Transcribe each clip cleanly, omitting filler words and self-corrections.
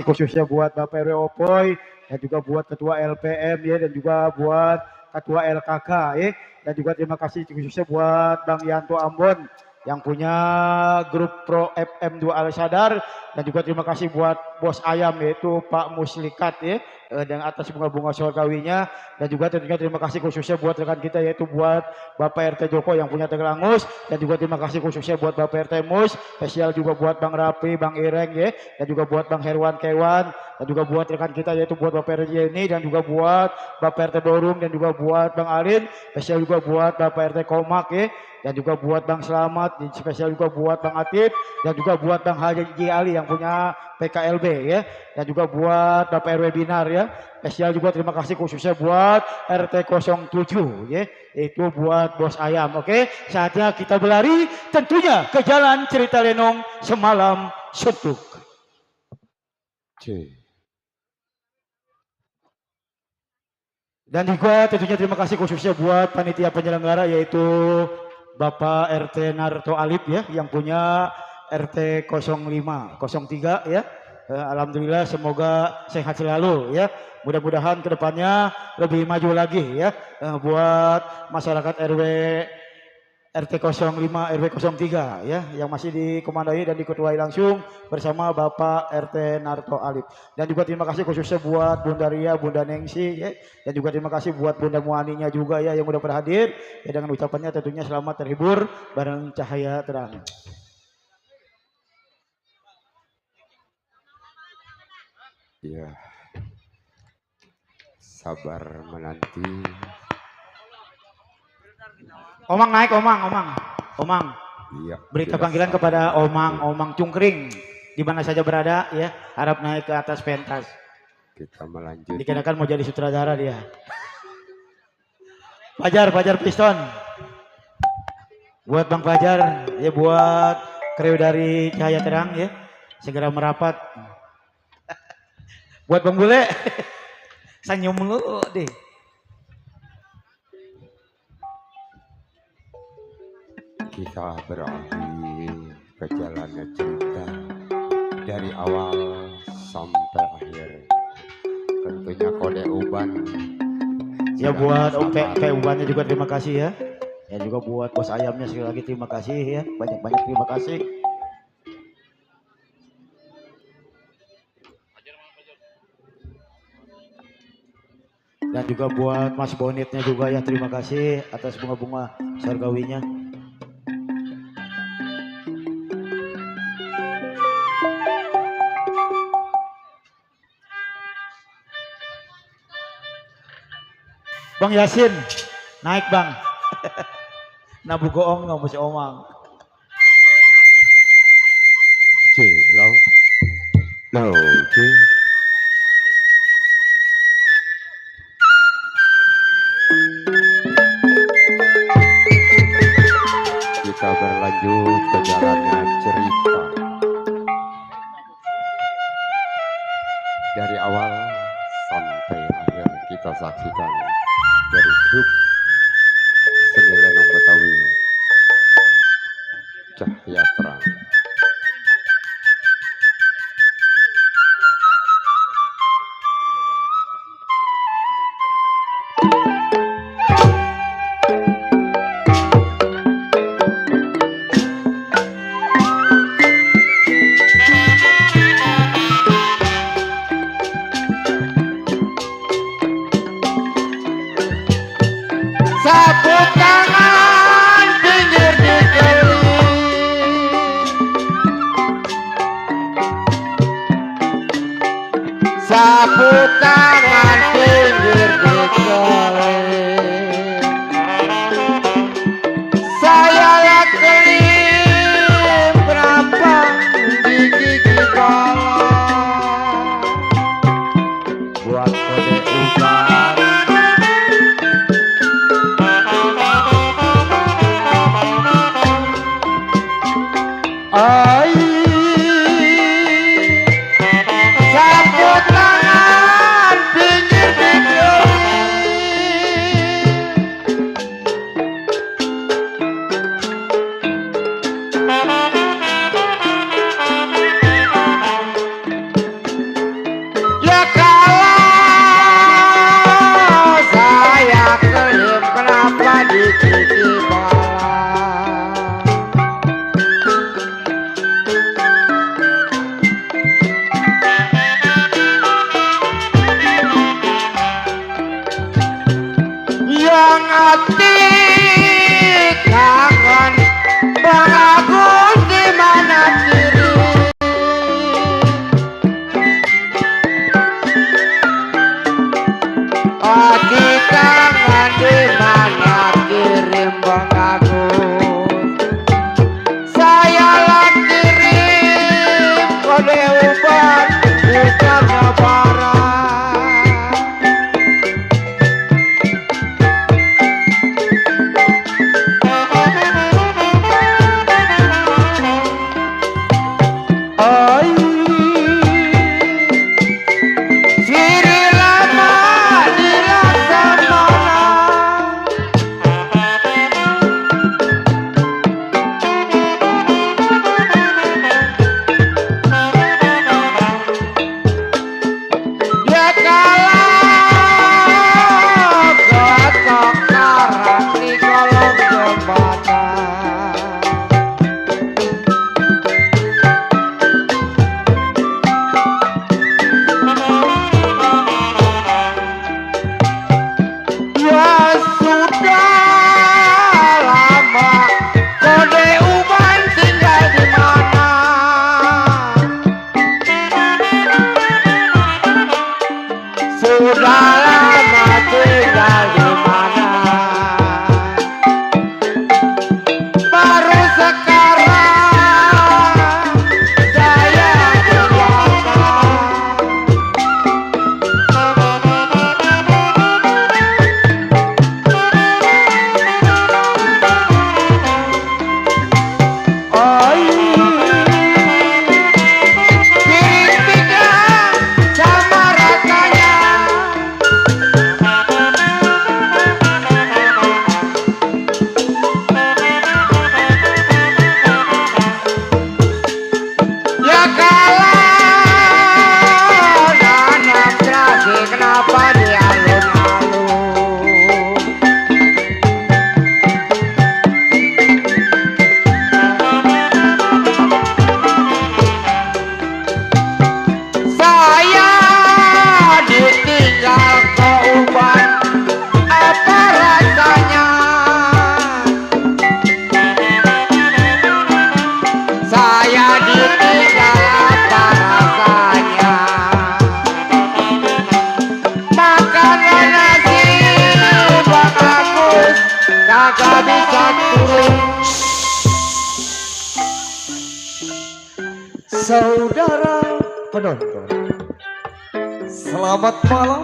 khususnya buat Bapak RW Opoy dan juga buat Ketua LPM ya dan juga buat Ketua LKK ya dan juga terima kasih khususnya buat Bang Yanto Ambon yang punya grup Pro FM 2 Al Sadar dan juga terima kasih buat bos ayam yaitu Pak Muslikat ya dengan atas bunga-bunga surgawinya dan juga tentunya terima kasih khususnya buat rekan kita yaitu buat Bapak RT Joko yang punya Tegelangus dan juga terima kasih khususnya buat Bapak RT Mus spesial juga buat Bang Rapi, Bang Ireng ya dan juga buat Bang Herwan Kewan dan juga buat rekan kita yaitu buat Bapak RT Jenny dan juga buat Bapak RT Dorum dan juga buat Bang Alin spesial juga buat Bapak RT Komak ya dan juga buat Bang Selamat, spesial juga buat Bang Atip dan juga buat Bang Haji Ali yang punya PKLB ya dan juga buat Bapak RW Binar ya spesial juga terima kasih khususnya buat RT 07 ya itu buat bos ayam. Oke, saatnya kita berlari tentunya ke jalan cerita Lenong semalam suntuk. Dan juga tentunya terima kasih khususnya buat panitia penyelenggara yaitu Bapak RT Narto Alip ya yang punya RT 0503 ya. Alhamdulillah semoga sehat selalu ya. Mudah-mudahan kedepannya lebih maju lagi ya buat masyarakat RT 05 RW 03 ya yang masih dikomandoi dan diketuai langsung bersama Bapak RT Narto Alip. Dan juga terima kasih khususnya buat Bunda Ria, Bunda Nengsi ya. Dan juga terima kasih buat Bunda Muaninya juga ya yang udah berhadir ya dengan ucapannya tentunya selamat terhibur bareng cahaya terang. Ya. Sabar menanti. Omang naik, Omang. Iya. Berita panggilan kepada Omang Cungkring di mana saja berada ya, harap naik ke atas pentas. Kita melanjutkan. Dikirakan mau jadi sutradara dia. Fajar Piston. Buat Bang Fajar, ya buat kru dari Cahaya Terang ya, segera merapat. Buat Bang Bule, senyum lu deh. Kita beralih ke jalannya cerita dari awal sampai akhir. Tentunya kode uban. Ya buat P ubannya juga terima kasih ya. Ya juga buat bos ayamnya sekali lagi terima kasih ya. Banyak-banyak terima kasih. Dan juga buat Mas Bonitnya juga ya terima kasih atas bunga-bunga surgawinya. Bang Yasin, naik Bang. Nabu goong nggak mesti omang. Kita berlanjut ke jalannya cerita dari awal sampai akhir. Kita saksikan dari grup seni lenong Betawi Cahaya Terang. Sapu tangan pinggir dikeling, sapu tangan pinggir dikeling, saya lakelim berapa di gigi kolong buat kode uban. Sapu tangan saudara penonton, selamat malam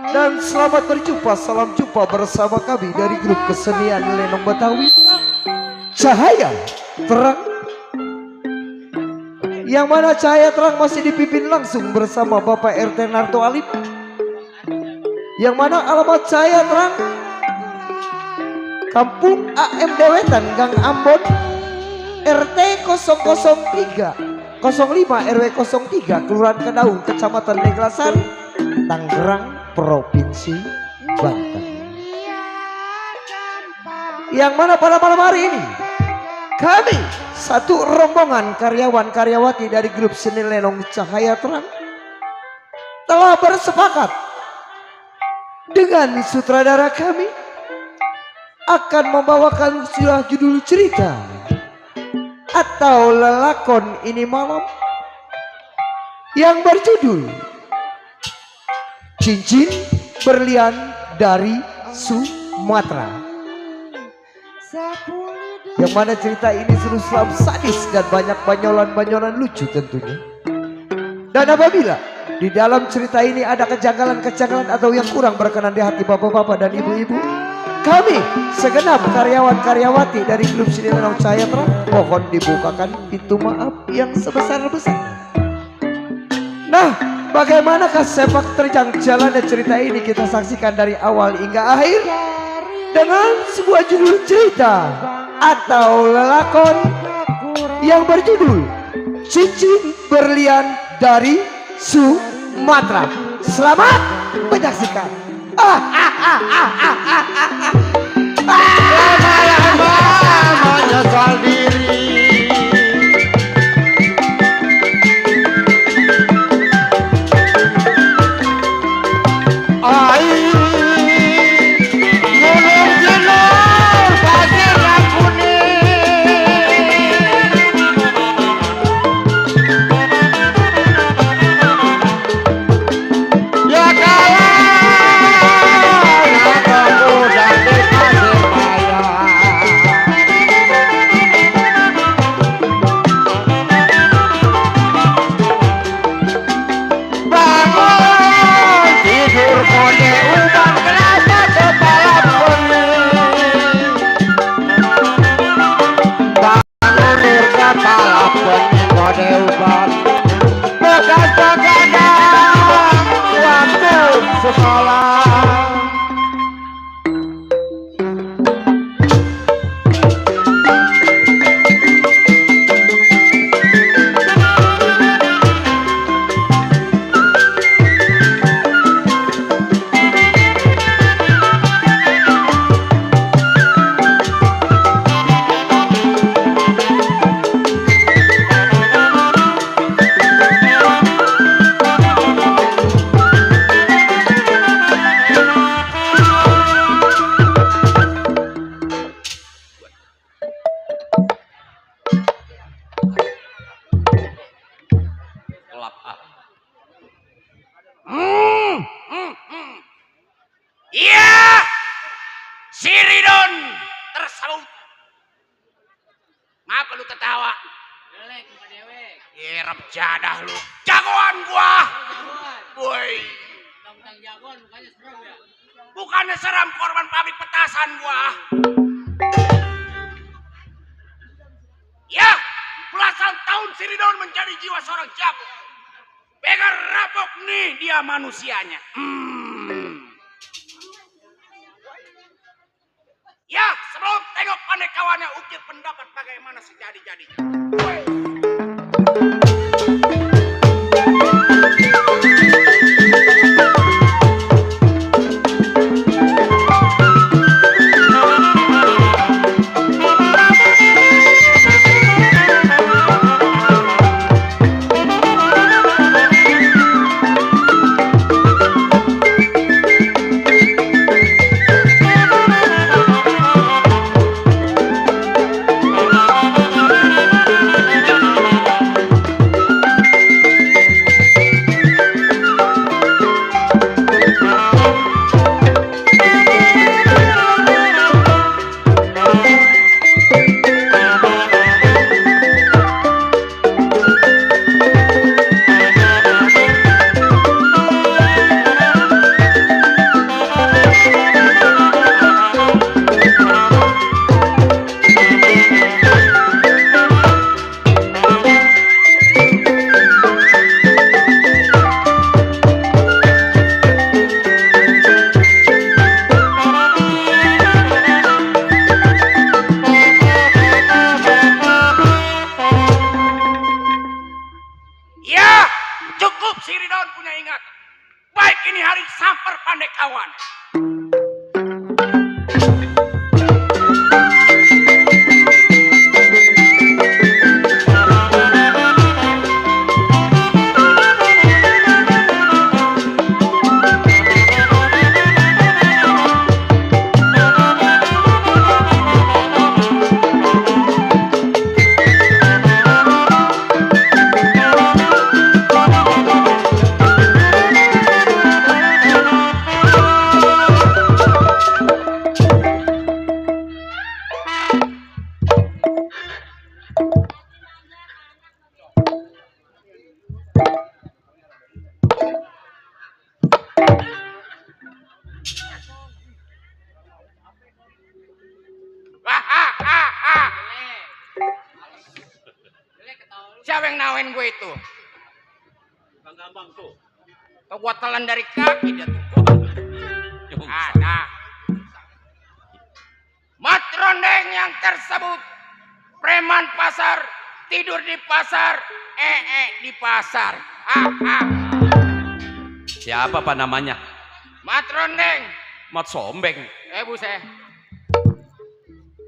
dan selamat berjumpa. Salam jumpa bersama kami dari grup kesenian Lenong Betawi Cahaya Terang, yang mana Cahaya Terang masih dipimpin langsung bersama Bapak RT Narto Alip, yang mana alamat Cahaya Terang Kampung AM Dewetan, Gang Ambon, RT 003 05 RW 03 Kelurahan Kedaung, Kecamatan Neglasari, Tangerang, Provinsi Banten. Yang mana pada malam hari ini kami satu rombongan karyawan karyawati dari grup seni Lenong Cahaya Terang telah bersepakat dengan sutradara kami akan membawakan sebuah judul cerita atau lelakon ini malam yang berjudul Cincin Berlian dari Sumatera, yang mana cerita ini seru-seru sadis dan banyak banyolan-banyolan lucu tentunya. Dan apabila di dalam cerita ini ada kejanggalan-kejanggalan atau yang kurang berkenan di hati bapak-bapak dan ibu-ibu, kami segenap karyawan karyawati dari grup seni Lenong Cahaya Terang mohon dibukakan pintu maaf yang sebesar-besarnya. Nah, bagaimanakah sepak terjang jalannya cerita ini kita saksikan dari awal hingga akhir dengan sebuah judul cerita atau lelakon yang berjudul Cincin Berlian dari Sumatera. Selamat menyaksikan. Lama-lama menyesal diri. Apa lu ketawa? Irap jadah lu. Jagoan gua. Woi. Bukannya seram, korban pabrik petasan gua. Ya, belasan tahun si Ridon menjadi jiwa seorang jago. Pegar rapok nih dia manusianya. Ya, sebelum tengok pandai kawannya ukir pendapat bagaimana sejadi-jadinya. Siridon punya ingatan. Baik ini hari samper pandai kawan. Siapa yang nawain gue itu? Bang Gambang tuh. Kau gua telan dari kaki dia tuh. Ada. Mat Rondeng yang tersebut preman pasar, tidur di pasar, di pasar. Siapa pak namanya? Mat Rondeng. Mat Sombeng. Buset.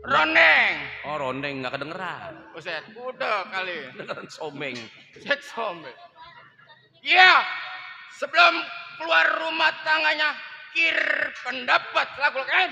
Rondeng. Oh Rondeng nggak kedengeran. Buset, udah kali. Kedengeran Sombeng. Buset sombeng. Iya, sebelum keluar rumah tangannya, kir pendapat lagu kan?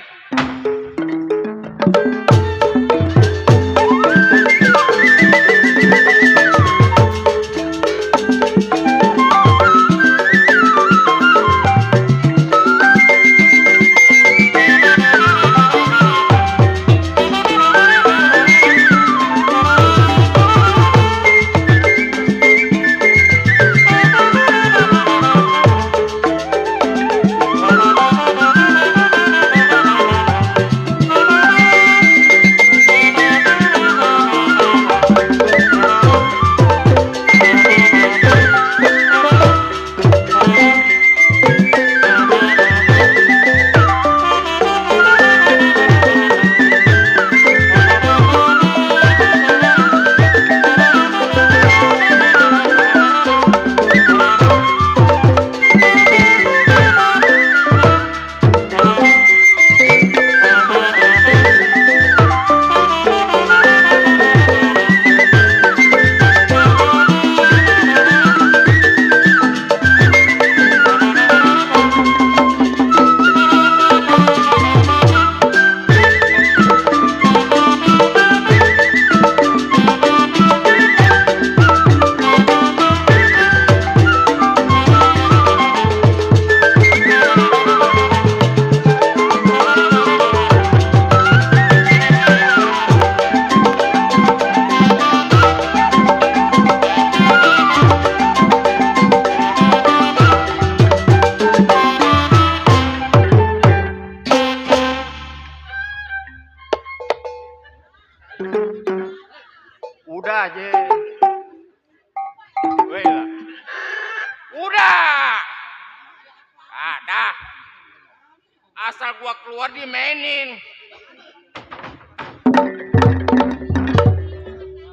Udah aja. Udah. Ada. Asal gua keluar dimainin.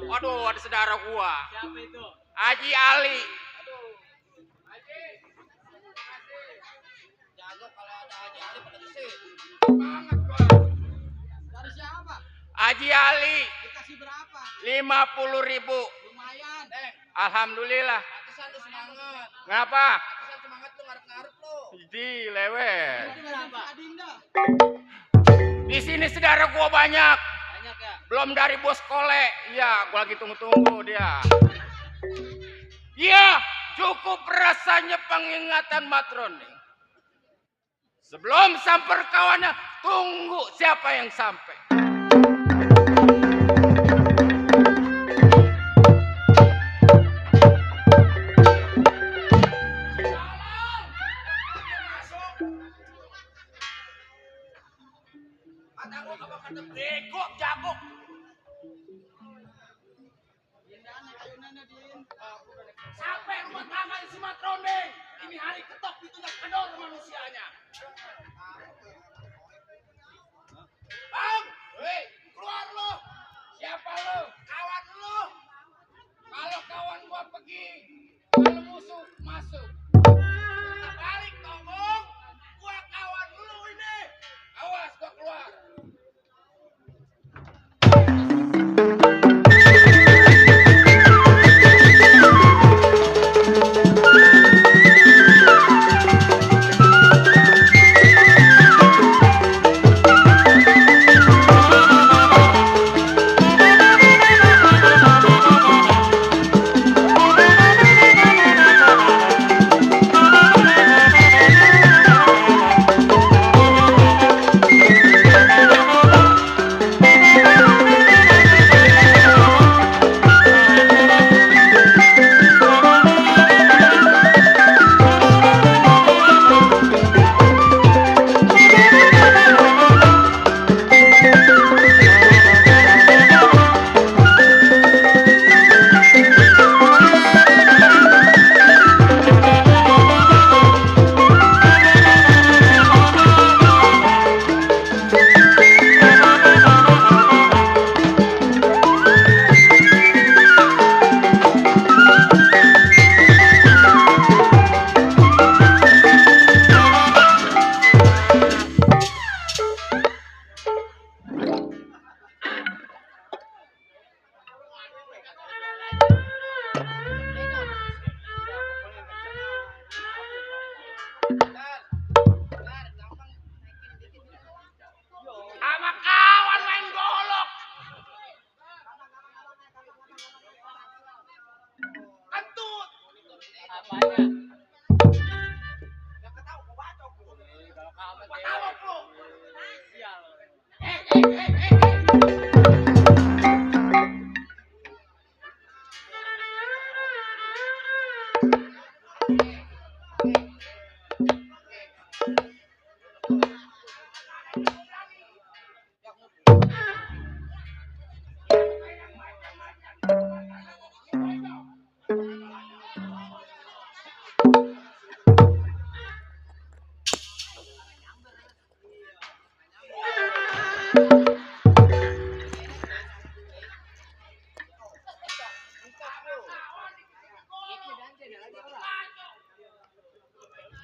Waduh, ada saudara gua. Siapa itu? Haji Ali. Jago kalau ada Haji Ali pada kesini. Banget gua. Dari siapa? Haji Ali. Dikasih berapa? 50.000. Lumayan. Alhamdulillah. Pantesan lu semangat. Ngapa? Pantesan semangat tuh ngarep-ngarep lu. Di lewet. Itu berapa? Adinda. Di sini saudara gua banyak. Banyak ya? Belum dari bos kole. Iya, gua lagi tunggu-tunggu dia. Iya, cukup rasanya pengingatan matron nih. Sebelum samper kawannya, tunggu siapa yang sampai. Bego, jago. Sampai rumah tangga si Matrondeng. Ini hari ketok pintunya kendor manusianya. Bang, hei, keluar lo. Siapa lo? Kawan lo. Kalau kawan gua pergi, kalau musuh masuk.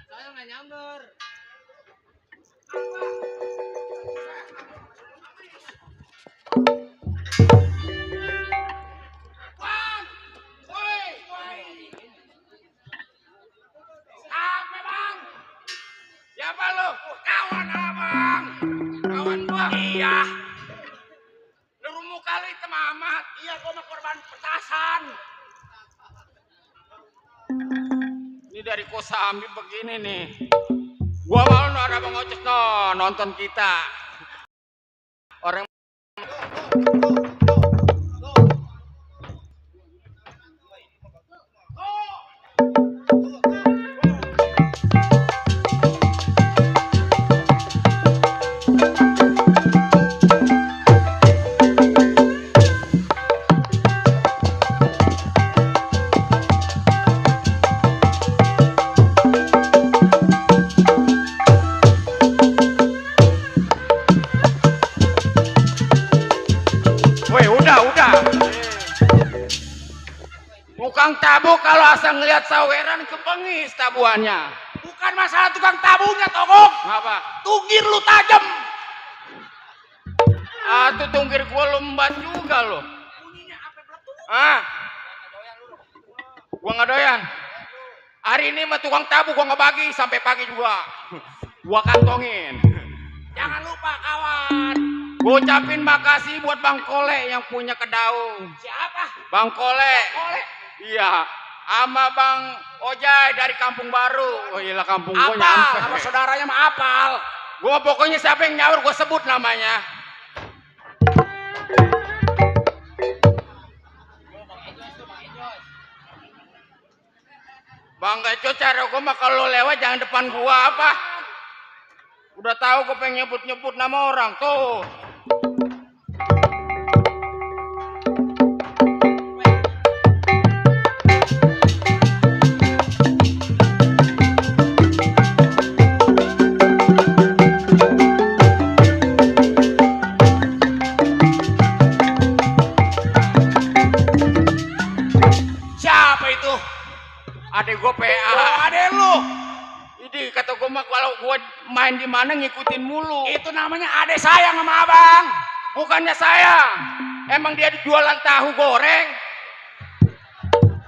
Saya nggak nyamber. Bang, woi, apa bang? Siapa lu? Kawan abang. Kawan gua. Iya. Lu rumu kali hitam amat. Iya, gua mah korban petasan. Ini dari Kosambi begini nih. Gua malu no ada Bang Oces no nonton kita. Orang udah. Tukang tabu kalau asal ngelihat saweran kepengis tabuannya. Bukan masalah tukang tabunya, Togok. Apa? Tunggir lu tajam. Tuh tunggir gua lembat juga lo. Ah, gua nggak doyan. Hari ini mah tukang tabu gua nggak bagi sampai pagi juga. Gua kantongin. Jangan lupa kawan. Gua ucapin makasih buat Bang Kole yang punya Kedaung. Siapa? Bang Kole. Iya. Sama Bang Ojai dari Kampung Baru. Oh iya kampung gua nyampe. Sama saudaranya mah apal. Gua pokoknya siapa yang nyaur gua sebut namanya. Bang Ejo, cara gua mah kalau lewat jangan depan gua apa. Udah tahu gua pengen nyebut nama orang tuh. Siapa itu? Adek gue PA. Oh, adek lu. Ini kata gue mah kalau gue main di mana ngikutin mulu. Itu namanya adek sayang sama abang. Bukannya sayang. Emang dia jualan tahu goreng.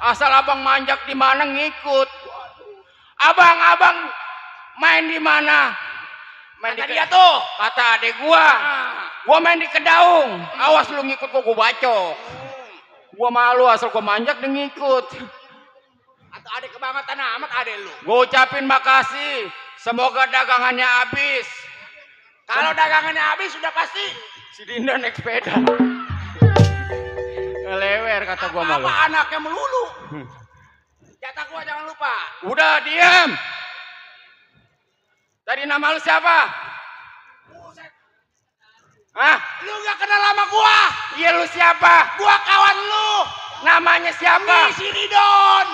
Asal abang manjak di mana ngikut. Abang main di mana? Main di dia tuh. Kata adek gua. Gua main di Kedaung. Awas lu ngikut gua bacok. Gua malu asal gua manjak dan ngikut. Atau adek kebangetan amat adek lu. Gua ucapin makasih. Semoga dagangannya habis. Kalau dagangannya habis sudah pasti si Dinda naik sepeda. Ngelewer kata gua malu. Apa anaknya melulu? Jatah gua jangan lupa. Udah diam. Tadi nama lu siapa? Hah? Lu gak kenal sama gua? Iya lu siapa? Gua kawan lu. Namanya siapa? Si Ridon.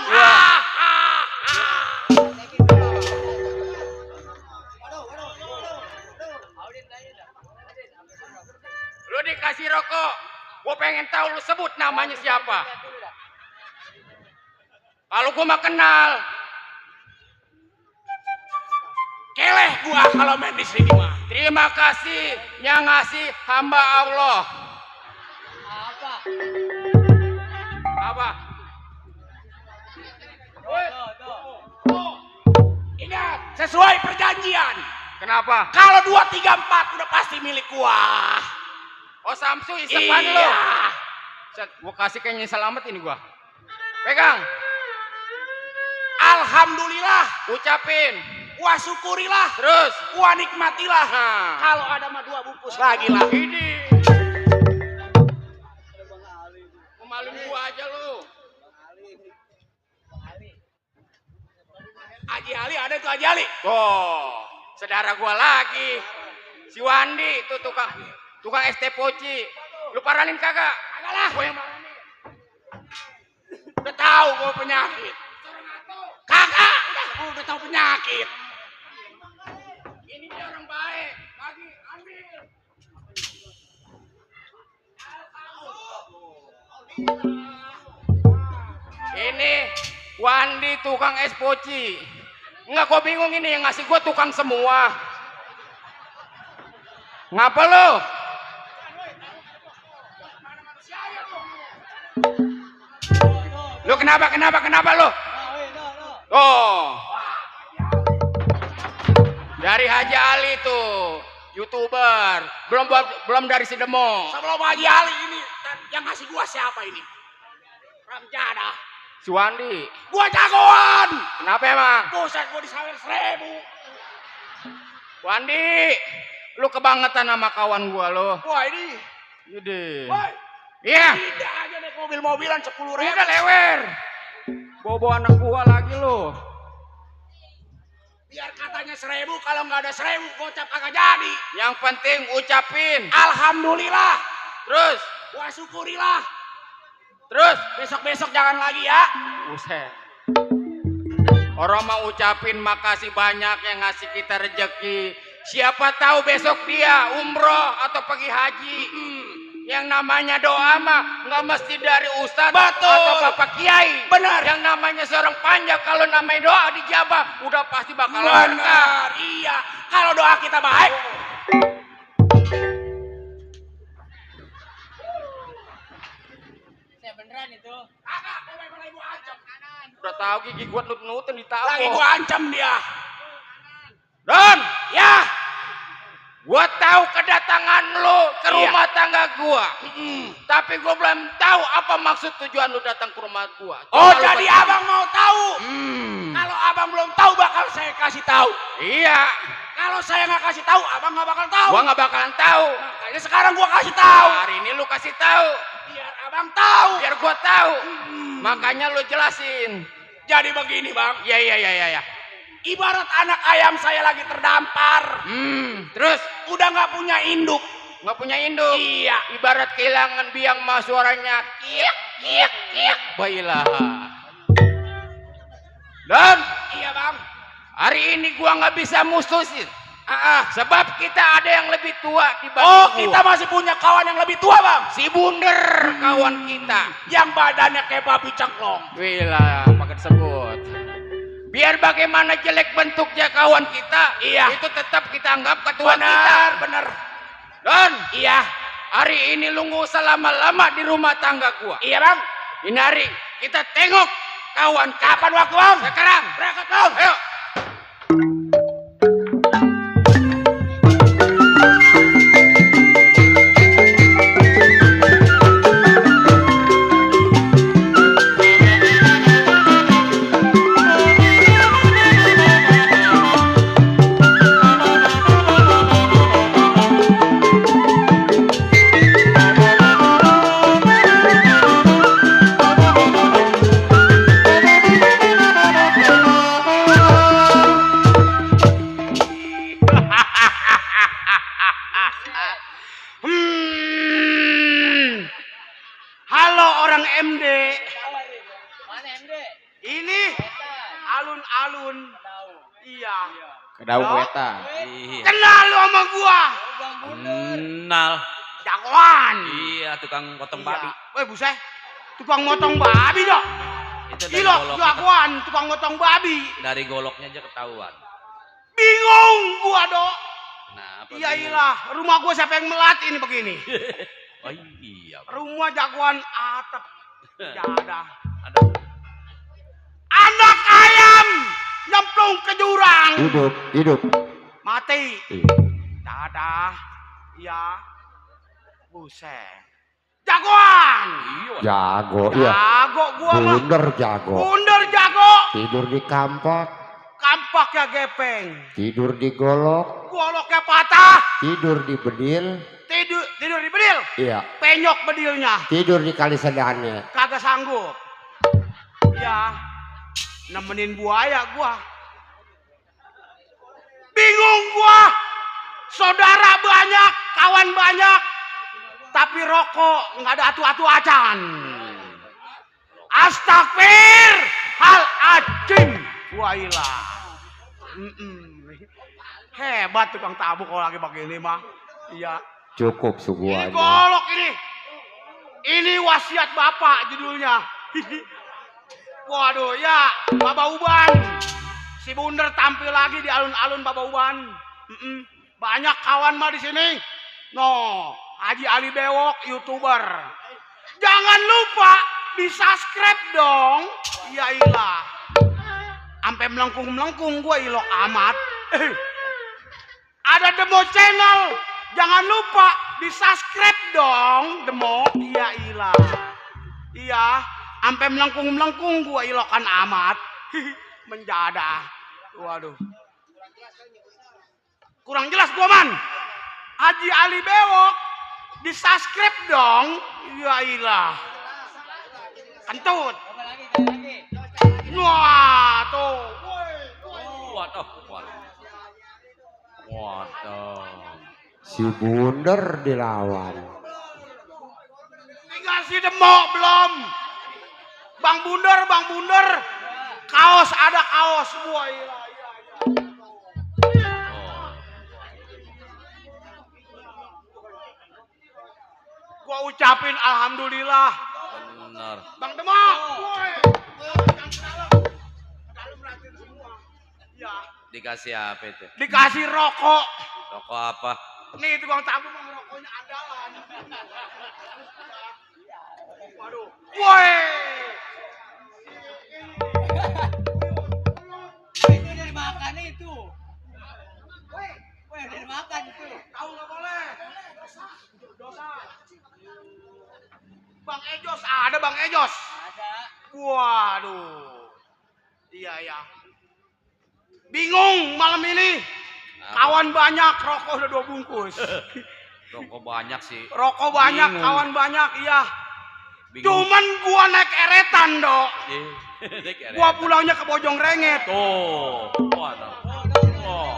Lu dikasih rokok. Gua pengen tahu lu sebut namanya siapa. Kalau gua mah kenal. Keleh gua kalau main di sini mah. Terima kasih yang ngasih hamba Allah. Apa? Ingat, sesuai perjanjian. Kenapa? Kalau 2, 3, 4 udah pasti milik gua. Oh Samsu isepan lo. Set, gua kasih kayaknya selamat ini gua. Pegang. Alhamdulillah. Ucapin. Wah syukurilah. Terus. Wah nikmatilah. Nah. Kalau ada mah 2 bungkus lagi lah. Ini. Maluin gua aja lu. Haji Ali ada tuh Haji Ali. Oh, saudara gua lagi. Si Wandi itu tukang es teh poci. Lu paranin kagak? Kagak lah. Gua yang paranin. Udah tahu gua penyakit. Kagak, udah tahu penyakit. Ini dia orang baik. Bagi, ambil. Ini Wandi tukang es poci. Enggak, gua bingung ini yang ngasih gua tukang semua. Ngapa lo? Lu kenapa lo? Oh. Dari Haji Ali tuh, YouTuber. Belum dari si Demo. Sebelum Haji Ali ini yang ngasih gua siapa ini? Ramjada. Si Wandi. Gua jagoan. Kenapa emang? Buset, gua disawer 1000. Wandi, lu kebangetan sama kawan gua lo. Wah ini. Gede. Woi. Iya. Tidak aja naik mobil-mobilan 10.000. Udah lewer. Bawa anak gua lagi lo. Biar katanya 1000, kalau nggak ada 1000 gocap kagak jadi. Yang penting ucapin alhamdulillah. Terus. Wah syukurilah. Terus besok-besok jangan lagi ya. Buset. Orang mau ucapin makasih banyak yang ngasih kita rezeki. Siapa tahu besok dia umroh atau pergi haji. Yang namanya doa mah nggak mesti dari ustadz atau bapak kiai. Benar. Yang namanya seorang panjang kalau namanya doa dijabah udah pasti bakal benar. Iya. Kalau doa kita baik. Beneran itu. Kakak, mulai gua ancam. Udah tahu gigi gua nut-nutin ditahu. Lagi gua ancam dia. Don, ya. Gua tahu kedatangan lo ke rumah tangga gua. Tapi gua belum tahu apa maksud tujuan lo datang ke rumah gua. Oh, jadi abang mau tahu? Kalau abang belum tahu bakal saya kasih tahu. Iya. Kalau saya nggak kasih tahu, abang nggak bakal tahu. Gua nggak bakalan tahu. Makanya sekarang gua kasih tahu. Hari ini lu kasih tahu. Biar abang tahu. Biar gua tahu. Makanya lu jelasin. Jadi begini bang. Iya. Ibarat anak ayam saya lagi terdampar. Terus? Udah nggak punya induk. Nggak punya induk? Iya. Ibarat kehilangan biang mah suaranya. Kiak. Baiklah. Dan? Iya bang. Hari ini gua nggak bisa musuhin. Sebab kita ada yang lebih tua dibanding gua. Kita masih punya kawan yang lebih tua bang. Si Bunder kawan kita. Yang badannya kayak babi cangklong. Wila, pakai disebut. Biar bagaimana jelek bentuknya kawan kita, itu tetap kita anggap ketua kita. Bener. Dan hari ini lu nggak usah lama-lama di rumah tangga gua. Iya bang. Ini hari kita tengok kawan. Kapan waktu bang? Sekarang. Berangkat bang. Ayo. Halo orang MD. Mana MD? Ini alun-alun. Iya. Kedau weta. Iya. Kenal lu sama gua? Bang Kenal. Jagoan. Iya, tukang potong babi. Woi buset. Tukang motong babi dong. Itu dari Gila, golok. jagoan tukang motong babi. Dari goloknya aja ketahuan. Bingung gua, Dok. Kenapa? Iya bingung? iyalah, rumah gua siapa yang melat ini begini. Oh iya. Rumah jagoan atap. Ada. Ada. Anak ayam nyemplung ke jurang. Hidup. Mati. Iya. Dadah. Iya. Buset. Jagoan. Iya. Jago, iya. Jago gua mah. Bundar jago. Bundar jago. Tidur di kampak, Kampaknya gepeng. tidur di golok, Goloknya patah. tidur di bedil, Tidur di bedil. iya. Penyok bedilnya. Tidur di kali sedannya. Kagak sanggup. Ya. Nemenin buaya gua. Bingung gua. Saudara banyak, kawan banyak. Tapi rokok nggak ada atu-atu acan. Astagfir. Hal ajim. Wailah. Hebat tukang tabuk kalau lagi pakai ini mah. Iya. Cukup Ini suguhannya. golok ini. Ini wasiat bapak judulnya. Waduh ya, Baba Uban. Si Bundar tampil lagi di alun-alun Baba Uban. Banyak kawan mah di sini. No, Haji Ali Bewok, YouTuber. Jangan lupa di-subscribe dong. Ya ilah. Sampai melengkung-melengkung gua ilok amat. Ada Demo Channel. Jangan lupa di-subscribe dong, Demo. Iya ilah. Iya, sampai melengkung-melengkung gua ilokan amat. Menjadah. Waduh. Kurang jelas gua man. Haji Ali Bewok di-subscribe dong. Iya ilah. Kentut. Wah, tuh. Waduh. Waduh. Si Bundar dilawan. Tinggal si Demo belum. Bang Bundar. Kaos ada kaos. Wah, iya. Gua ucapin alhamdulillah. Benar. Bang Demo. Woi. Dalam ratin semua. Ya. Dikasih apa itu? Dikasih rokok. Rokok apa? Nih tukang tabung mah rokoknya andalan. Waduh. Woi. Itu dari makan itu. Woi, dari makan itu. Tahu nggak boleh. Dosa. Bang Ejos ada Bang Ejos. Ada. Waduh. Iya. Bingung malam ini. Kawan banyak, rokok udah 2 bungkus. Rokok banyak sih. Rokok banyak, Bingung. kawan banyak, iya. Bingung. Cuman gua naik eretan, Dok. Iya. Gua pulangnya ke Bojong Renget. Tuh. Waduh. Oh.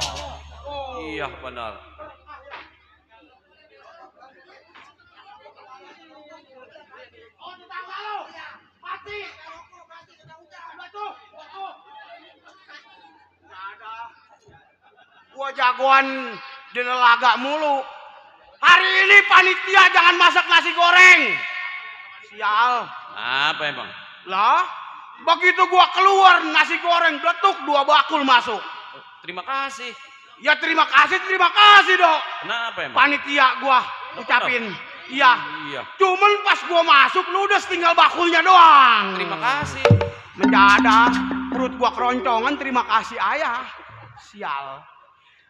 Iya benar. Oh, tetangga lo. Mati. Nggak ada. Gua jagoan di Nelaga mulu. Hari ini panitia jangan masak nasi goreng. Sial. Apa emang? Lah, begitu gua keluar nasi goreng bletuk 2 bakul masuk. Terima kasih. Ya terima kasih Dok. Kenapa emang? Panitia gua ucapin. Iya. Iya. Cuman pas gua masuk lu udah tinggal bakulnya doang. Terima kasih. Mendadak perut gua keroncongan, terima kasih ayah. Sial.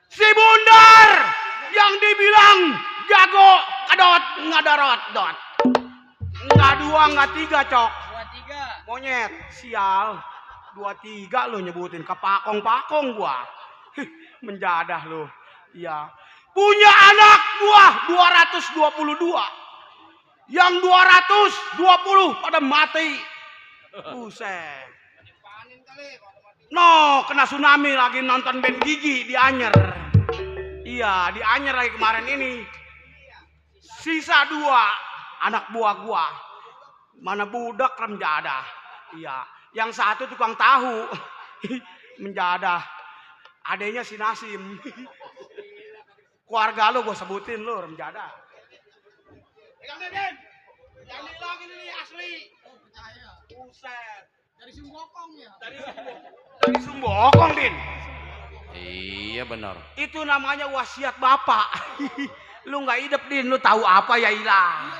Si Bundar yang dibilang jago kedot ngadarot dot. Nggak 2, nggak 3 cok. 23. Monyet, sial. 23 lo nyebutin ke pakong-pakong gua. Menjadah lo. Iya. Punya anak gua 222. Yang 220 pada mati. Buset. No, kena tsunami lagi nonton band Gigi di Anyer. Iya, di Anyer lagi kemarin ini. Sisa 2 anak buah gua. Mana budak remjadah. Iya, yang satu tukang tahu. Menjadah. Adanya si Nasim. Keluarga lo gue sebutin lo remjadah. Pegang Den. Yang dihilangin ini asli. Buset. Dari Sumbokong ya? Dari Sumbokong, Din. Iya benar. Itu namanya wasiat bapak. Lu nggak hidup, Din. Lu tahu apa ya ilah.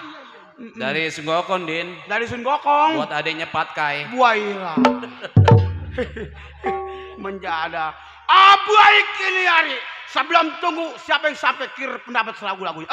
Dari Sunggokon, Din. Dari Sumbokong. Buat adiknya Patkai. Buah ilah. Menjadah. Baik ini hari. Sebelum tunggu siapa yang sampai kir pendapat selagu-lagunya.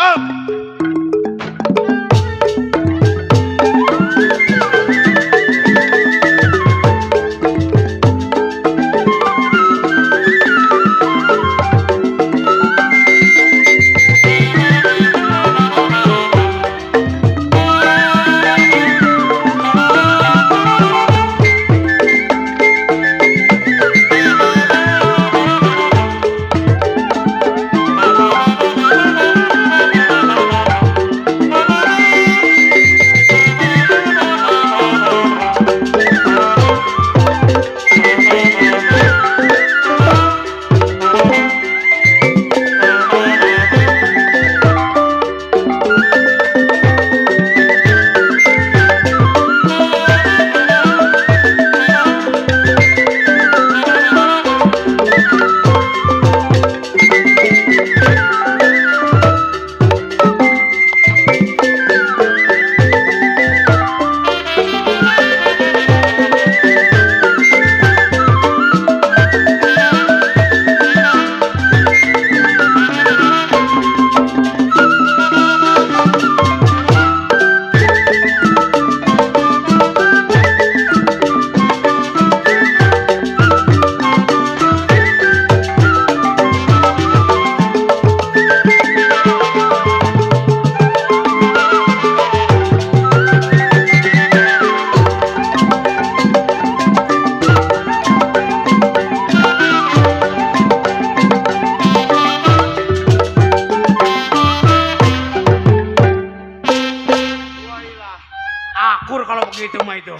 itu.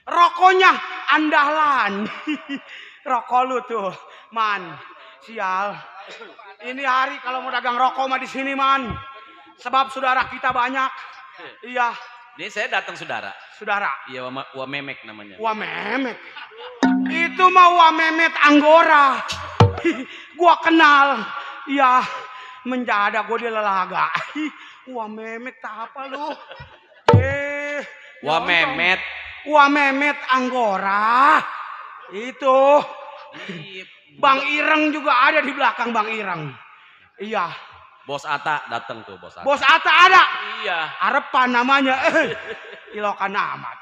Rokoknya andalan. Rokok lu tuh, Man. Sial. Ini hari kalau mau dagang rokok mah di sini, Man. Sebab saudara kita banyak. Iya. Ini saya datang saudara. Saudara. Iya, Wa Memek namanya. Wah Memet. Itu mah Wah Memet Anggora. Gua kenal. Iya. Menjada gua di Lelaga. Wah Memet tak apa lu. Wa Memet. Wah Memet Anggora. Itu. Iya, Bang Ireng juga ada di belakang Bang Ireng. Iya. Bos Ata datang tuh, Bos Ata. Bos Atta ada. Iya. Arepan namanya. Ilokan amat.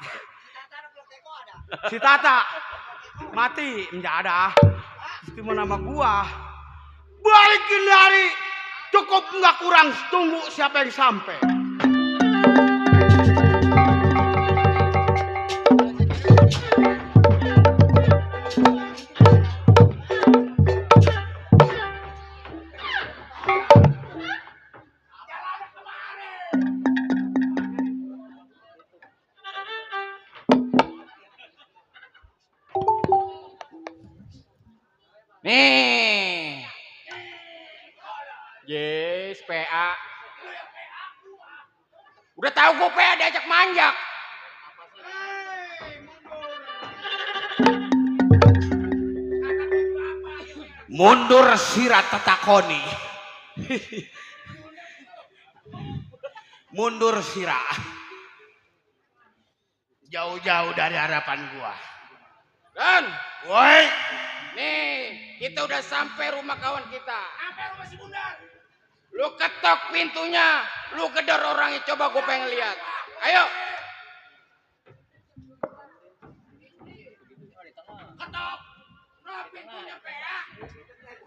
Si Tata mati enggak ada. Itu mau nama gua. Balikin hari cukup nggak kurang, tunggu siapa yang sampai. Nih. Yes, PA. Udah tahu gue PA diajak manjak. Mundur sirat tetakoni. Mundur sirat. Jauh-jauh dari harapan gua. Dan, woi, nih kita udah sampai rumah kawan kita. Sampai rumah si Bundar. Lu ketok pintunya, lu gedor orangnya, coba gue pengen lihat. Ayo. Ketok. Nah, pintunya PA.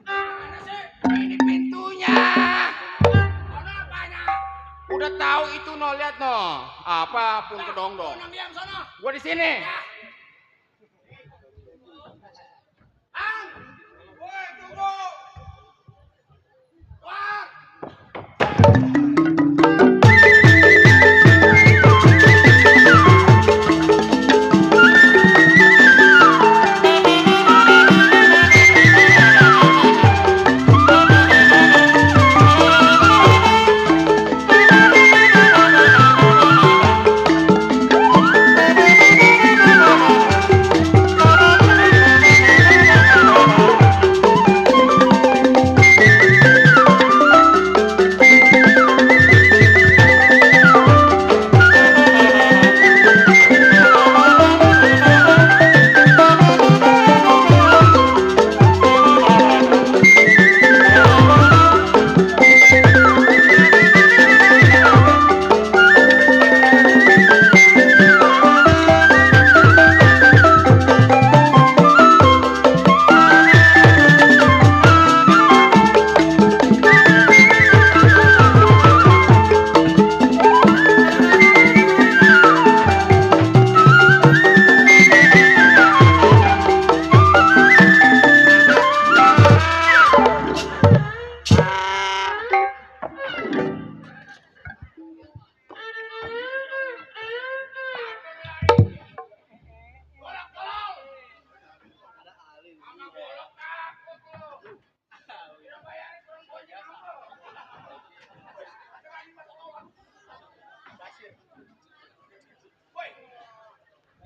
Mana sih? Ini pintunya. Mana apanya? Udah tahu itu no, lihat no. Apapun kedong-dong. Gua di sini. Woi, tunggu. Wah.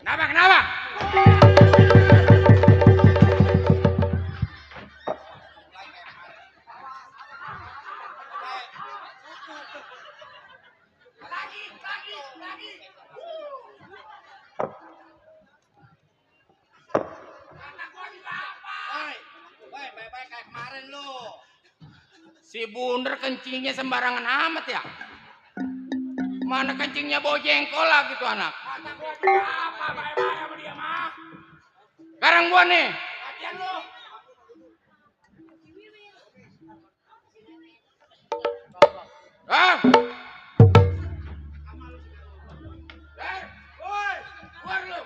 Kenapa? Baik-baik kayak kemarin lu. Si Bundar kencingnya sembarangan amat ya. Mana kencingnya bau jengkol lah gitu anak. Kata gua juga apa baik-baik sama dia mah. Sekarang gua nih. Latihan lu. Ah. Woi, keluar lu.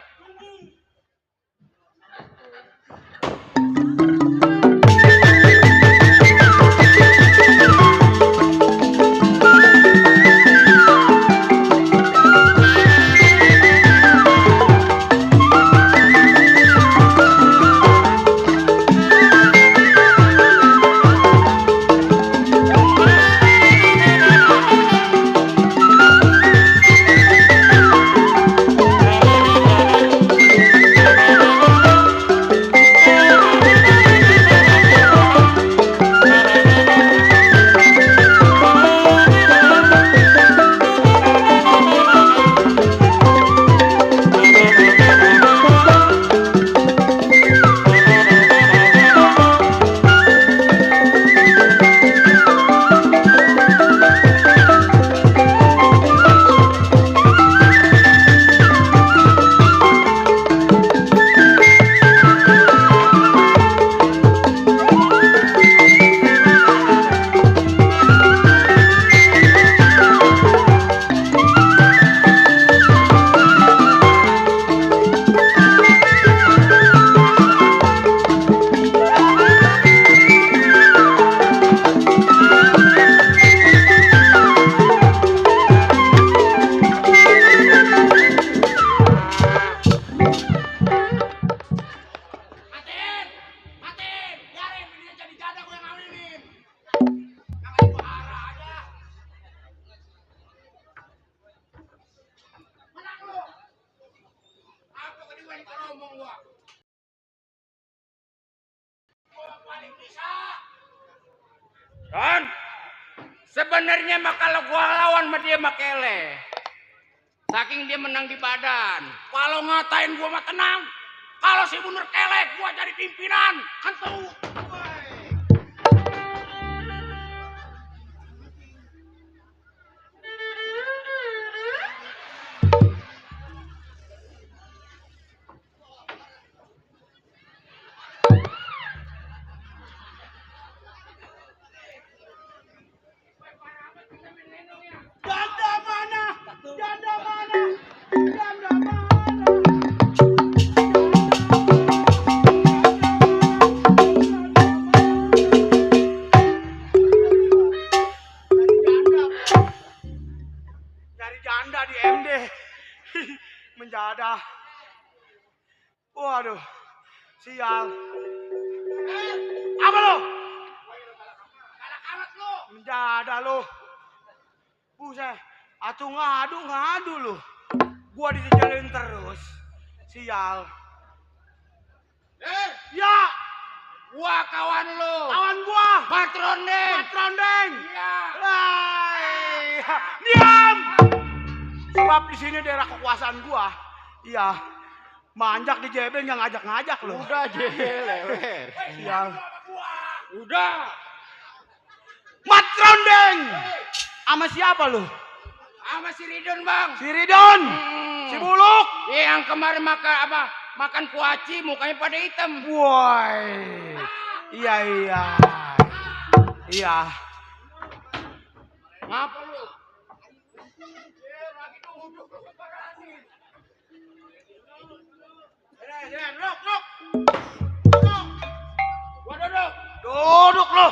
Don, sebenarnya mah kalau gua lawan sama dia mah kele. Saking dia menang di badan. Kalau ngatain gua mah tenang. Kalau si Bunur kele, gua jadi pimpinan. Kan tuh. Janda mana? Janda mana? Janda mana? Cari janda di MD. Menjadah. Waduh. Sial. Apa lo? Menjadah lo. Buset. Atuh ngadu lo. Gua dijejalin terus. Sial. Ya. Gua kawan lo. Kawan gua. Matrondeng. Matrondeng. Iya. Diam. Sebab di sini daerah kekuasaan gua. Iya. Manjak di jebel yang ngajak-ngajak lo. Udah jebel lewer. Sial. Udah. Matrondeng. Sama siapa lo? Sama si Ridon, Bang. Si Ridon. Si Buluk. Yang kemarin makan kuaci mukanya pada hitam. Woi. Iya. Iya. Ngapa lu? Duduk. Gua duduk. Duduk lo.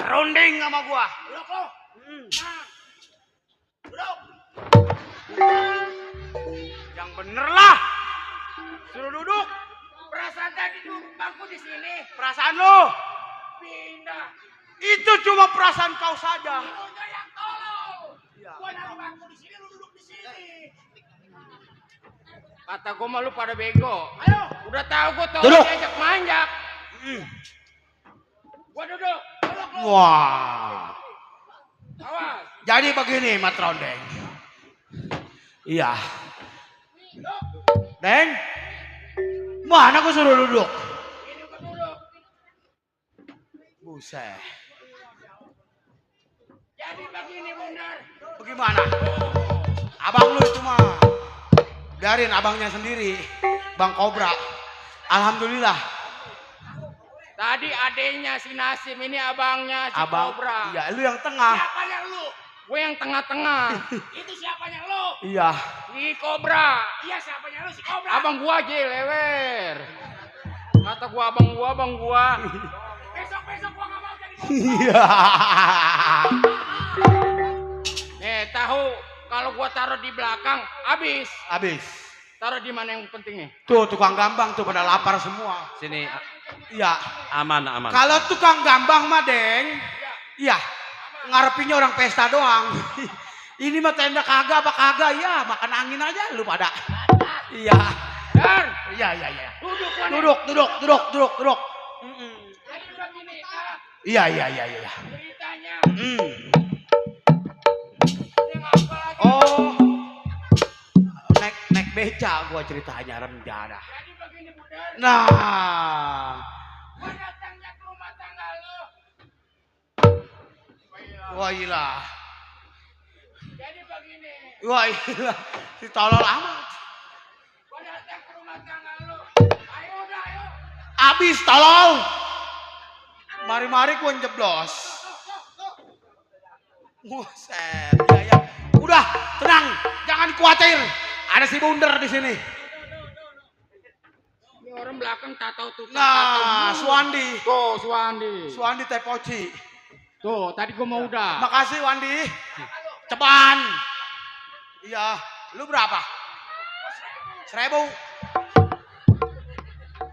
Ronding sama gua. Duduk lo. Duduk. Yang bener lah. Suruh duduk. Perasaan tadi duduk bangku di sini. Perasaan lo. Pindah. Itu cuma perasaan kau saja. Lu yang tolong. Iya. Gua naruh bangku di sini, lu duduk di sini. Kata gua mah lu pada bego. Ayo, udah tahu gua tau diajak manjak. Gua duduk. Duduk lu. Wah. Awas. Jadi begini, Matrondeng. Iya. Deng. Mana gua suruh duduk? Ini gua duduk. Buset. Jadi begini benar. Bagaimana? Abang lu itu mah. Biarin abangnya sendiri. Bang Kobra. Alhamdulillah. Tadi adenya si Nasim, ini abangnya si Abang, Kobra. iya, lu yang tengah. Siapanya lu? Gue yang tengah-tengah. Itu siapanya lu? Iya. Si Kobra. Iya, siapanya lu? Si Kobra. Abang gua aja lewer. Kata gua abang gua. Besok gua gak mau jadi Kobra. Iya. Tahu kalau gua taruh di belakang habis. Taruh di mana yang penting nih? Tuh tukang gambang tuh pada lapar semua. Sini Iya. aman. Kalau tukang gambang mah, Deng. Iya. Ngarepinnya orang pesta doang. Ini mah tenda kagak apa kagak ya, makan angin aja lu pada. Iya. Dar. Iya. Duduk. Duduk. Jadi begini, Kak. Iya. Ceritanya. Oh. Naik beca gua ceritanya rendah. Jadi begini, Budar. Nah. Gua datangnya ke rumah tangga lu. Wah gila. Jadi begini. Wah gila. Si tolol amat. Gua datang ke rumah tangga lu. Ayo. Abis tolol. Mari gua jeblos. Buset. Ya. Udah, tenang. Jangan khawatir. Ada si Bunder di sini. Ini orang belakang tak tahu tuh. Nah, Suwandi. Tuh, Suwandi. Suwandi Tepoci. Tuh, tadi gua mau udah. Makasih Wandi. Cepan. Iya. Lu berapa? 1.000.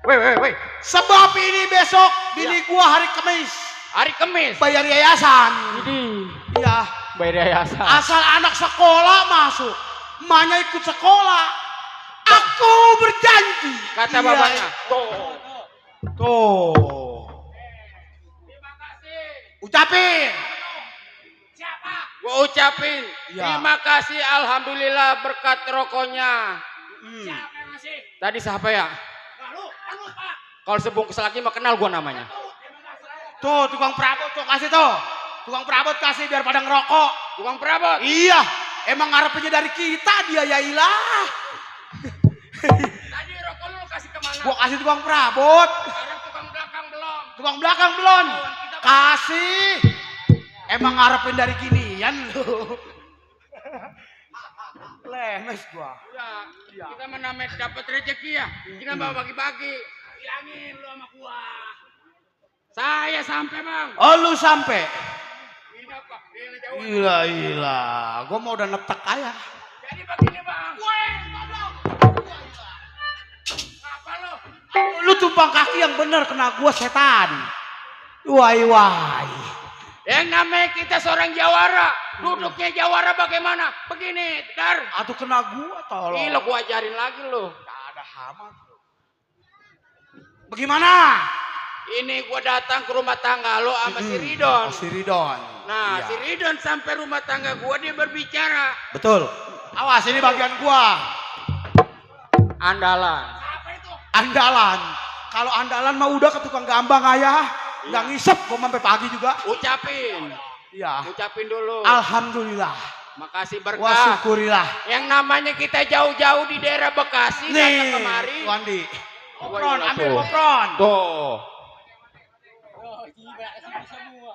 Woi. Sebab ini besok bini gua hari Kamis. Hari Kamis. Bayar yayasan. Ini. Iya. Bayar yayasan. Asal anak sekolah masuk. Emaknya ikut sekolah. Aku berjanji. Kata Iya. bapaknya. Tuh. Ucapin. Gua ucapin Iya. terima kasih, alhamdulillah berkat rokoknya. Tadi siapa ya? Kalau sebungkus lagi mah kenal gua namanya. Tuh tukang perabot tuh kasih tuh. Tukang perabot kasih biar pada ngerokok. Tukang perabot. Iya, emang ngarepnya dari kita dia ya ilah. Tadi rokok lu kasih kemana? Gua kasih tukang perabot. Sekarang tukang belakang belum. Tukang belakang belum. Kasih. Emang ngarepin dari ginian lu. Lemes gua. Ya, kita menamai dapat rezeki ya. Kita bawa bagi-bagi. Bilangin lu sama gua. Saya sampai, Bang. Oh lu sampai. Ini apa? Ini jauh. Gila. Gua mau udah netek aja. Jadi begini, Bang. Apa lu? Lu tumpang kaki yang bener kena gua setan. Wai. Yang namanya kita seorang jawara. Duduknya jawara bagaimana? Begini, Dar. Atuh kena gua tolong. Gila, gua ajarin lagi lu. Gak ada hama. Bagaimana? Ini gua datang ke rumah tangga lo sama si Ridon. Si Ridon. Nah, Iya. si Ridon sampai rumah tangga gua, dia berbicara. Betul. Awas ini bagian gua. Andalan. Andalan. Kalau andalan mah udah ke tukang gambang ayah. Nggak ngisep gua sampai pagi juga. Ucapin. Iya. Ucapin dulu. Alhamdulillah. Makasih Wah berkah. syukurillah. Yang namanya kita jauh-jauh di daerah Bekasi datang Nih, kemari. Wandi. Gua Popron, juga ambil tuh. popron. Tuh.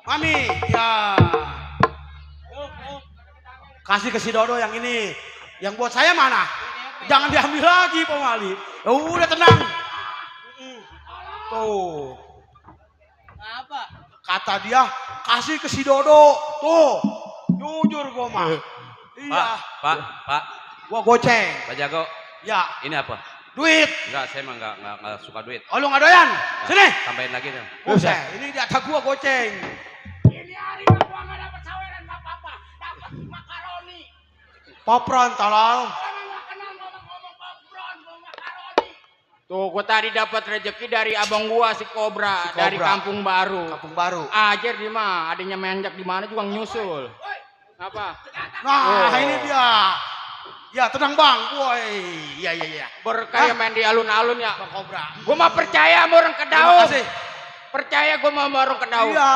Mami, ya. Kasih ke si Dodo yang ini. Yang buat saya mana? Jangan diambil lagi, Pak Wali. Ya udah tenang. Tuh. Apa? Kata dia, kasih ke si Dodo. Tuh. Jujur gua mah. Iya. Pak, Gua goceng. Pak Jago, Ya, ini apa? duit. Enggak, saya mah enggak suka duit. Oh lu nggak doyan? Sini. Tambahin lagi dong. Buset, ini di atas gua goceng. Ini hari gua nggak dapat saweran apa-apa. Dapat makaroni. Popron tolol. Orang nggak kenal ngomong-ngomong popron, ngomong makaroni. Tuh, gua tadi dapat rezeki dari abang gua si Kobra, Si Kobra. dari Kampung Baru. Kampung Baru. Ajar di mah, adanya menjak di mana juga nyusul. Apa? Nah, Oh. ini dia. Ya, tenang Bang. Woi. Iya. Berkah main di alun-alun ya. Bang Kobra. Gua mah percaya sama orang Terima Kedaung. kasih. Percaya gua sama orang Kedaung. Iya.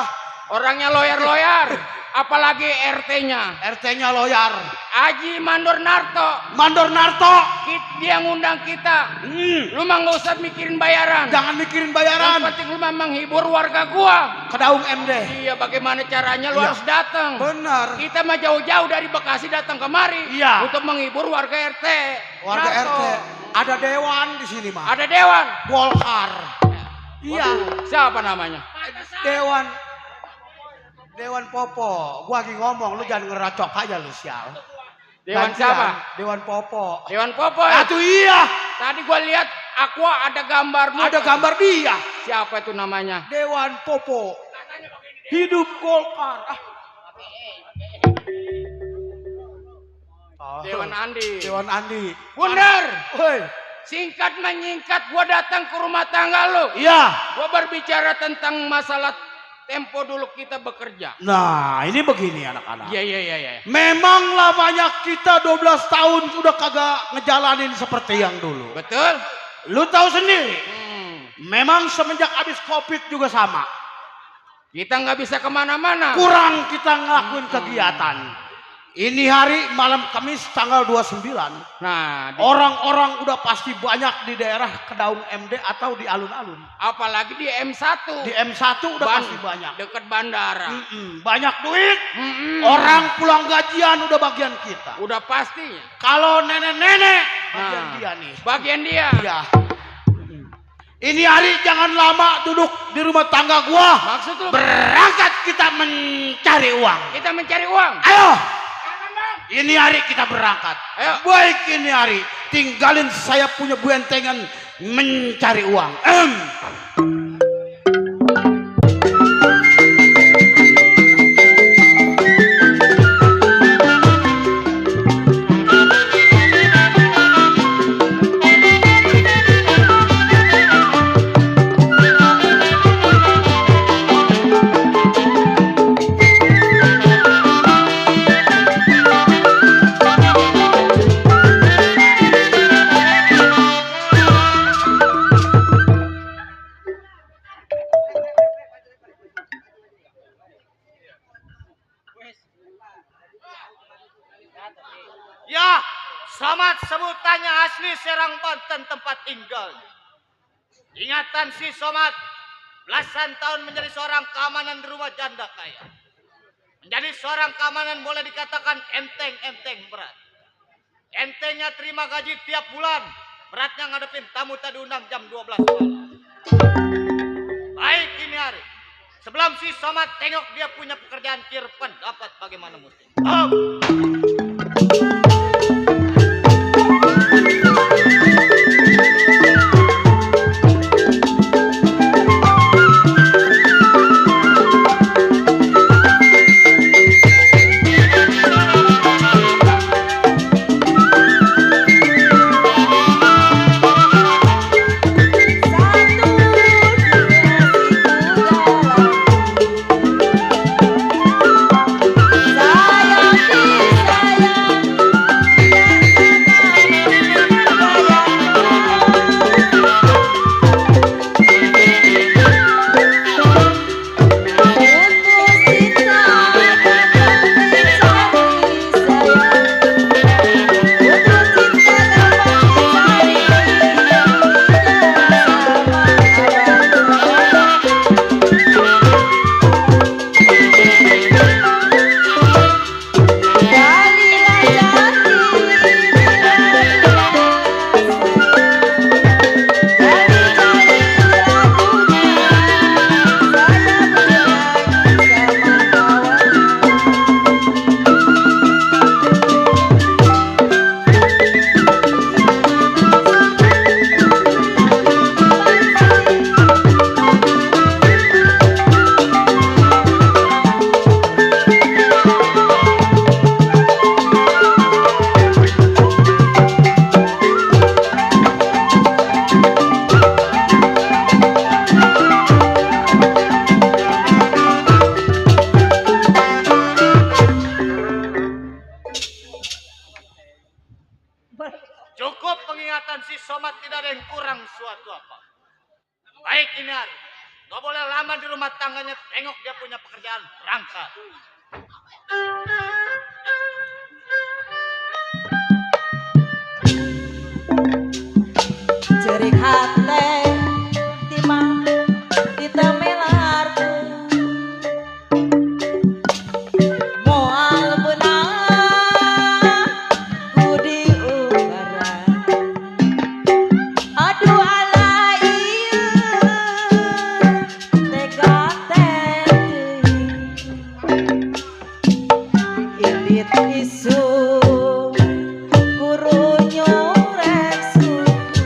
Orangnya loyar-loyar. Apalagi RT-nya. RT-nya loyar. Haji Mandor Narto. Mandor Narto. Dia ngundang kita. Lu mah nggak usah mikirin bayaran. Jangan mikirin Yang bayaran. penting lu mah menghibur warga gua. Kedaung MD. Iya, bagaimana caranya lu Iya. harus datang. Benar. Kita mah jauh-jauh dari Bekasi datang kemari. Iya. Untuk menghibur warga RT. Warga Narto. RT. Ada dewan di sini, mah. Ada dewan. Golkar. Iya. Waduh, siapa namanya? Dewan Popo. Gua lagi ngomong, lu jangan ngeracok aja lu sial. Dewan Gantian. siapa? Dewan Popo. Dewan Popo ya? Atuh iya. Tadi gua lihat Aqua ada gambarmu. Ada gambar dia. Siapa itu namanya? Dewan Popo. Hidup Golkar. Dewan Andi. Dewan Andi. Bener. Woi. Singkat menyingkat gua datang ke rumah tangga lu. Iya. Gua berbicara tentang masalah tempo dulu kita bekerja. Nah, ini begini anak-anak. Iya. Memang lamanya kita 12 tahun sudah kagak ngejalanin seperti yang dulu. Betul? Lu tahu sendiri. Hmm. Memang semenjak habis Covid juga sama. Kita nggak bisa kemana-mana. Kurang kita ngelakuin kegiatan. Ini hari malam Kamis tanggal 29. Nah, Orang-orang udah pasti banyak di daerah Kedaung MD atau di alun-alun. apalagi di M1. Di M1 udah pasti banyak. Dekat bandara. Banyak duit. Orang Orang pulang gajian udah bagian kita. udah pastinya. Kalau nenek-nenek bagian Nah, dia nih. bagian dia. Iya. Ini hari jangan lama duduk di rumah tangga gua. Maksud lu? Berangkat kita mencari uang. Kita mencari uang. Ayo. Ini hari kita berangkat. Ayo. Baik ini hari. Tinggalin saya punya buentengan mencari uang. Somad sebutannya asli Serang Banten tempat tinggalnya. Ingatan si Somad belasan tahun menjadi seorang keamanan di rumah janda kaya. Menjadi seorang keamanan boleh dikatakan enteng-enteng berat. Entengnya terima gaji tiap bulan, beratnya ngadepin tamu tadi undang jam 12 malam. Baik ini hari, sebelum si Somad tengok dia punya pekerjaan kirpan dapat bagaimana mesti. Cukup pengingatan si Somad, tidak ada yang kurang suatu apa. Baik ini hari, gak boleh lama di rumah tangganya, tengok dia punya pekerjaan berangkat. Cerik hati timah ditemelarku moal benang budi ubaran aduh ala iya tega teti ilit isu guru nyorek suku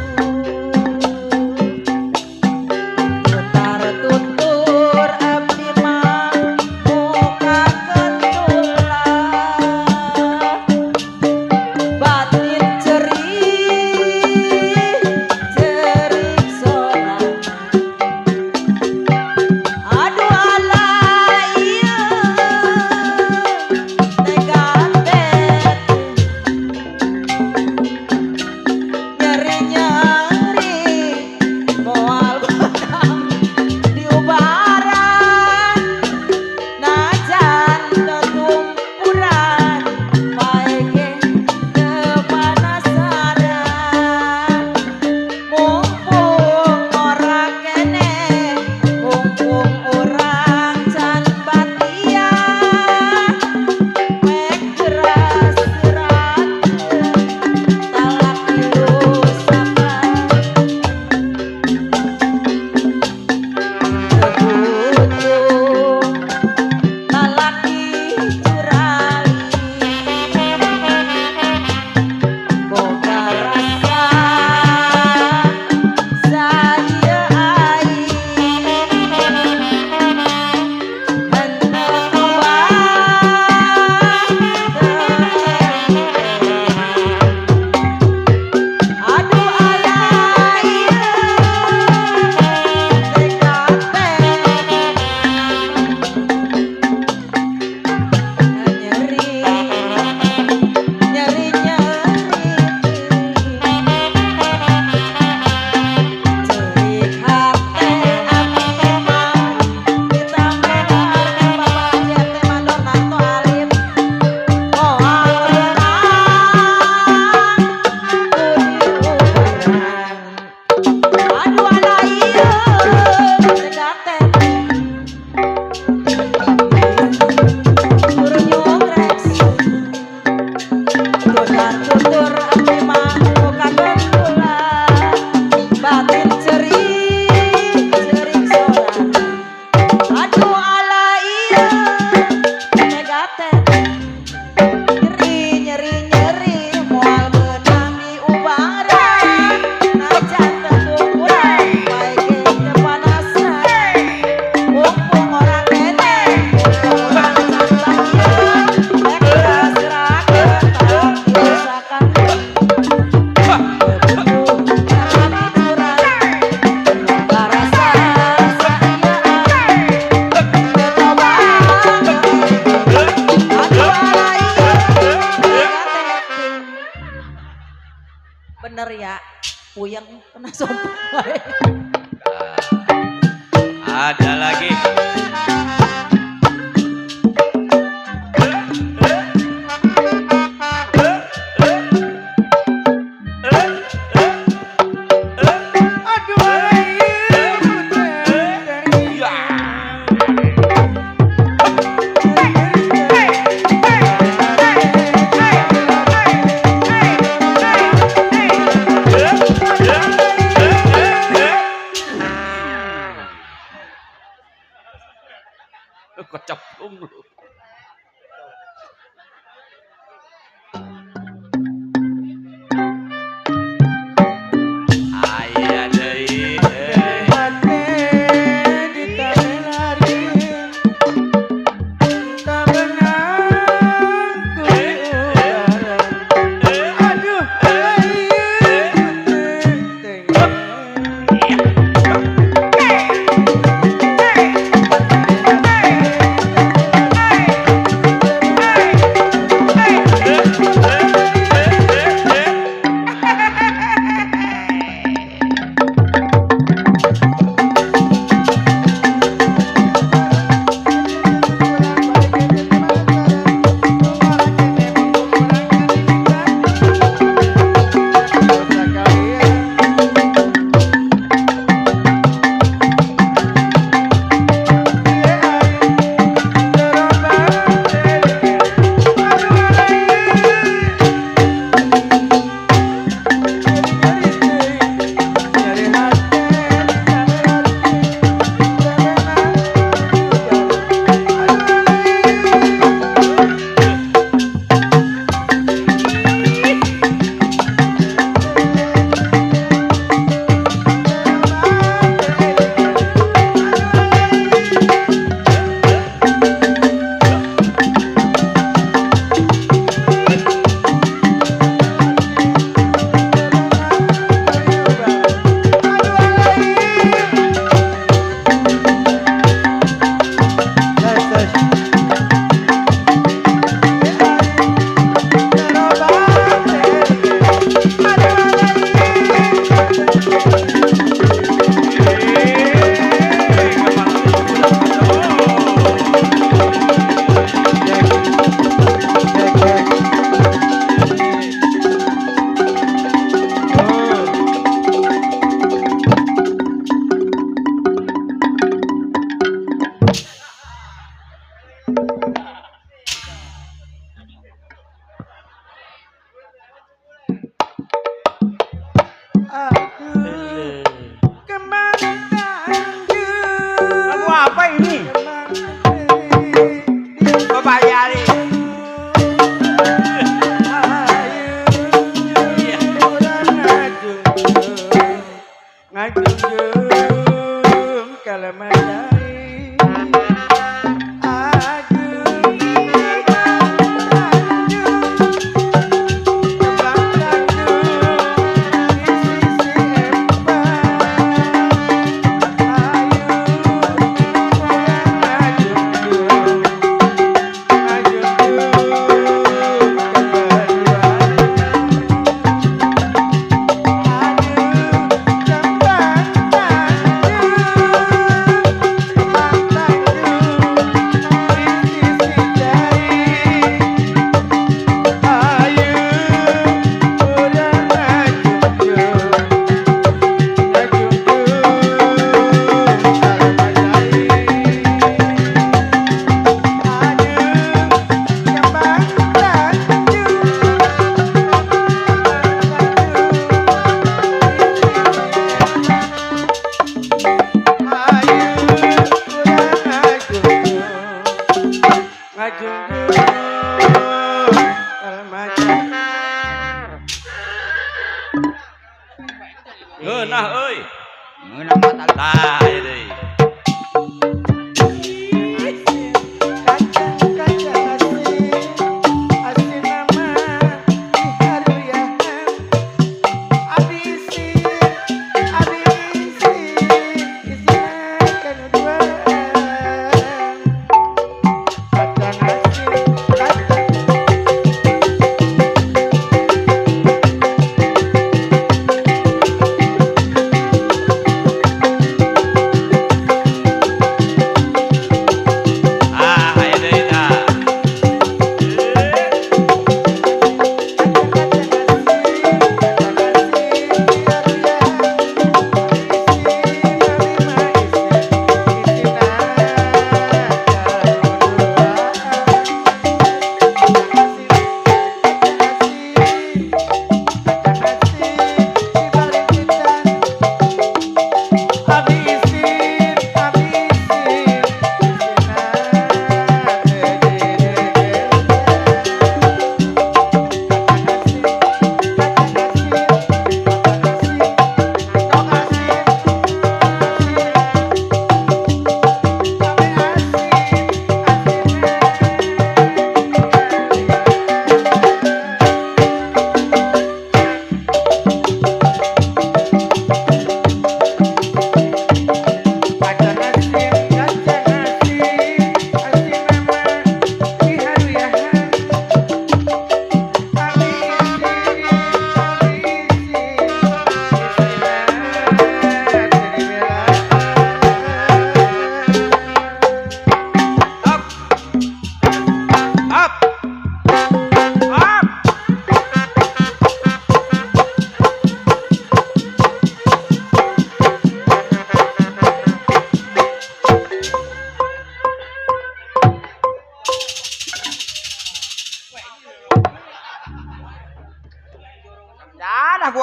kayak puyeng kena sompok wae. Ada lagi. Kecemplung lu. Aya deui. Lagu apa ini? Bapak Yari.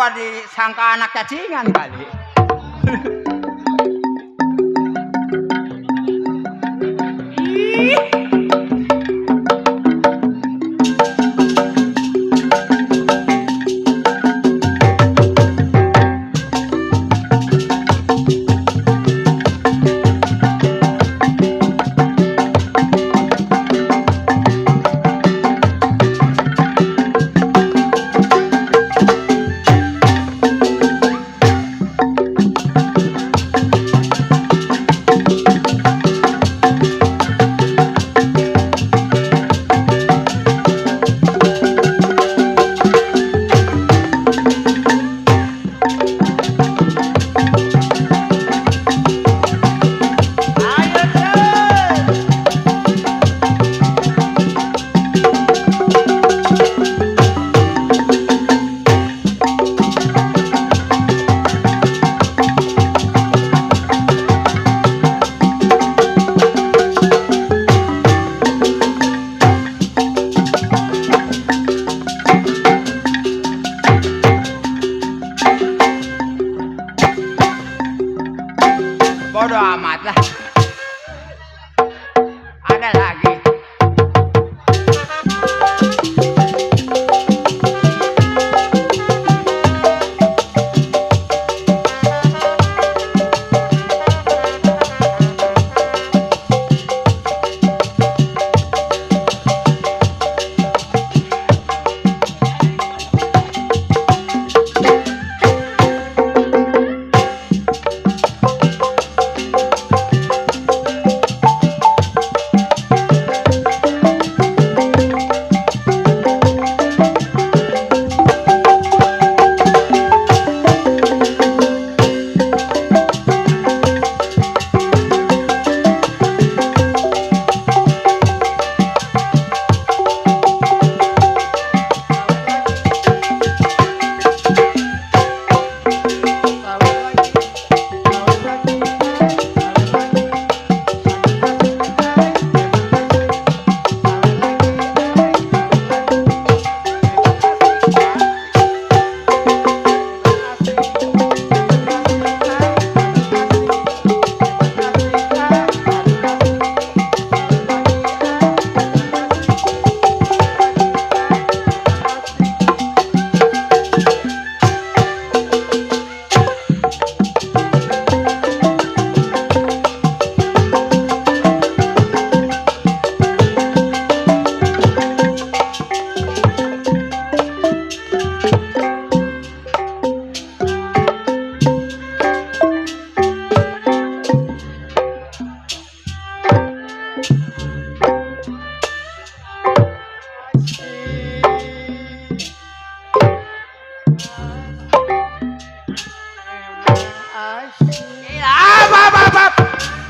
gua disangka anak cacingan kali. Bodoh amat lah. Ada lagi.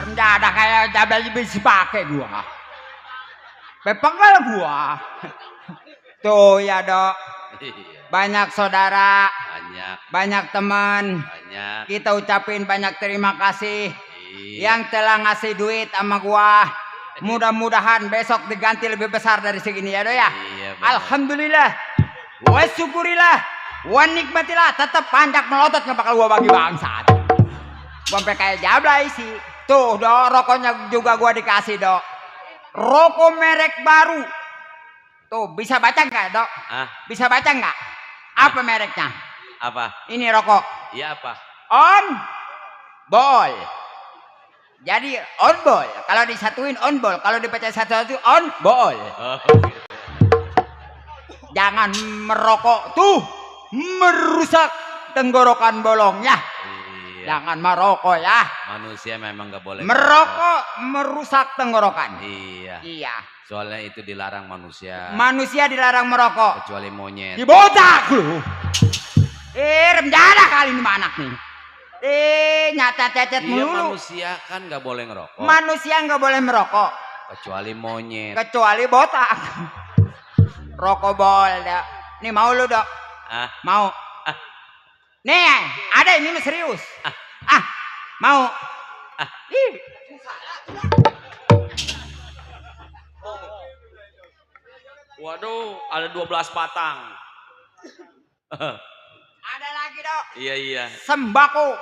Rendah kayak jabal bisa pakai gua. Bepenggal gua. Tuh ya dok. Banyak saudara. Banyak teman. Kita ucapin banyak terima kasih. Yang telah ngasih duit sama gua. Mudah-mudahan besok diganti lebih besar dari segini ya dok ya. Alhamdulillah. Wa syukurillah. Wa nikmatillah. Tetap panjang melotot nggak bakal gua bagi bangsat. Gua sampai kayak jablay sih. Tuh dok, rokoknya juga gua dikasih dok. Rokok merek baru. Tuh bisa baca nggak dok? Bisa baca nggak? Apa mereknya? Apa? Ini rokok. Iya apa? On ball. Jadi on ball. Kalau disatuin on ball. Kalau dibaca satu-satu on ball. Oh, Jangan merokok tuh merusak tenggorokan bolongnya. iya. Jangan merokok ya. Manusia memang nggak boleh Merokok merusak tenggorokan. Iya. Iya. Soalnya itu dilarang manusia. Manusia dilarang merokok. Kecuali monyet. Dibotak lu. Remjana kali ini anak nih. Nyata-cecet Iya, mulu. manusia kan nggak boleh ngerokok. Manusia nggak boleh merokok. Kecuali monyet. Kecuali botak. Rokok bol. Nih mau lu dok? Mau. Nih ada ini serius. Mau. Ih. Waduh, ada 12 batang. Ada lagi. Dok. Iya. Sembako.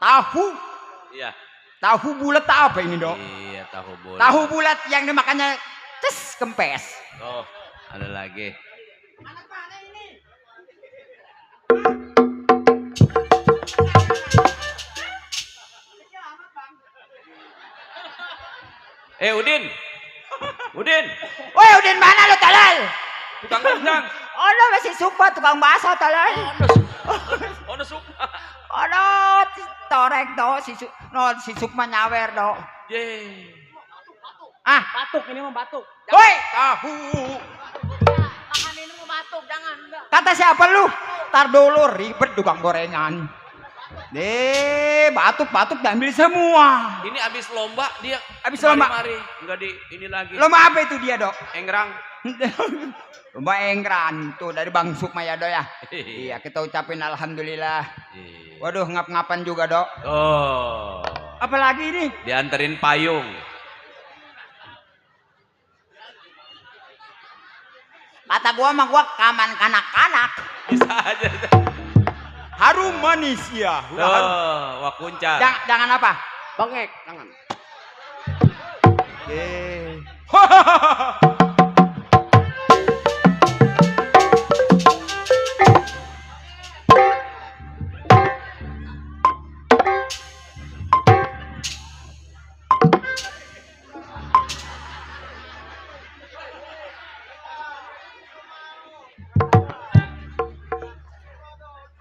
Tahu. Iya. Tahu bulat apa ini, Dok? Iya, tahu bulat. Tahu bulat yang dimakannya tes kempes. Oh, ada lagi. Anak mana ini? Udin. Udin. Woi, Udin mana lo, Talal? Tukang rendang. Oh, lo masih suka tukang bakso, Talal. Oh, suka. Oh, no, torek, Dok. Si Sukma nyawer, Dok. Ye. Ah, Batuk, ini mau batuk. woi, tahu. Tangan ini mau batuk, jangan. Enggak. Kata siapa lu? Tar dulu ribet tukang gorengan. Batuk diambil semua. Ini abis lomba dia. Abis lomba? Mari. Enggak di ini lagi. Lomba apa itu dia, Dok? Engrang. Lomba engran tuh dari Bang Sukma ya, Dok ya. Iya, kita ucapin alhamdulillah. Iya. Waduh, ngap-ngapan juga, Dok. Oh. Apalagi ini? Dianterin payung. Kata gua mah gua kaman kanak-kanak. Bisa aja. Harum manis ya. Oh, wakuncar. Jangan apa? Bengek, jangan.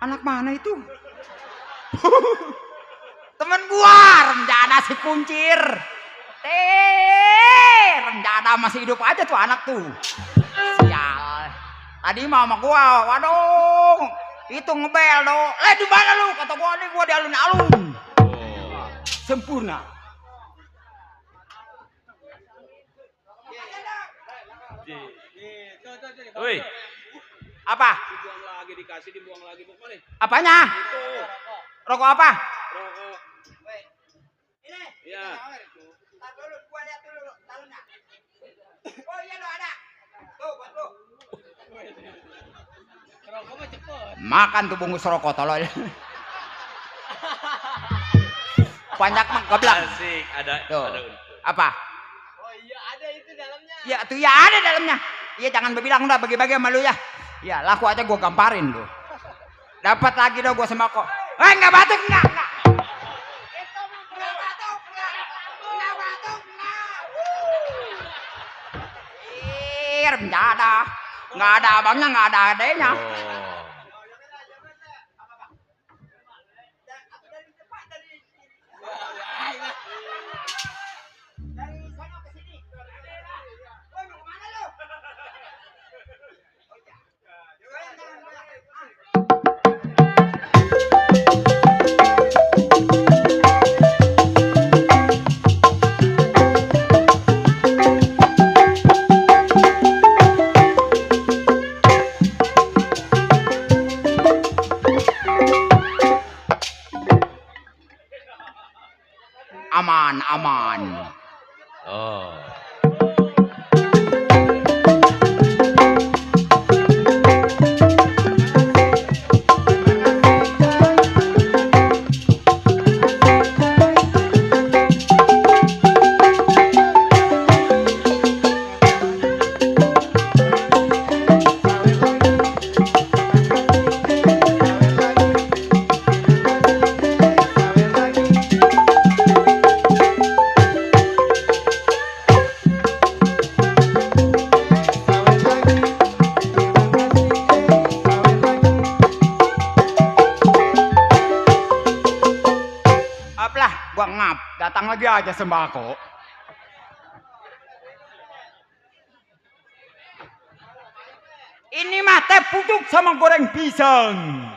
Anak mana itu? Temen gua, Renjana si kuncir. Renjana masih hidup aja tuh anak tuh. Sial. Tadi mama gua, waduh, itu ngebel dong. Di mana lu? Kata gua nih, gua di alun-alun. Sempurna. Woi. Apa? Dibuang lagi, dikasih dibuang lagi. Pokoknya Apanya? itu Rokok apa? rokok. Ini. Ya. Tar dulu, gua lihat dulu talunnya. Oh iya lo ada. Tuh buat lu. Rokok mah cepet. Makan tuh bungkus rokok tolol. Banyak mah goblok. Asik, ada Tuh. ada. Apa? Oh iya, ada itu dalamnya. Ya tuh ya ada dalamnya. Iya jangan berbilang udah bagi-bagi sama lu ya. Ya laku aja gua gamparin lu. Dapat lagi dong gua sembako. Enggak batuk enggak. Renjana. Enggak ada abangnya, enggak ada adenya. Oh. Aman. Oh. Gua ngap, datang lagi aja sembako. Ini mah teh pucuk sama goreng pisang.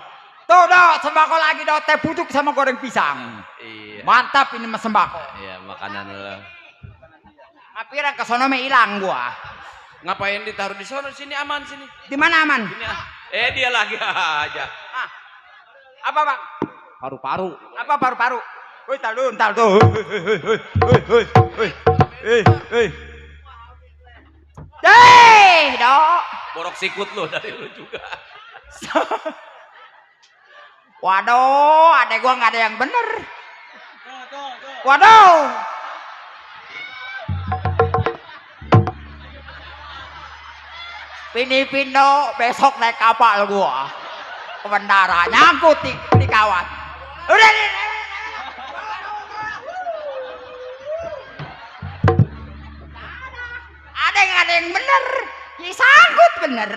Tuh dok, sembako lagi dok, teh pucuk sama goreng pisang. Iya. Mantap ini mah sembako. Iya, makanan lo. Ngapira ke sono mah hilang gua. Ngapain ditaruh di sono? Sini aman sini. Di mana aman? Sini. Dia lagi aja. Ah. Apa bang? Paru-paru. Apa paru-paru? Woi, entar tuh. Dok. Borok sikut lo dari lu juga. Waduh, adek gua nggak ada yang bener. Waduh. Pini-pindo besok naik kapal gua. Ke bandara nyangkut di kawat. Udah. Ada yang bener. Ya sangkut bener.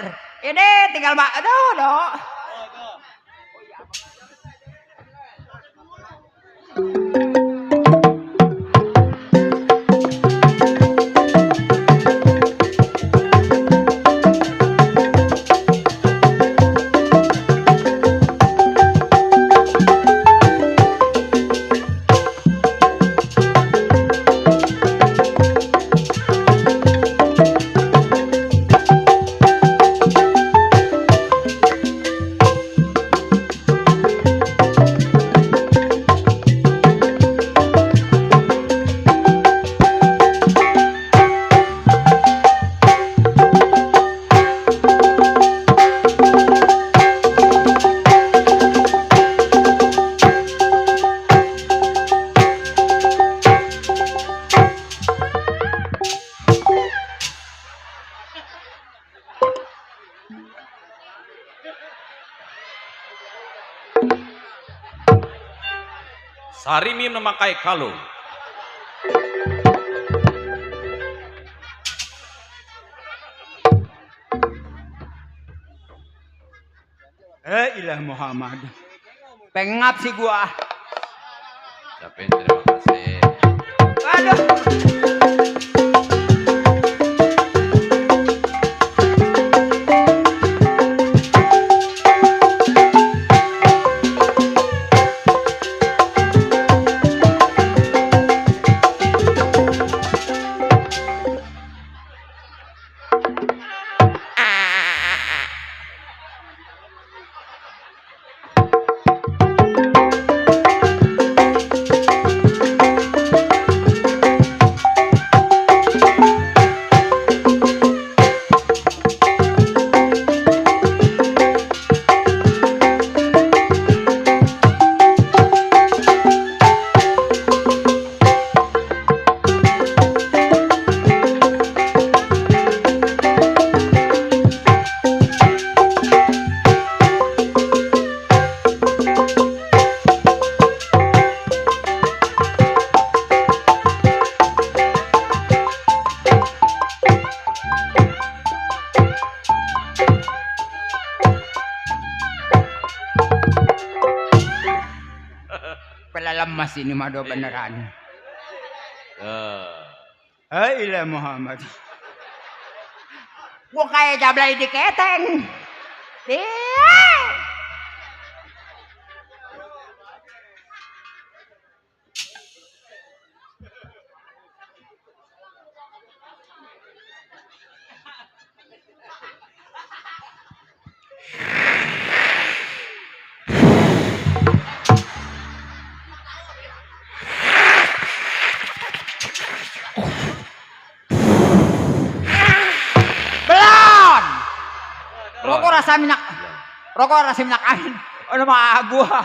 Ini tinggal aduh. Sarimin memakai kalung. Ilah Muhammad. Pengap sih gua. Ucapin terima kasih. Aduh. Lemas ini mado beneran. Ilah Muhammad. Gua kayak jablay di keteng. Rokok rasa minyak angin. Ono mah gua.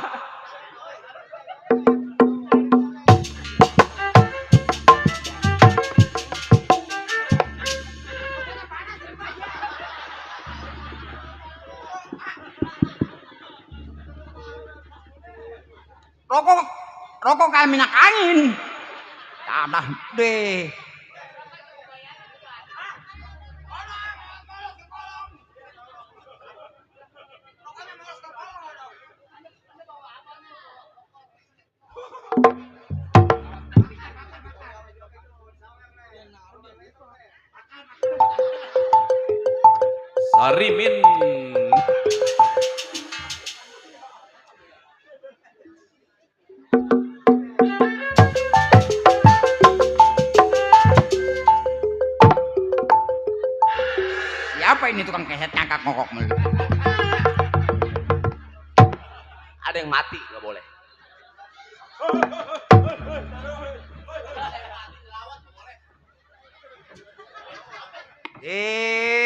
Rokok kayak minyak angin. Tanah deh. Sarimin. Siapa ini tukang keset ngangkat ngokok mulu? Ada yang mati, nggak boleh.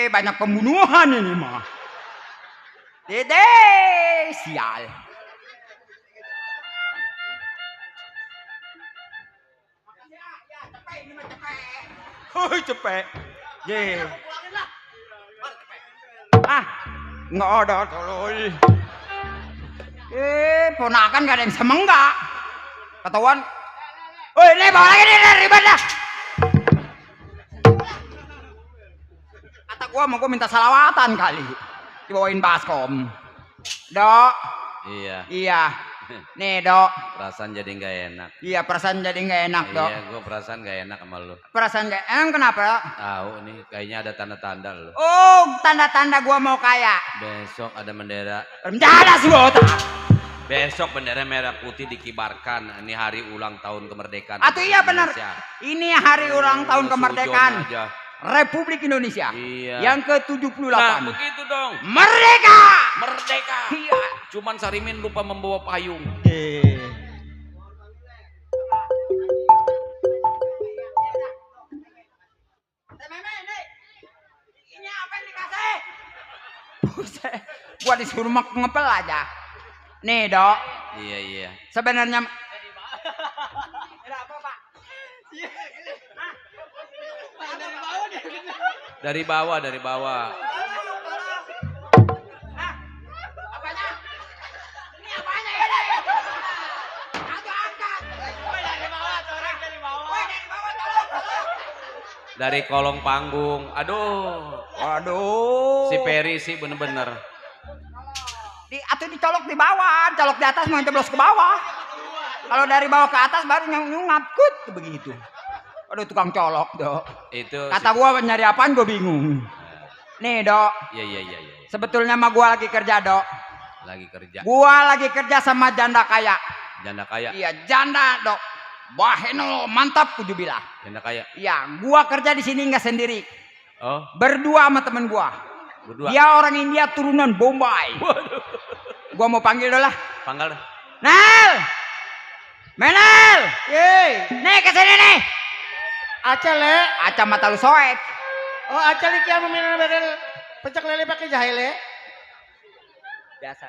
Banyak pembunuhan ini mah. Dede, sial. Hoi cepet. Ye. Ah, nggak ada tolol. Ponakan gak ada yang semenggak. Ketahuan. Woi, ini bawa lagi nih, ribet dah. Kata gua mau gua minta salawatan kali. Dibawain baskom. Dok. Iya. Iya. Nih, Dok. Perasaan jadi nggak enak. Iya, perasaan jadi nggak enak, Dok. Iya, gue perasaan nggak enak sama lu. Perasaan nggak enak kenapa, Dok? Tahu nih, kayaknya ada tanda-tanda lu. Oh, tanda-tanda gua mau kaya. Besok ada bendera. Rencana sih botak. Besok bendera merah putih dikibarkan. Ini hari ulang tahun kemerdekaan. Atau iya benar. Indonesia. Ini hari ulang tahun Sujon kemerdekaan aja. Republik Indonesia. Iya. Yang ke-78. Nah, begitu dong. Merdeka. Merdeka. Iya. Cuman Sarimin lupa membawa payung. Ini apa yang dikasih? Buset. Gua disuruh ngepel aja. Nih, Dok. Iya, iya. Sebenarnya Dari bawah, dari bawah. apanya? Ini apanya ya? Aku angkat. Dari bawah, tolong. Dari kolong panggung. Aduh. Waduh. Si Peri sih bener-bener. Atau dicolok di bawah, colok di atas mau jeblos ke bawah. Kalau dari bawah ke atas baru nyungap kut begitu. Aduh tukang colok, Dok. Itu Kata gua nyari apaan gua bingung. Nih, Dok. Iya, iya, iya, iya. Sebetulnya mah gua lagi kerja, Dok. Lagi kerja. Gua lagi kerja sama janda kaya. Janda kaya. Iya, janda, Dok. Baheno mantap kudu bilang. Janda kaya. Iya, gua kerja di sini nggak sendiri. Oh, Berdua sama temen gua. berdua. Dia orang India turunan Bombay. Gua mau panggil dulu lah. Panggal dah. Nel! Menel! Yeay, Nih kesini nih. aca le. Aca mata lu soek. Oh, aca li kia meminang berel pecak lele pakai jahe le. Biasa.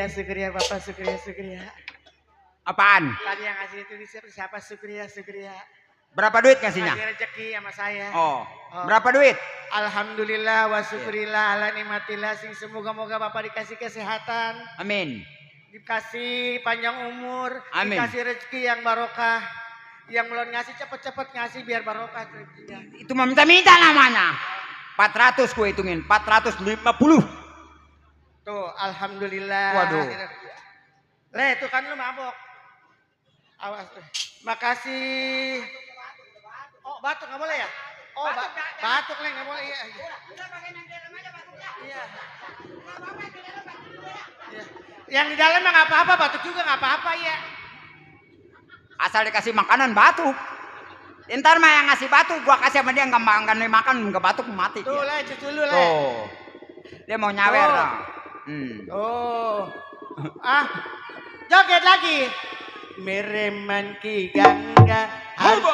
Sukria, Bapak Sukria. Apaan? Tadi yang ngasih itu siapa Sukria. Berapa duit ngasihnya? Kasih rezeki sama saya. Oh, berapa duit? Alhamdulillah wa syukurillah ala nikmatillah sing semoga-moga Bapak dikasih kesehatan, Amin. dikasih panjang umur, Amin. dikasih rezeki yang barokah. Yang belum ngasih cepet-cepet ngasih biar barokah rezekinya. Itu mah minta-minta namanya. 400 gue hitungin, 450. Tuh, alhamdulillah. Waduh. Le, itu kan lu mabok. Awas. Makasih. Oh, batuk nggak boleh ya? Oh, batuk Le, nggak boleh. Iya. Iya. Iya. Yang di dalam mah nggak apa-apa, batuk juga nggak apa-apa ya. Asal dikasih makanan batuk. Ntar mah yang ngasih batuk, gua kasih sama dia nggak makan, nggak batuk mati. Tuh Le, cucu lu Le. Tuh. Dia mau nyawer. Tuh. Oh. Ah, joget lagi. Mereman ki gangga,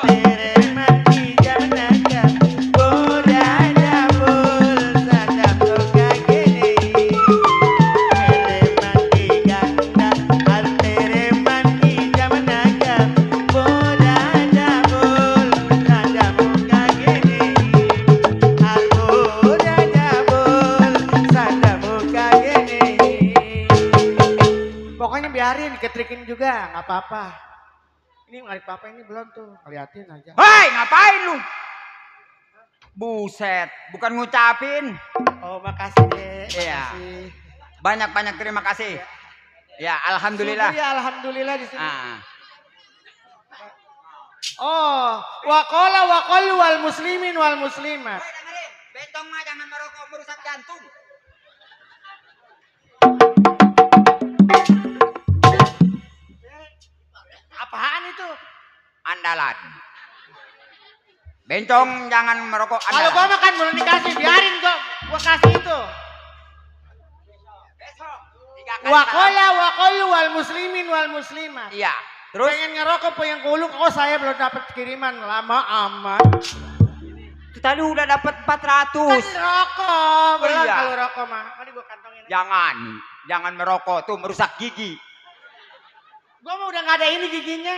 mereman ki janaga, bodada bol sadam toga gede. Mereman ki gangga, mereman ki janaga, bodada bol sadam toga gede. Bodada bol sadam toga gede. Pokoknya biarin diketrikin juga, nggak apa-apa. Ini ngarik papa ini belum tuh, liatin aja. Hei, ngapain lu? Buset, bukan ngucapin. Oh, makasih deh. Iya. Makasih. Banyak-banyak terima kasih. Ya, alhamdulillah. Syukur ya, alhamdulillah di sini. Ah. Oh, waqalu wal muslimin wal muslimat. Bentong mah jangan merokok merusak jantung. Apaan itu? Andalan. Bencong jangan merokok Kalau gua andalan. makan belum dikasih, biarin gua kasih itu. Besok 3 kali. Waqalu wal muslimin wal muslimat. Iya. Terus Pengen ngerokok pengen kuluk, oh saya belum dapat kiriman, lama amat. itu tadi udah dapat 400. Kan rokok, belum iya. kalau rokok mah. Mari gua kantongin. Jangan merokok tuh merusak gigi. Gua mah udah nggak ada ini giginya.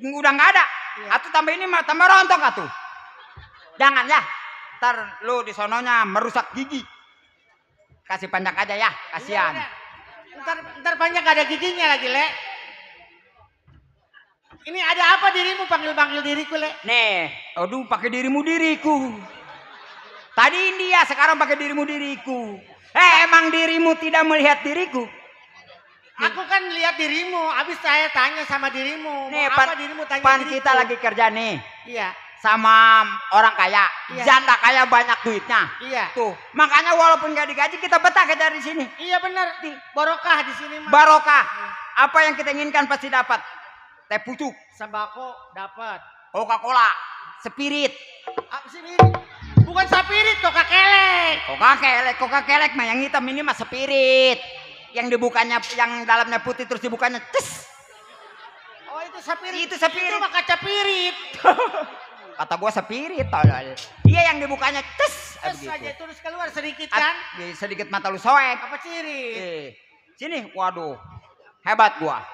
Udah nggak ada. Iya. Atuh tambah ini mah tambah rontok atuh. Jangan ya. Ntar lu di sononya merusak gigi. Kasih panjang aja ya, kasihan. Iya, ntar banyak gak ada giginya lagi, Le. Ini ada apa dirimu panggil-panggil diriku, Le? Nih, aduh pakai diriku. Tadi India, sekarang pakai diriku. Emang dirimu tidak melihat diriku? Aku kan lihat dirimu, habis saya tanya sama dirimu. Nih, Mau apa dirimu tanya pan diriku? kita lagi kerja nih Iya, sama orang kaya, Iya. janda kaya banyak duitnya. iya. Tuh, makanya walaupun gak digaji kita betah kerja di sini. Iya benar. Barokah di sini mah. Barokah. Apa yang kita inginkan pasti dapat. Teh pucuk, Sembako dapat. Coca-Cola, spirit. Apa sih ini? Bukan sapirit, kok kelek. Coca kelek mah yang hitam ini mah spirit. Yang dibukanya, yang dalamnya putih terus dibukanya ces. Oh itu sapirit. Itu sapirit. Itu mah kaca pirit. Kata gua spirit tolol. Iya yang dibukanya ces. Terus aja terus keluar sedikit kan? Sedikit mata lu soek. Apa ciri? Sini, waduh. Hebat gua.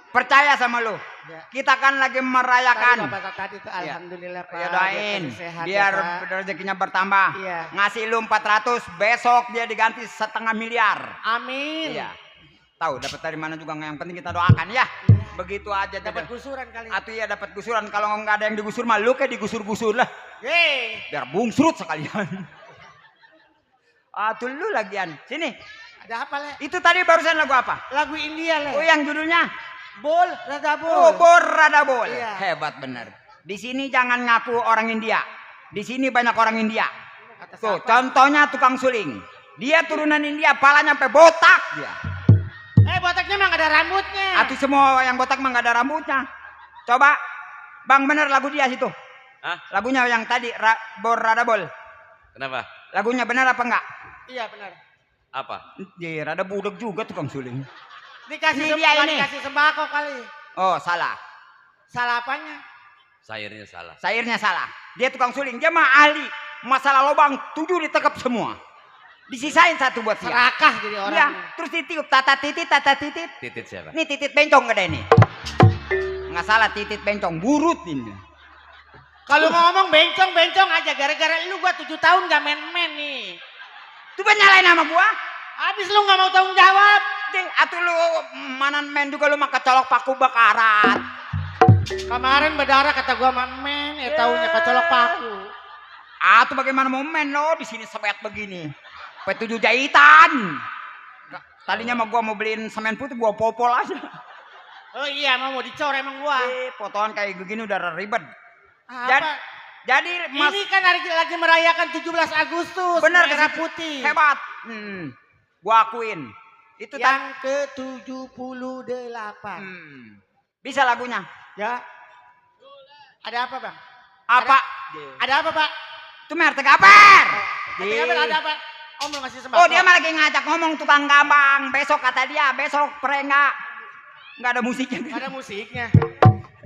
Percaya sama lu. Ya. Kita kan lagi merayakan. Tadi tuh alhamdulillah Pak. Ya doain sehat, biar ya, Pak. rezekinya bertambah. Iya. Ngasih lu 400, besok dia diganti 1,5 miliar. Amin. Iya. Tahu dapat dari mana juga, yang penting kita doakan ya. Begitu aja Dapat deh. gusuran kali. Atuh ya dapat gusuran, kalau nggak ada yang digusur mah lu kayak digusur-gusur lah. Yeay. Biar bungsrut sekalian. Atuh lu lagian. Sini. Ada apa, Le? Itu tadi barusan lagu apa? Lagu India, Le. Oh yang judulnya Bol, rada bol. Oh, Boradabol. Iya. Hebat bener. Di sini jangan ngaku orang India. Di sini banyak orang India. Kata Tuh, siapa? contohnya tukang suling. Dia turunan India, palanya sampai botak dia. Botaknya mah gak ada rambutnya. Atuh semua yang botak mah gak ada rambutnya. Coba, Bang bener lagu dia situ. Hah? Lagunya yang tadi, Boradabol. Kenapa? Lagunya benar apa enggak? Iya benar. Apa? Dia rada budak juga tukang suling. Dikasih Ini dia ini. dikasih sembako kali. Oh, salah. Salah apanya? Sairnya salah. Sairnya salah. Dia tukang suling, dia mah ahli. Masalah lubang 7 ditekap semua. Disisain satu buat dia. Serakah jadi orang. Iya, terus ditiup tata titit. Titit siapa? Ini titit bencong gede nih. Nggak salah titit bencong burut ini. Kalau ngomong bencong aja gara-gara lu gua 7 tahun gak main-main nih. Tuh nyalain nama gua. Habis lu gak mau tanggung jawab. Atuh lu mana main juga lu mah kecolok paku bakarat. Kemarin berdarah kata gua main, taunya kecolok paku. Atuh bagaimana mau main lo di sini sebet begini. Sampai 7 jahitan. Tadinya mah gua mau beliin semen putih gua popol aja. Oh iya mau dicor emang gua. Potongan kayak begini udah ribet. Apa? Jadi Mas Ini kan lagi merayakan 17 Agustus. bener merah putih. Hebat. Gua akuin. Itu Yang ke-78. Bisa lagunya. Ya. Ada apa, Bang? Apa? Ada apa, Pak? Itu mer tegaper. Ada apa? Om mau ngasih sembako. Oh dia malah lagi ngajak ngomong tukang gambang. Besok kata dia, besok prenga. Nggak ada musiknya. Nggak ada musiknya.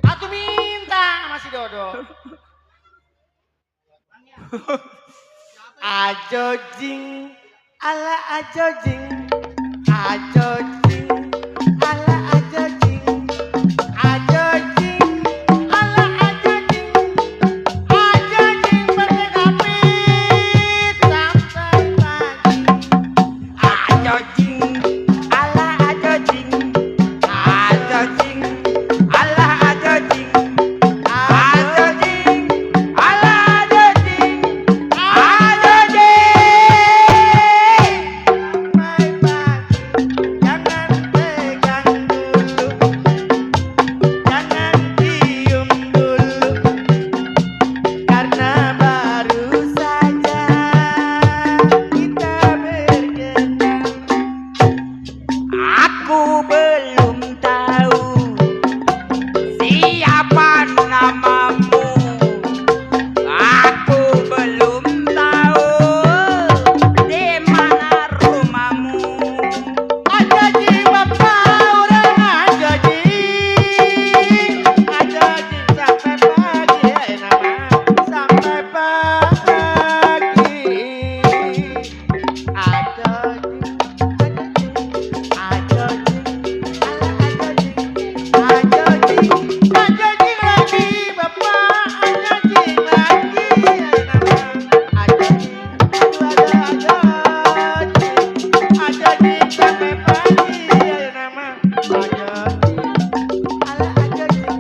Atuh minta sama si Dodo. Ajojing, ala ajojing, ajojing, ala ajojing, ajojing, ala ajojing, ajojing berkapit sampai pagi. Ajojing, ala ajojing, ajojing, ala ajojing, ajojing, ala ajojing, ajojing. Aku belum tahu siapa namamu. Aku belum tahu di mana rumahmu. Ajojing bapak orang ajojing, ajojing sampai pagi nama sampai pagi. Ajojing, ajojing lagi bapak, ajojing lagi nama ajojing sampai pagi nama ajojing, ala ajojing,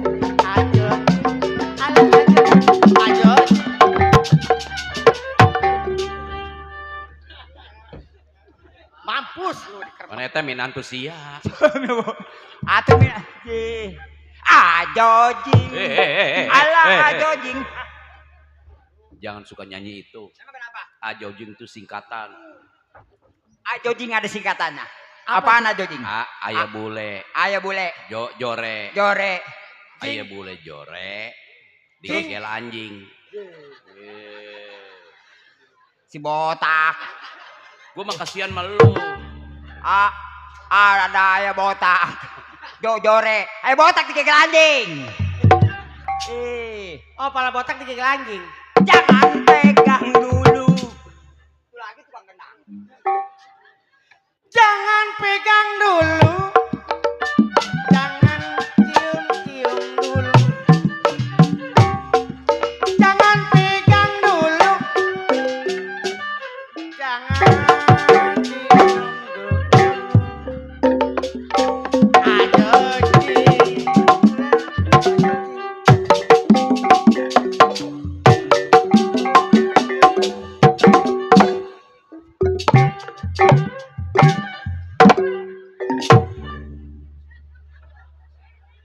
ajojing. Mampus lu dikerem. Mana eta min antusias. Atuh min ajojing. Ala ajojing. Jangan suka nyanyi itu. Emang kenapa? Ajojing itu singkatan. Ajojing ada singkatannya. Apaan ajojing? Ayah bule. Ayah bule. Jore. Jore. Ayah bule jore. Digigel anjing. Si botak. Gua mah kasihan sama lu. Ada ayah botak. Jore. Ayah botak digigil anjing. Oh, pala botak digigil anjing. Jangan pegang dulu. Itu lagi tukang gendang. Jangan pegang dulu. Jangan cium-cium dulu. Jangan pegang dulu. Jangan cium dulu. Ajojing.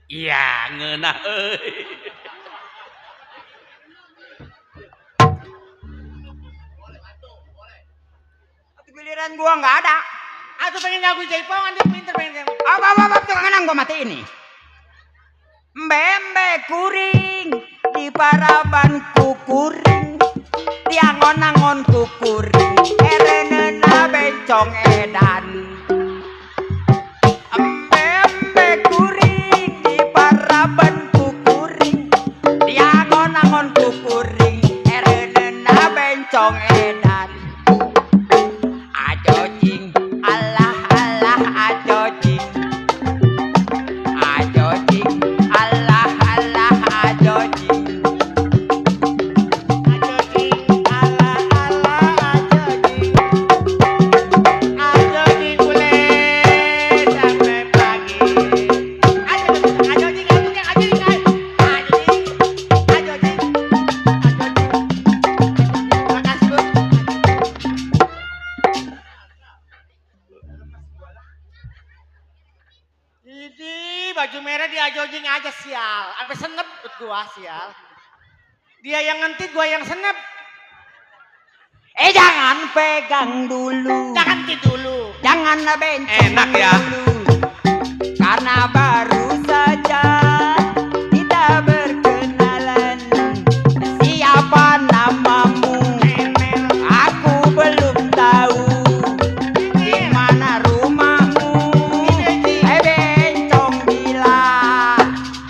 Iya, ngeunah euy. Atau giliran gua nggak ada. Atuh pengen ngaku jaipongan dia pinter pengen ngaku. Apa tukang gendang gua mati ini. Mbembe kuring di paraban kukuring. Diangon-angon kukuring. Erenena bencong edan. Mbembe kuring di paraban kukuring. Diangon-angon kukuring. Erenena bencong edan. Ini baju merah dia jogging aja sial. Sampai senep gua sial. Dia yang ngentit, gua yang senep. Jangan pegang dulu. Jangan ngentit dulu. Jangan bencong Enak ya. dulu. Karena baru saja kita berkenalan. Siapa namamu? Aku belum tahu. Di mana rumahmu? Bencong bila.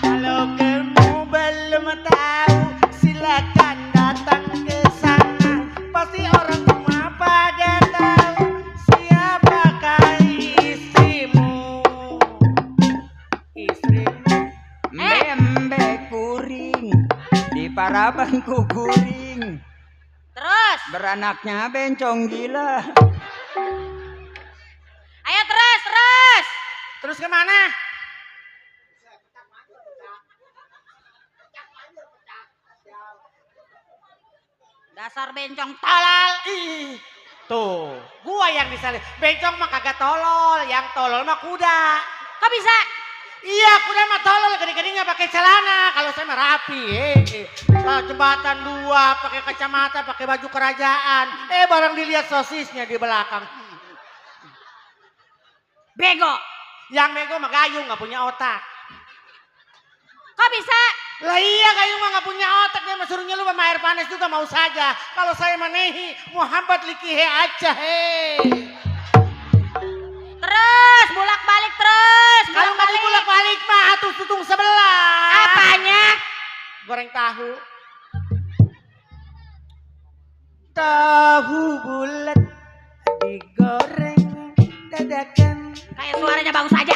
Kalau kamu belum tahu, silakan datang ke sana. Pasti orang semua pada tahu siapakah istrimu. Istrimu. Membe kuring di parabanku kuring. Terus. Beranaknya bencong gila. Ayo terus, terus. Terus kemana? Dasar bencong tolol. Ih, tuh, gua yang disalih. Bencong mah kagak tolol, yang tolol mah kuda. Kok bisa? Iya, kuda mah tolol, gede-gede nggak pakai celana. Kalau saya mah rapi, jembatan dua, pakai kacamata, pakai baju kerajaan. Barang dilihat sosisnya di belakang. Bego. Yang bego mah gayung, nggak punya otak. Kok bisa? Lah iya, gayung mah nggak punya otak. Dia mah suruhnya lu sama air panas juga mau saja. Kalau saya menehi, Muhammad likihe aja, Terus, bolak-balik terus. Kalau nggak dibulak-balik mah atuh tutung sebelah. Apanya? Goreng tahu. Tahu bulat digoreng dadakan. Kayak suaranya bagus aja.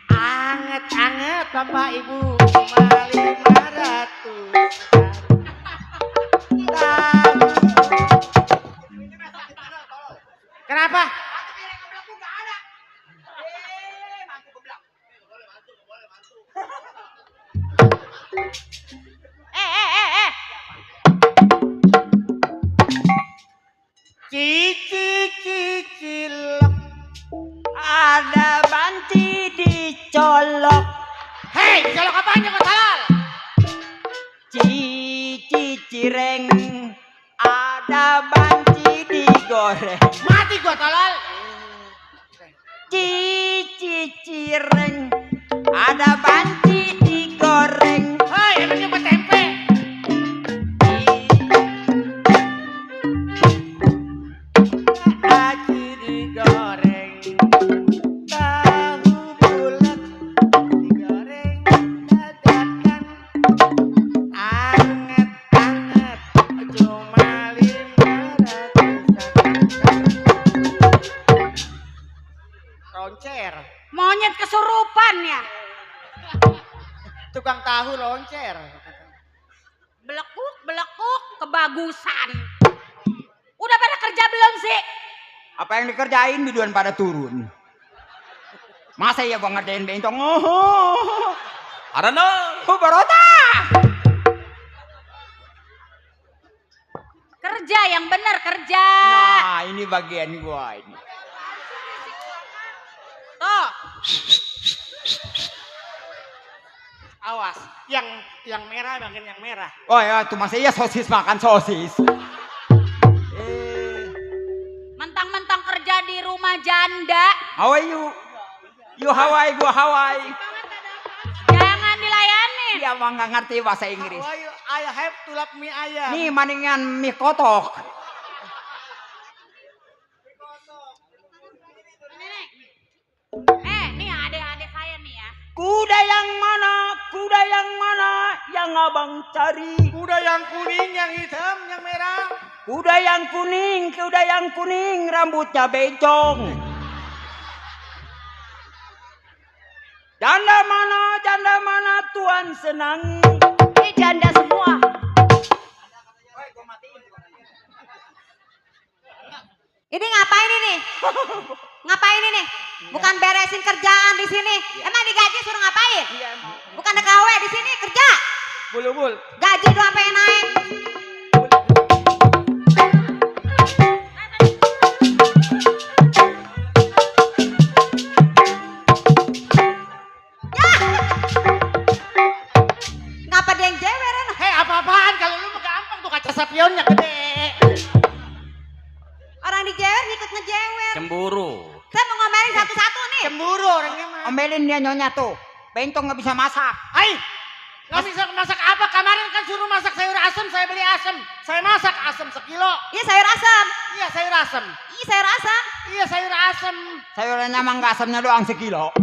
Anget-anget Bapak Ibu cuma 500. Tahu. Kenapa? Cicilok. Ada banci dicolok. Hei, colok apaan kau talal? Cireng. Ada banci digoreng. Mati gua talal. Cireng. Ada banci digoreng. Hei, emangnya buat tempe? Aci digoreng. Tahu bulat digoreng dadakan. Anget-anget cuma 500. Roncer. Monyet kesurupan ya. Tukang tahu loncer. Belekuk, belekuk, kebagusan. Udah pada kerja belum sih? Apa yang dikerjain biduan pada turun. Masa ya gua ngerjain bencong? Arana. Barota. Kerja yang benar kerja. Nah, ini bagian gua ini. Tuh. Awas, yang merah bagian yang merah. Oh ya, tuh masa iya sosis makan sosis. Mentang-mentang kerja di rumah janda. How are you? You Hawaii, gua Hawaii. Jangan dilayanin. Dia mah nggak ngerti bahasa Inggris. Why I have to love me ayam. Nih mendingan mie kotok. Nih adik-adik saya nih ya. Kuda yang mana? Kuda yang mana yang abang cari? Kuda yang kuning, yang hitam, yang merah. Kuda yang kuning, rambutnya bencong. Janda mana tuan senangi? Ini janda semua. Ini ngapain ini? Ngapain ini? Bukan beresin kerjaan di sini. Emang digaji suruh ngapain? Bukan KW di sini kerja. Bul. Gaji doang pengen naik. cemburu. Saya mau ngomelin satu-satu nih. Cemburu orangnya mah. Omelin dia nyonya tuh. Bentong nggak bisa masak. Hai, nggak bisa masak apa? Kemarin kan suruh masak sayur asem, saya beli asem. Saya masak asem sekilo. Iya sayur asam. Iya sayur asem. Iya sayur asam. Iya sayur asem. Sayurannya mah nggak asamnya doang sekilo.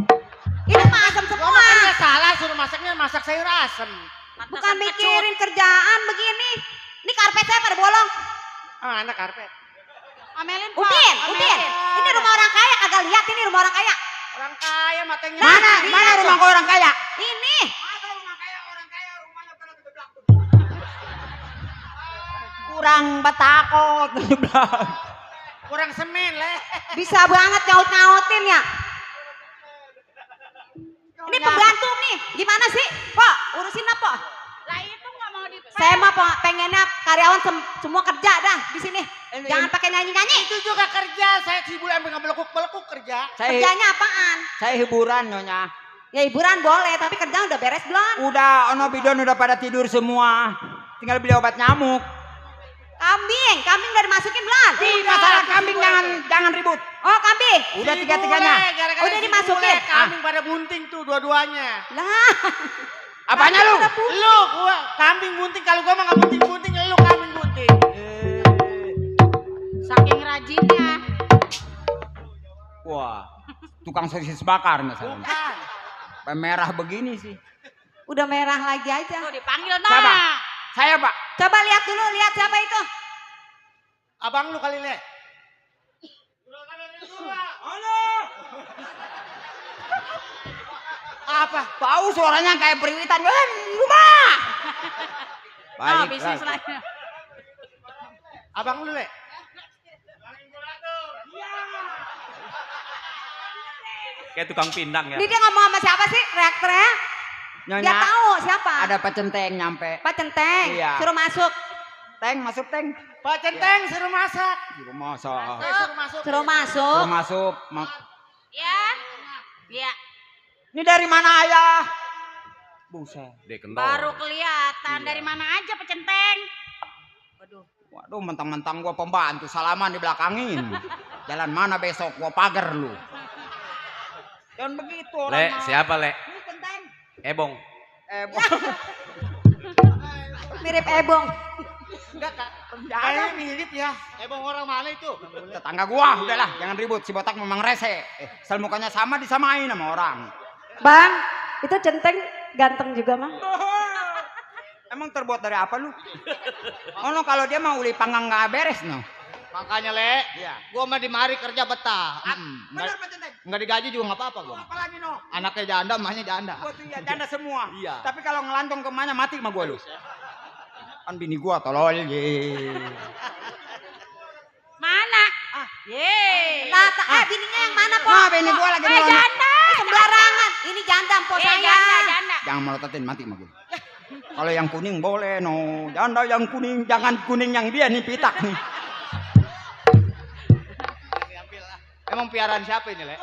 Ini mah asam Gua semua. makanya salah suruh masaknya masak sayur asem. Bukan mikirin kerjaan begini. Ini karpet saya pada bolong. Ah, anak karpet. Omelin Pak. Udin. Omelin. Ini rumah orang kaya kagak lihat ini rumah orang kaya. Orang kaya matanya. Mana rumah kau orang kaya? Ini. Kurang batakot. Kurang semen leh. Bisa banget nyaut-nyautin ya. Ini pembantu nih. Gimana sih? Pak, urusin apa? Lah itu nggak mau di. Saya mah pengennya karyawan semua kerja dah di sini. Jangan pakai nyanyi-nyanyi. Itu juga kerja. Saya sibuk sampai ngebelekuk-belekuk kerja. Kerjanya apaan? Saya hiburan nyonya. Ya hiburan boleh, tapi kerjaan udah beres belum? Udah, ono bidon udah pada tidur semua. Tinggal beli obat nyamuk. Kambing udah dimasukin belum? Masalah kambing jangan ribut. Oh kambing. Udah tiga-tiganya. Udah dimasukin? Kambing pada bunting tuh dua-duanya. Lah. Apanya lu? Lu gua kambing bunting, kalau gua mah nggak bunting-bunting, lu kambing bunting. Saking rajinnya. Wah, tukang sosis bakar misalnya. Bukan. Merah begini sih. Udah merah lagi aja. Tuh dipanggil nah. Siapa? Saya pak. Coba lihat dulu, lihat siapa itu. Abang lu kali le. Apa? Tahu suaranya kayak periwitan. Rumah. Oh, Baik. bisnis lainnya. Abang lu le. Kayak tukang pindang ya. Ini dia ngomong sama siapa sih? Teriak-teriak. Nyonya, Dia tahu siapa. ada Pak Centeng nyampe. Pak Centeng. Iya. Suruh masuk. Teng, masuk Teng. Pak Centeng suruh masak. Suruh masak. Suruh masuk. Suruh masuk. Suruh masuk. Ya. Ya. Ini dari mana ayah? Buset. Dia kendor. Baru kelihatan dari mana aja pecenteng. Waduh. Waduh, mentang-mentang gua pembantu salaman di belakangin. Jalan mana besok gua pagar lu. Jangan begitu Le, orang mah. siapa Le? Ini Centeng. Ebong. Mirip Ebong. Enggak kak. Kayaknya mirip ya. Ebong orang mana itu? Tetangga gua, udahlah, jangan ribut. Si botak memang rese. Asal mukanya sama disamain sama orang. Bang, itu Centeng ganteng juga mah. Emang terbuat dari apa lu? Oh no, kalau dia mah uli panggang nggak beres no. Makanya le, Iya. gua mah di mari kerja betah. Bener Pak Centeng. Enggak digaji juga nggak apa-apa gua. Apalagi no? Anaknya janda, mahnya janda. Gua tuh ya janda semua. Iya. Tapi kalau ngelantong kemana mati mah gua lu. Kan bini gua tolol ye. Mana? Yeay. Bininya yang mana, Po? Nah, bini gua lagi nyolong. Janda. Sembarangan. Ini janda, Po saya. Janda. Jangan melototin mati mah gua. Kalau yang kuning boleh no. Janda yang kuning, jangan kuning yang dia nih pitak nih. Emang piaraan siapa ini le?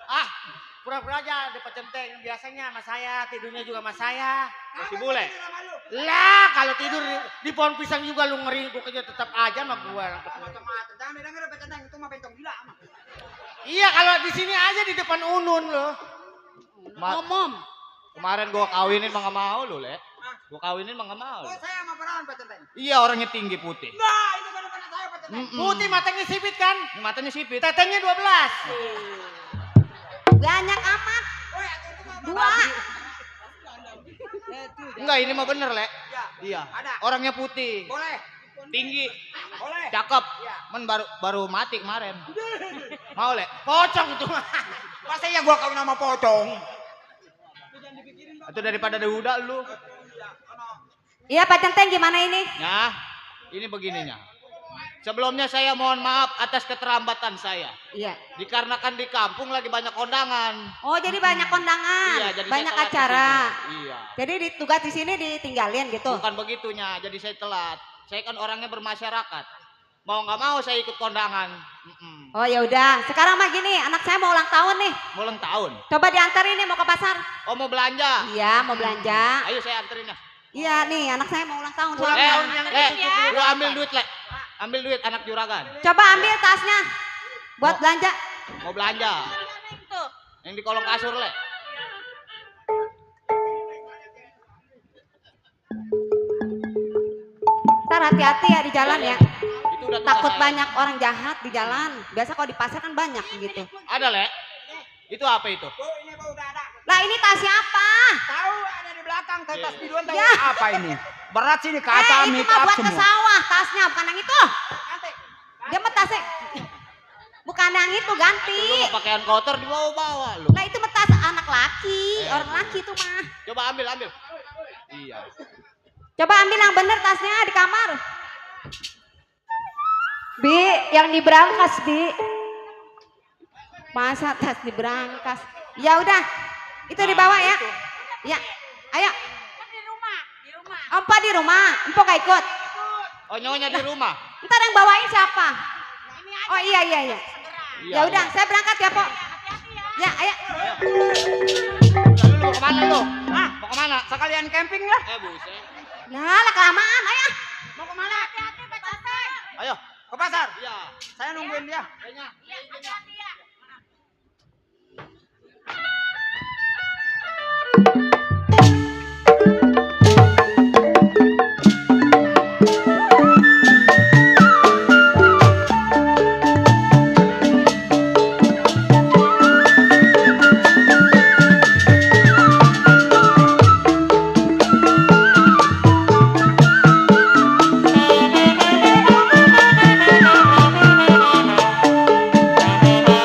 Ah, pura-pura aja di Centeng. Biasanya sama saya, tidurnya juga sama saya. Masih boleh? Lah, kalau tidur di pohon pisang juga lu ngeringkuk aja tetap aja sama gua. Jangan denger Pak Centeng, itu mah bentong gila mah. Iya, kalau di sini aja di depan Unun lo. Umum. Kemarin gua kawinin mah nggak mau lo, le. Gua kawinin mah nggak mau. Oh, saya sama perawan Pak Centeng. Iya, orangnya tinggi putih. Nah, itu kan anak saya Pak Centeng. Putih matanya sipit kan? Matanya sipit. Tetenya 12. Banyak amat. Dua. Enggak, ini mah bener, le. Iya. Ada. Orangnya putih. Boleh. Tinggi. Boleh. Cakep. Men baru mati kemarin. Mau, le? Pocong itu mah. Masa ya gua kawin sama pocong? Itu daripada duda lu. Iya Pak Centeng gimana ini? Nah, ini begininya. Sebelumnya saya mohon maaf atas keterlambatan saya. Iya. Dikarenakan di kampung lagi banyak kondangan. Oh jadi banyak kondangan, Iya, jadi banyak saya telat acara. di sini. Iya. Jadi tugas di sini ditinggalin gitu. Bukan begitunya, jadi saya telat. Saya kan orangnya bermasyarakat. Mau nggak mau saya ikut kondangan. Oh ya udah, sekarang mah gini, anak saya mau ulang tahun nih. Mau ulang tahun. Coba diantarin nih mau ke pasar. Oh mau belanja. Iya mau belanja. Ayo saya anterin ya. Iya nih, anak saya mau ulang tahun. Ulang soalnya. tahun yang lu ambil duit le. Ambil duit anak juragan. Coba ambil tasnya. Buat belanja. Mau belanja. Tuh. Yang di kolong kasur, Le. Ntar hati-hati ya di jalan ya. Itu udah tugas Takut saya. banyak orang jahat di jalan. Biasa kalau di pasar kan banyak gitu. Ada, Le. Itu apa itu? Bu, ini Bu udah ada. Lah ini tasnya apa? Tahu ada di belakang, tas biduan tahu Ya. apa ini? Berat sini kaca, Itu make mah up buat ke semua. sawah tasnya, bukan yang itu. Dia mah tasnya. Bukan yang itu, ganti. Lu mau pakaian kotor dibawa-bawa lu. Lah itu mah tas anak laki, orang laki itu mah. Coba ambil. Iya. Coba ambil yang bener tasnya di kamar. Bi, yang di berangkas, Bi. Masa tas di berangkas. Ya udah, itu dibawa ya. Ya, ayo. Di rumah. Empo di rumah, empo gak ikut. Oh, nyonya di rumah. Ntar yang bawain siapa? Oh iya. Iya, Ya udah, saya berangkat ya, Po. Ya, ayo. Lu mau kemana lu? Mau kemana? Sekalian camping lah. Buset. Lah, kelamaan, ayo. Mau kemana? Hati-hati, Pak Centeng. Ayo. Ke pasar. Iya. Saya nungguin dia. Kayaknya. Iya, hati-hati ya. Thank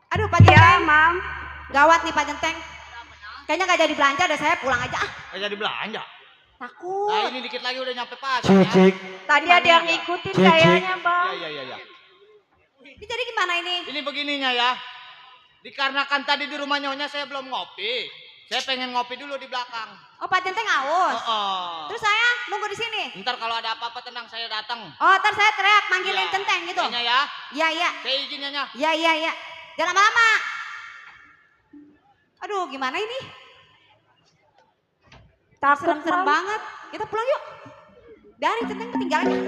Aduh Pak Jenteng. Mam. Gawat nih Pak Jenteng. Kayaknya nggak jadi belanja deh, saya pulang aja. Nggak jadi belanja. Takut. Nah ini dikit lagi udah nyampe pasar. Cicik. Tadi ada yang ngikutin kayaknya, Bang. Iya. Ini jadi gimana ini? Ini begininya ya. Dikarenakan tadi di rumah Nyonya saya belum ngopi. Saya pengen ngopi dulu di belakang. Oh Pak Jenteng haus. Oh. Terus saya nunggu di sini. Ntar kalau ada apa-apa tenang saya datang. Oh, ntar saya teriak manggilin Iya. Centeng gitu. Nyonya ya. Iya. Saya izin Nyonya. Iya. Jangan lama-lama. Aduh, gimana ini? Serem-serem banget. Kita pulang yuk. Biarin Centeng ketinggalan.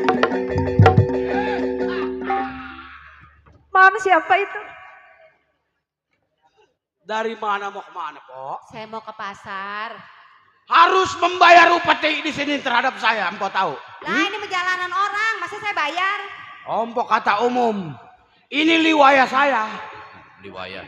Mam, siapa itu? Dari mana mau kemana, Pok? Saya mau ke pasar. Harus membayar upeti di sini terhadap saya, Empok tahu. Lah ini perjalanan orang, masa saya bayar? Empok kata umum. Ini liwaya saya. Liwaya.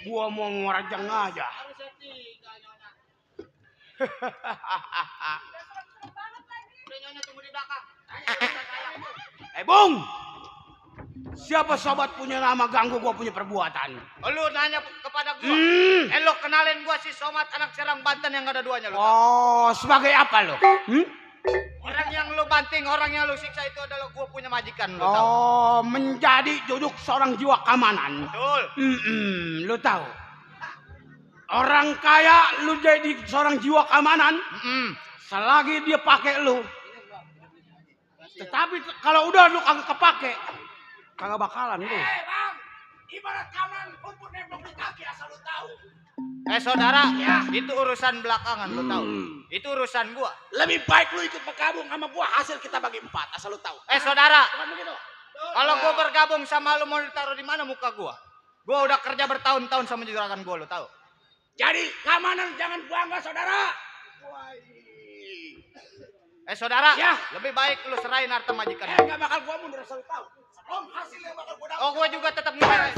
Gua mau ngorajang aja. Nyonya tunggu di belakang. Bung. Siapa sobat punya nama ganggu gua punya perbuatan? Lu nanya kepada gua. Lo kenalin gua si Somat anak Serang Banten yang ada duanya lu. Oh, sebagai apa lo? Orang yang lu banting, orang yang lu siksa itu adalah gua punya majikan, lu tahu. Oh, menjadi duduk seorang jiwa keamanan. Betul. Lu tahu. Orang kaya lu jadi seorang jiwa keamanan. Selagi dia pakai lu. Tetapi kalau udah lu kagak kepake, kagak bakalan lu. Bang, ibarat kaman kumpul nembok di kaki asal lu tahu. Saudara, itu urusan belakangan lu tahu. Itu urusan gua. Lebih baik lu ikut bergabung sama gua, hasil kita bagi 4 asal lu tahu. Saudara, Bukan begitu? kalau gua bergabung sama lu mau ditaruh di mana muka gua? Gua udah kerja bertahun-tahun sama juragan gua, lu tahu. Jadi keamanan jangan bangga saudara. Saudara, Ya. lebih baik lu serahin harta majikan. Gak bakal gua mundur asal lu tahu. Sebelum hasilnya bakal gua dapat. Oh, gua juga tetap nilai.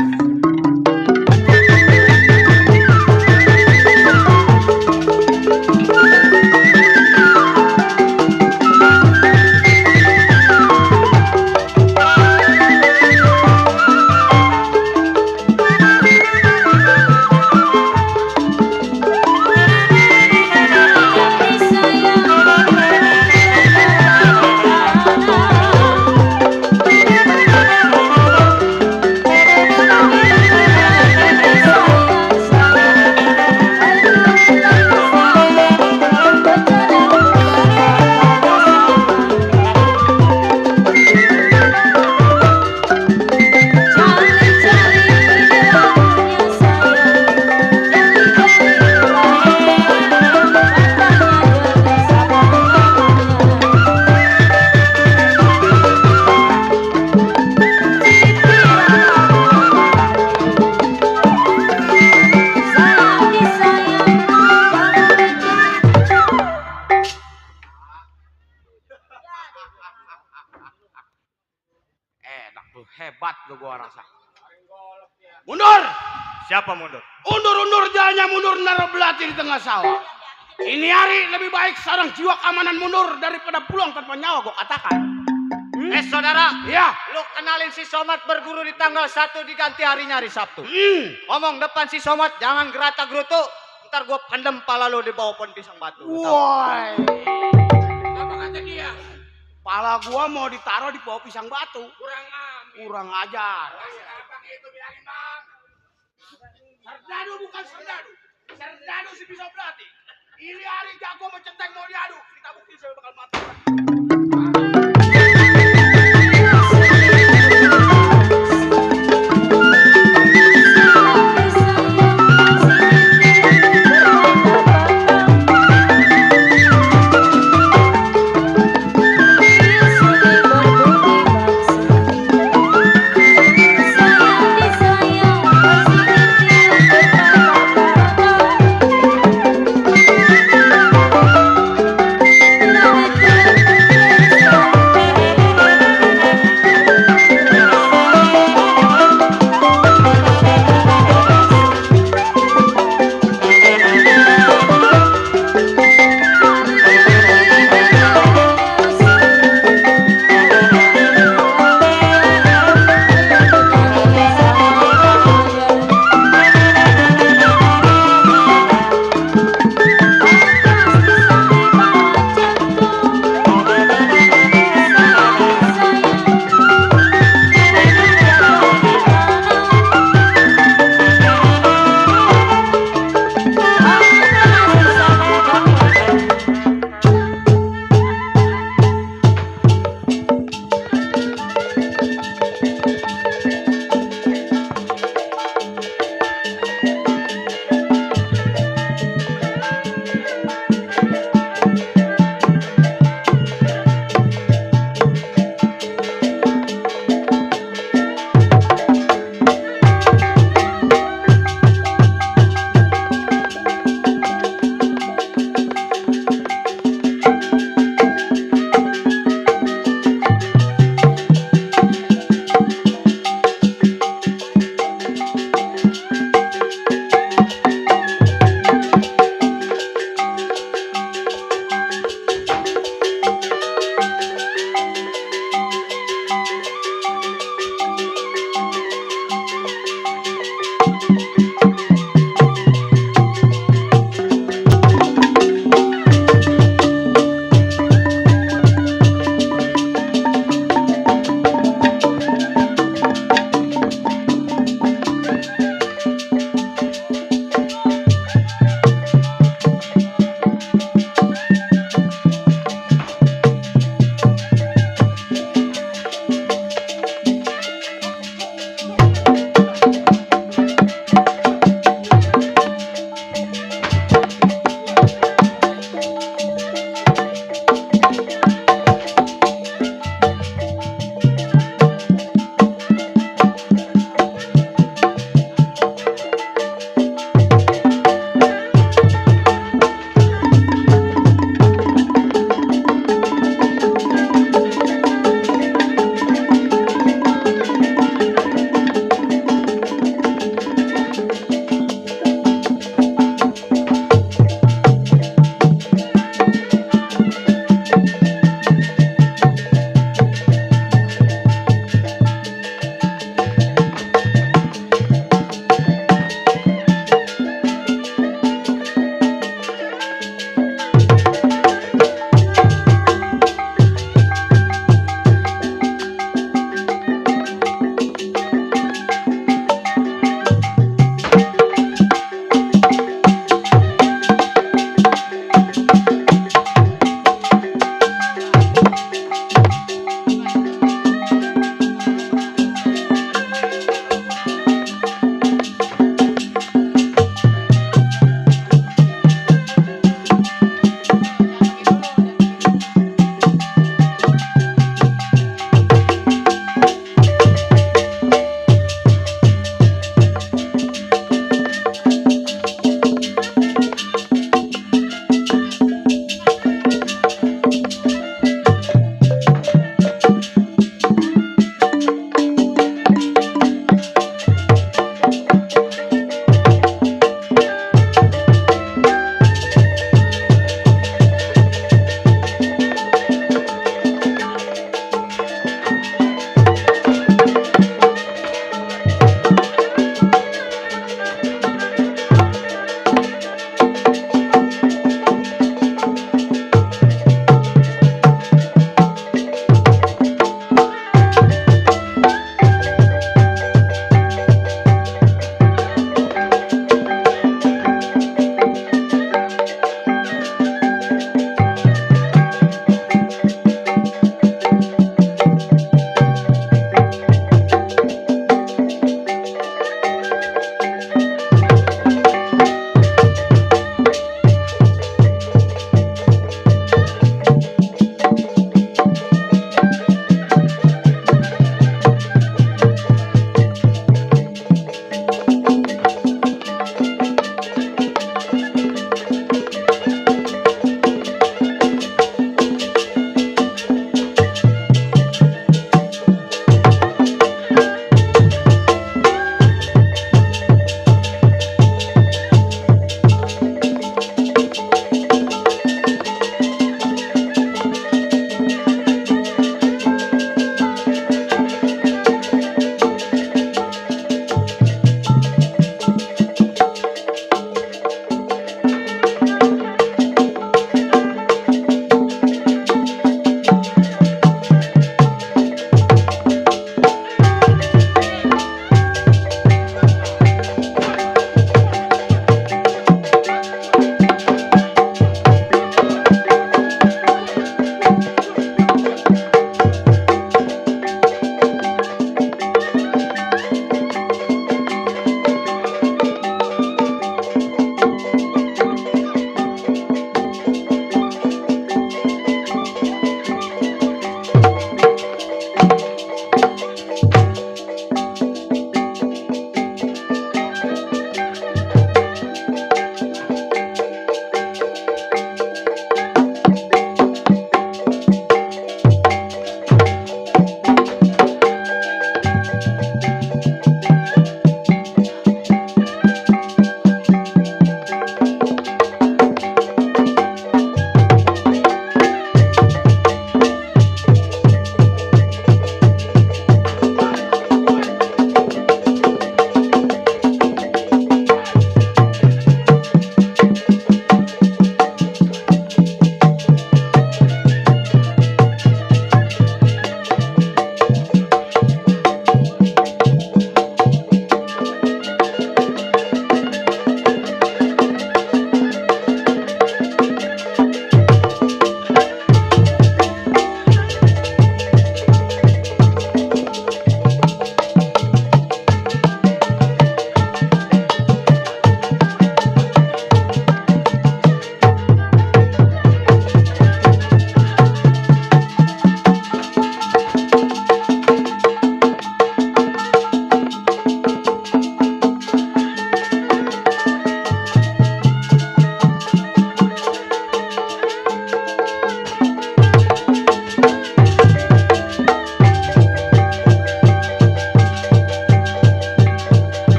Enak tuh, hebat tuh gua rasa. Mundur. Siapa mundur? Undur-undur jalannya, mundur naruh belati di tengah sawah. Ini hari lebih baik seorang jiwa keamanan mundur daripada pulang tanpa nyawa, gua katakan. Saudara, Iya. lu kenalin si Somad berguru di tanggal 1 diganti harinya hari Sabtu. Ngomong depan si Somad, jangan gerata gerutu. Ntar gua pendem pala lu di bawah pohon pisang batu. Woi. Apa kata dia? Pala gua mau ditaruh di bawah pisang batu. Kurang ajar. Abang itu bilangin, Bang. Serdadu bukan serdadu. Serdadu si pisau belati. Ini hari jago mencenteng mau diadu. Kita bukti saya bakal mati. Sayang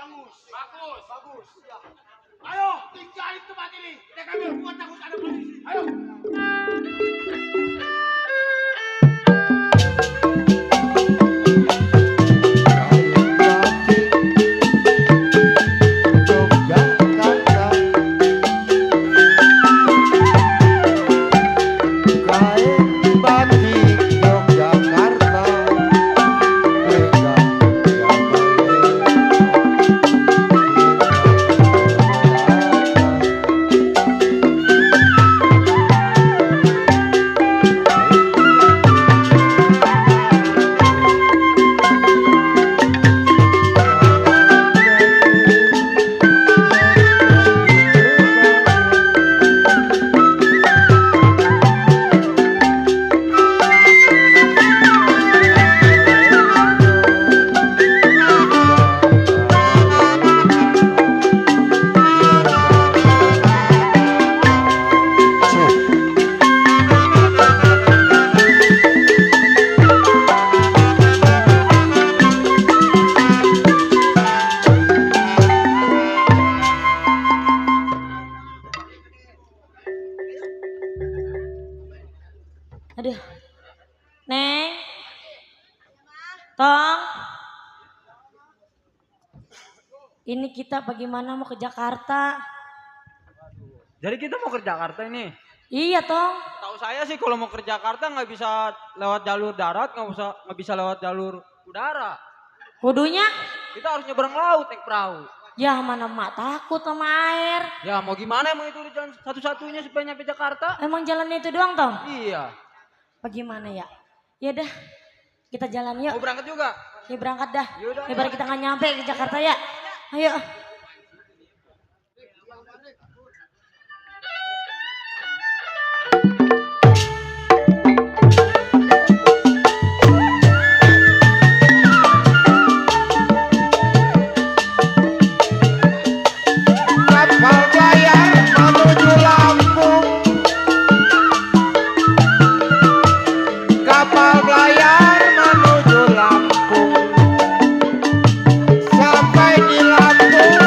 Bagus. Ya. Ayo, tinggalin tempat ini. Kita ambil buat takut ada polisi. Ayo. Aduh. Neng. Tong. Ini kita bagaimana mau ke Jakarta? Jadi kita mau ke Jakarta ini. Iya, Tong. Tahu saya sih kalau mau ke Jakarta nggak bisa lewat jalur darat, nggak bisa lewat jalur udara. Kudunya? Kita harus nyebrang laut naik perahu. Ya mana mak takut sama air. Ya mau gimana, emang itu jalan satu-satunya supaya nyampe Jakarta? Emang jalannya itu doang, Tong? Iya. Bagaimana ya? Ya dah, kita jalan yuk. Mau berangkat juga? Ya berangkat dah. Yaudah, Lebar kita nggak nyampe ke Jakarta ya. Ayo. Kapal layar menuju Lampung. Kapal layar menuju Lampung. Sampai di Lampung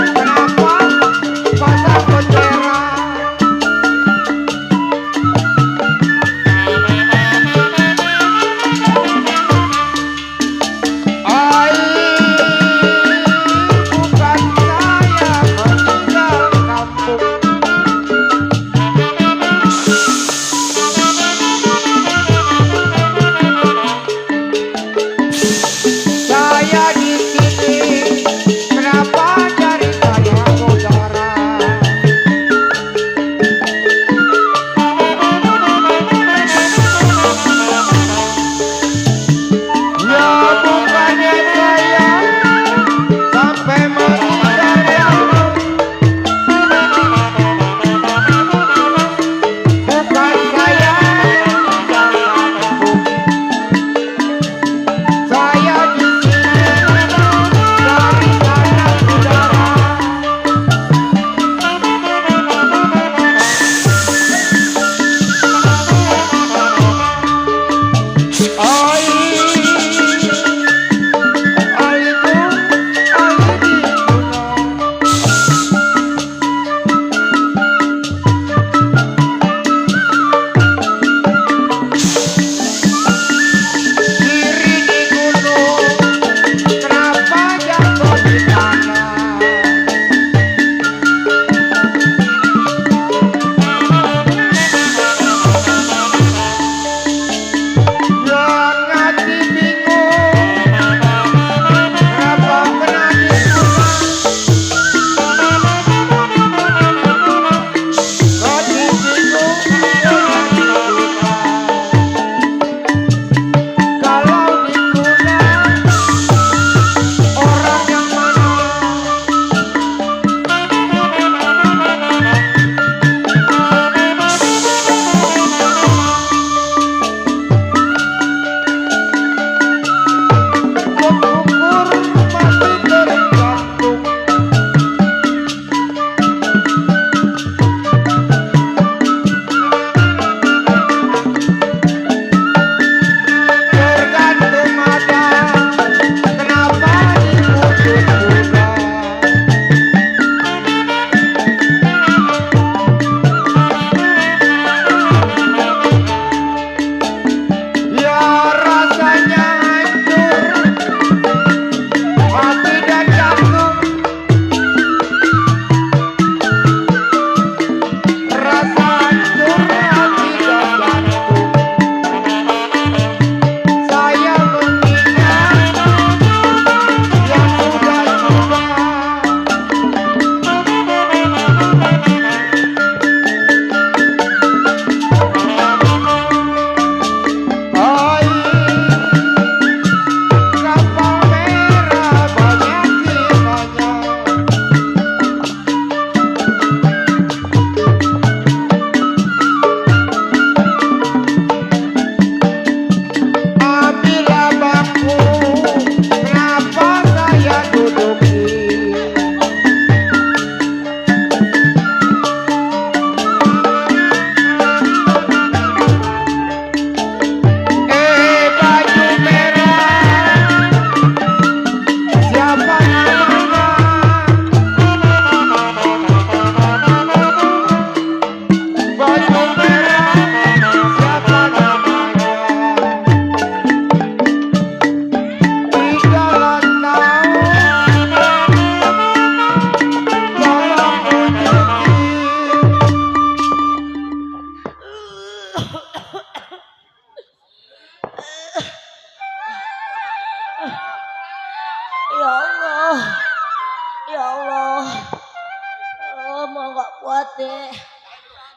kuat deh.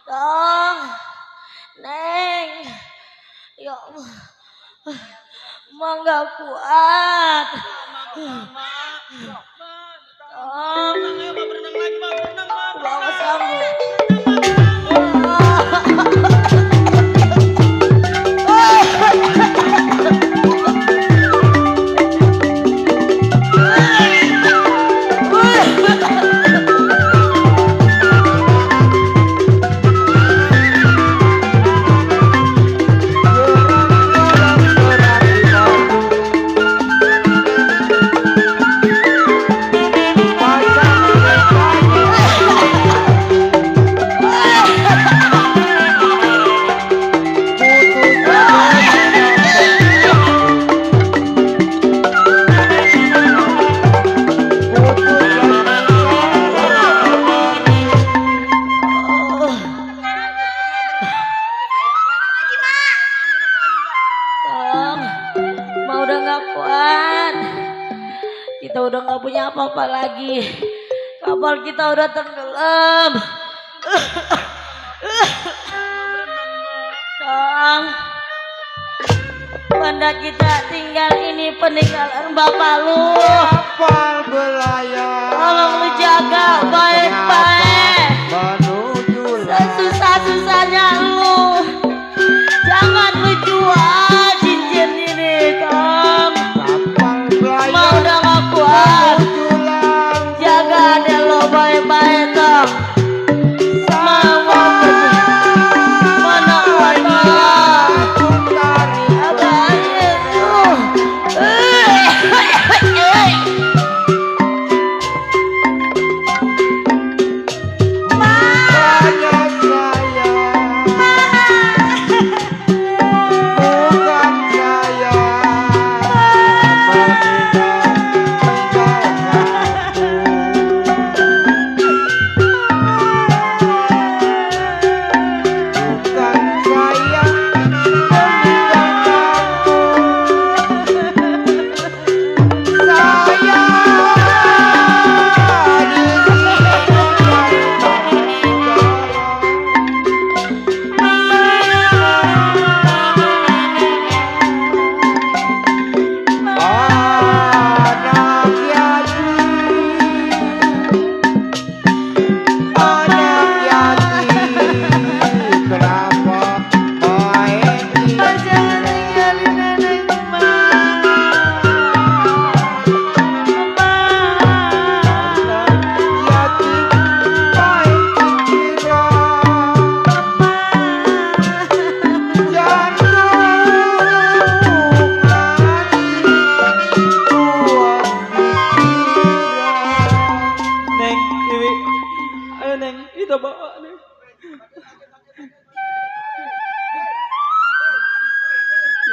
Dong. Neng. Ya Allah. Mah nggak kuat. Dong. Mah nggak sanggup. Kita udah nggak punya apa-apa lagi. Kapal kita udah tenggelam. Tong, benda kita tinggal ini peninggalan bapak lu. Kapal belayar. Tolong lu jaga baik-baik. Sesusah-susahnya lu. Jangan lu jual cincin ini, Tong. Mau udah gak kuat. Jaga adek lo baik-baik, Tong. Mana kuat, Tong. Jaga adek tuh.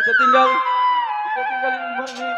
Kita tinggalin Mbak nih.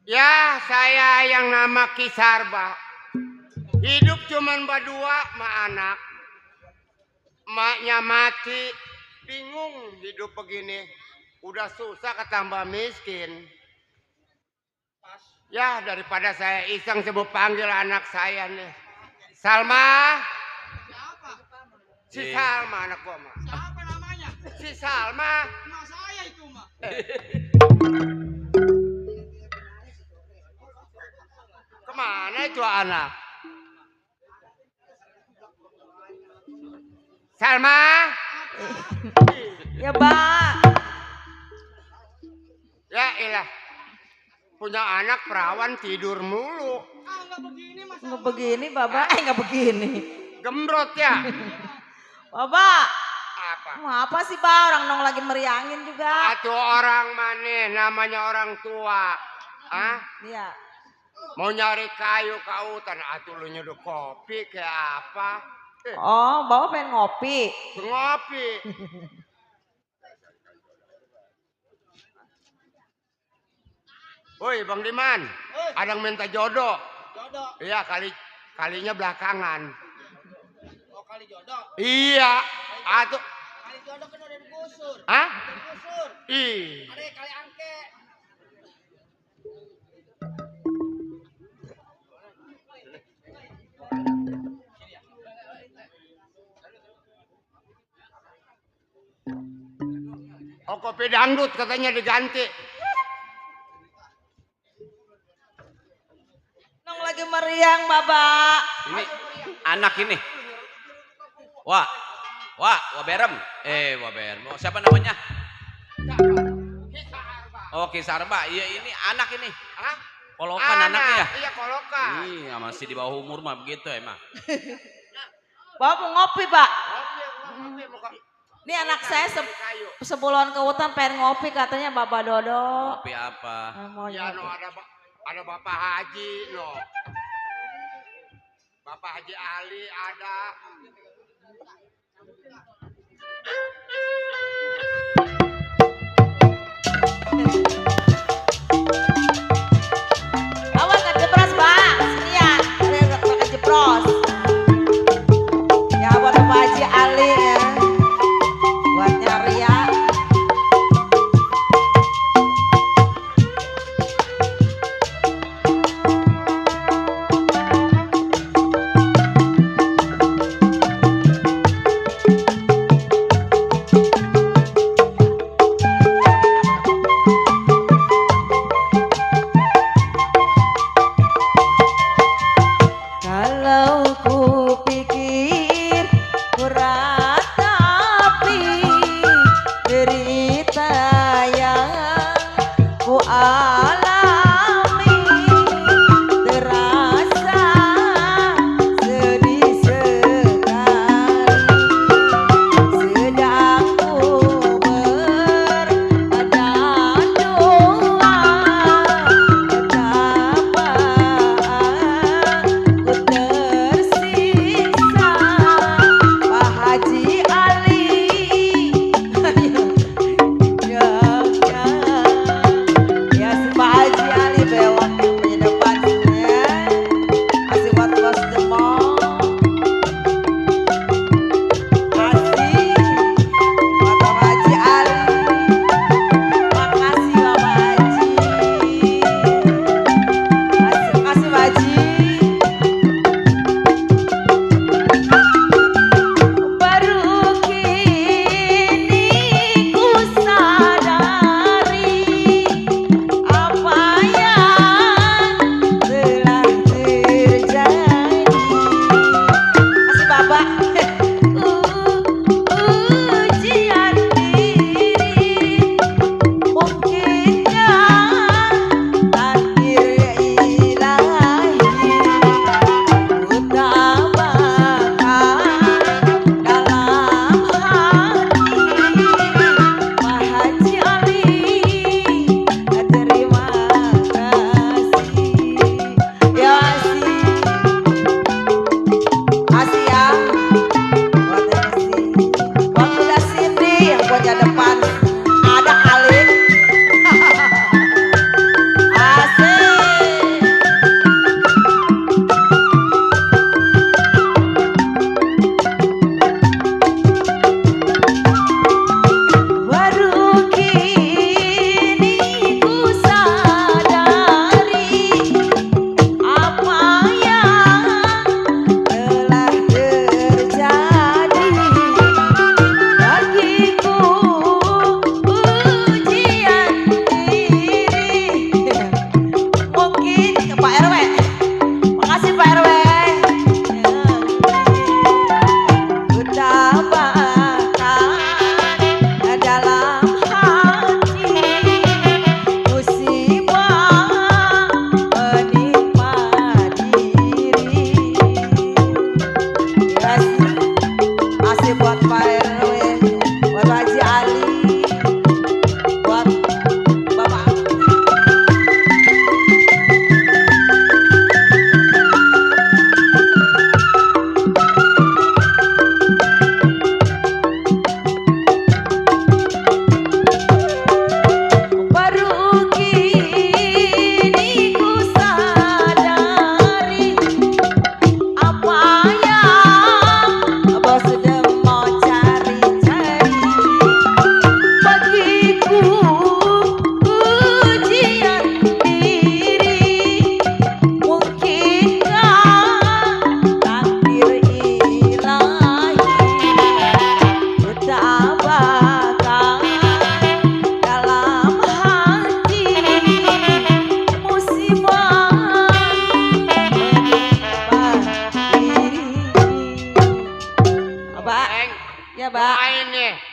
Ya, saya yang nama Kisarba. Hidup cuman berdua sama anak. Maknya mati, bingung hidup begini. Udah susah ketambah miskin. Ya, daripada saya iseng sebut panggil anak saya nih. Salma. Si Salma anak gua mah. Siapa namanya? Si Salma. Emak saya itu mah. Kemana itu anak? Salma. Ya, Pak. Ya ilah. Punya anak perawan tidur mulu. Nggak begini, Bapak. Nggak begini. Gembrot ya. Bapak. Apa? Mau apa sih, Pak? Orang nong lagi meriangin juga. Atuh orang mana namanya orang tua. Ah? Iya. Mau nyari kayu ke hutan. Atuh lu nyeduh kopi kayak apa? Oh, Bapak pengen ngopi. Ngopi. Woi Bang Diman, ada yang minta jodoh. Jodoh. Iya kalinya belakangan. Oh kali jodoh. Iya. Atuh. Kali jodoh kan udah digusur. Hah? Digusur. Ih. Ada kali angke. Oh kopi dangdut katanya diganti. Nong lagi meriang, Bapak. Ini anak ini. Wah Berem. Wah Berem. Oh, siapa namanya? Oh Kisarba. Iya ini anak ini. Hah? Kolokan anaknya ya? Iya kolokan. Iya masih di bawah umur mah begitu emang. Bapak mau ngopi, Pak. Ngopi muka. Ini anak saya sebelum ke hutan pengen ngopi katanya Bapak Dodo. Kopi apa? Mau Ya ngopi. no ada Bapak Haji no. Bapak Haji Ali ada. Awas kan jebros, Bang. Sinian. Ada bakal jebros. Ya buat Bapak Haji Ali ya. Buat nyari ya.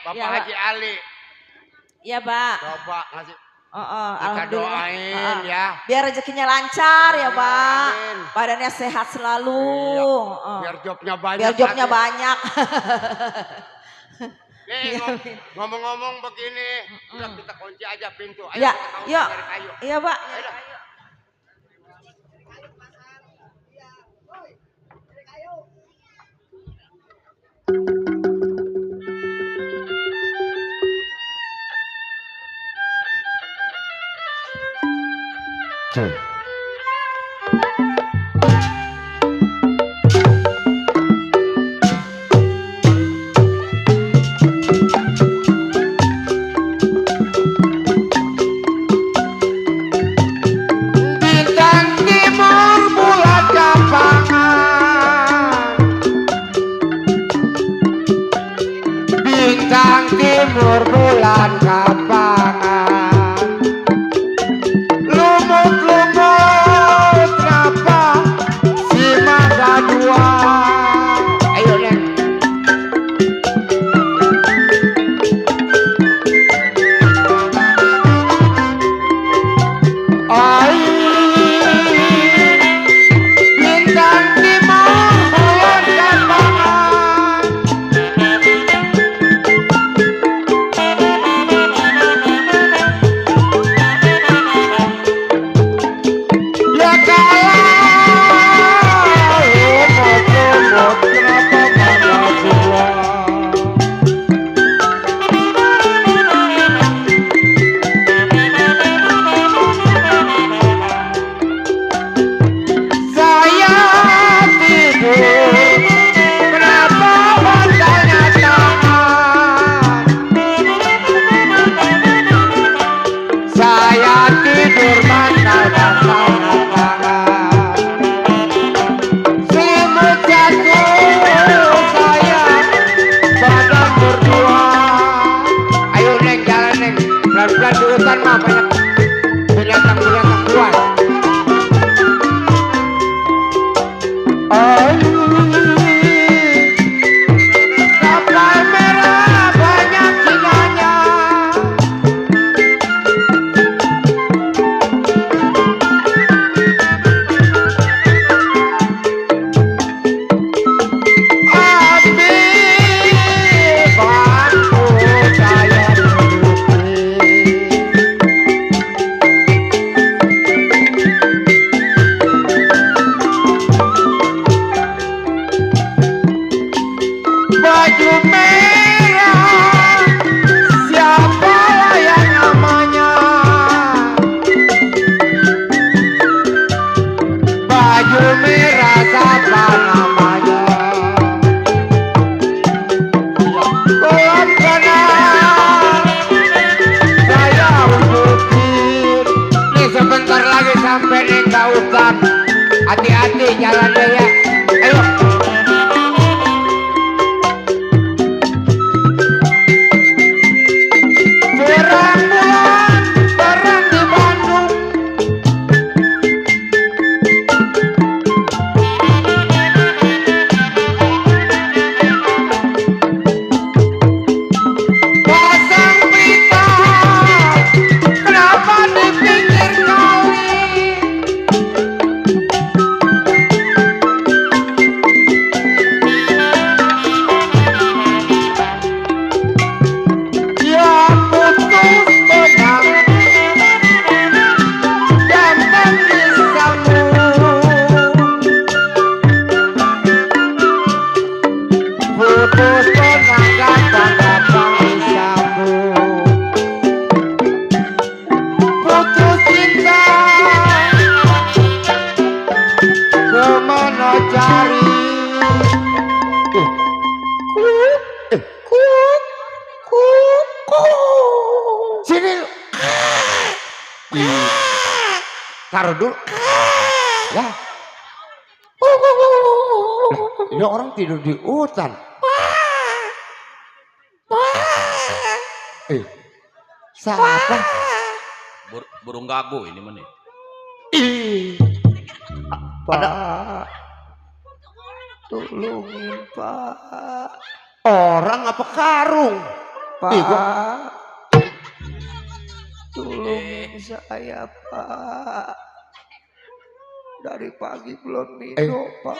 Bapak Iya, Pak. Haji Ali. Iya, Pak. Coba ngasih kita Alhamdulillah. doain ya. Biar rezekinya lancar ya, Pak. Amin. Badannya sehat selalu. Biar jobnya banyak. Biar jobnya lagi. banyak. Nih ngomong-ngomong begini, udah kita kunci aja pintu. Ayo Ya, kita yuk. cari kayu. Iya, Pak. Ayo. Bintang timur bulan kapangan, bintang timur bulan kapangan, lumut-lumut kenapa si mangga dua. Ayo Len. Bintang timur bulan kapangan, ya kalah lumut-lumut kenapa mangga dua. Saya tidur, kenapa matanya tangan? Saya tidur matanya tangan. Selimut jatuh saya, badan berdua. Ayo Neng, jalan Neng. Pelan-pelan di hutan mah banyak binatang-binatang buas. Kapal merah banyak sinanya, api bantu saya hidupi. Baju merah, siapa yang namanya? Baju merah siapa namanya? Kolam kanan, saya unjukin. Nih sebentar lagi sampai nih ke hutan. Hati-hati jalannya ya. Ayo. Perang bulan, perang di Bandung. Pasang berita, kenapa di pinggir kali? Ya putus benang, gampang disambung. Putus benang, gampang disambung. Putus cinta, kemana cari? Sini lu. Taruh dulu. Ya. Ini orang tidur di hutan. Siapa? Burung gago ini mana? Pak, tolongin Pak. Orang apa karung? Pak. Ih, Tolongin saya, Pak. Dari pagi belum minum, Pak.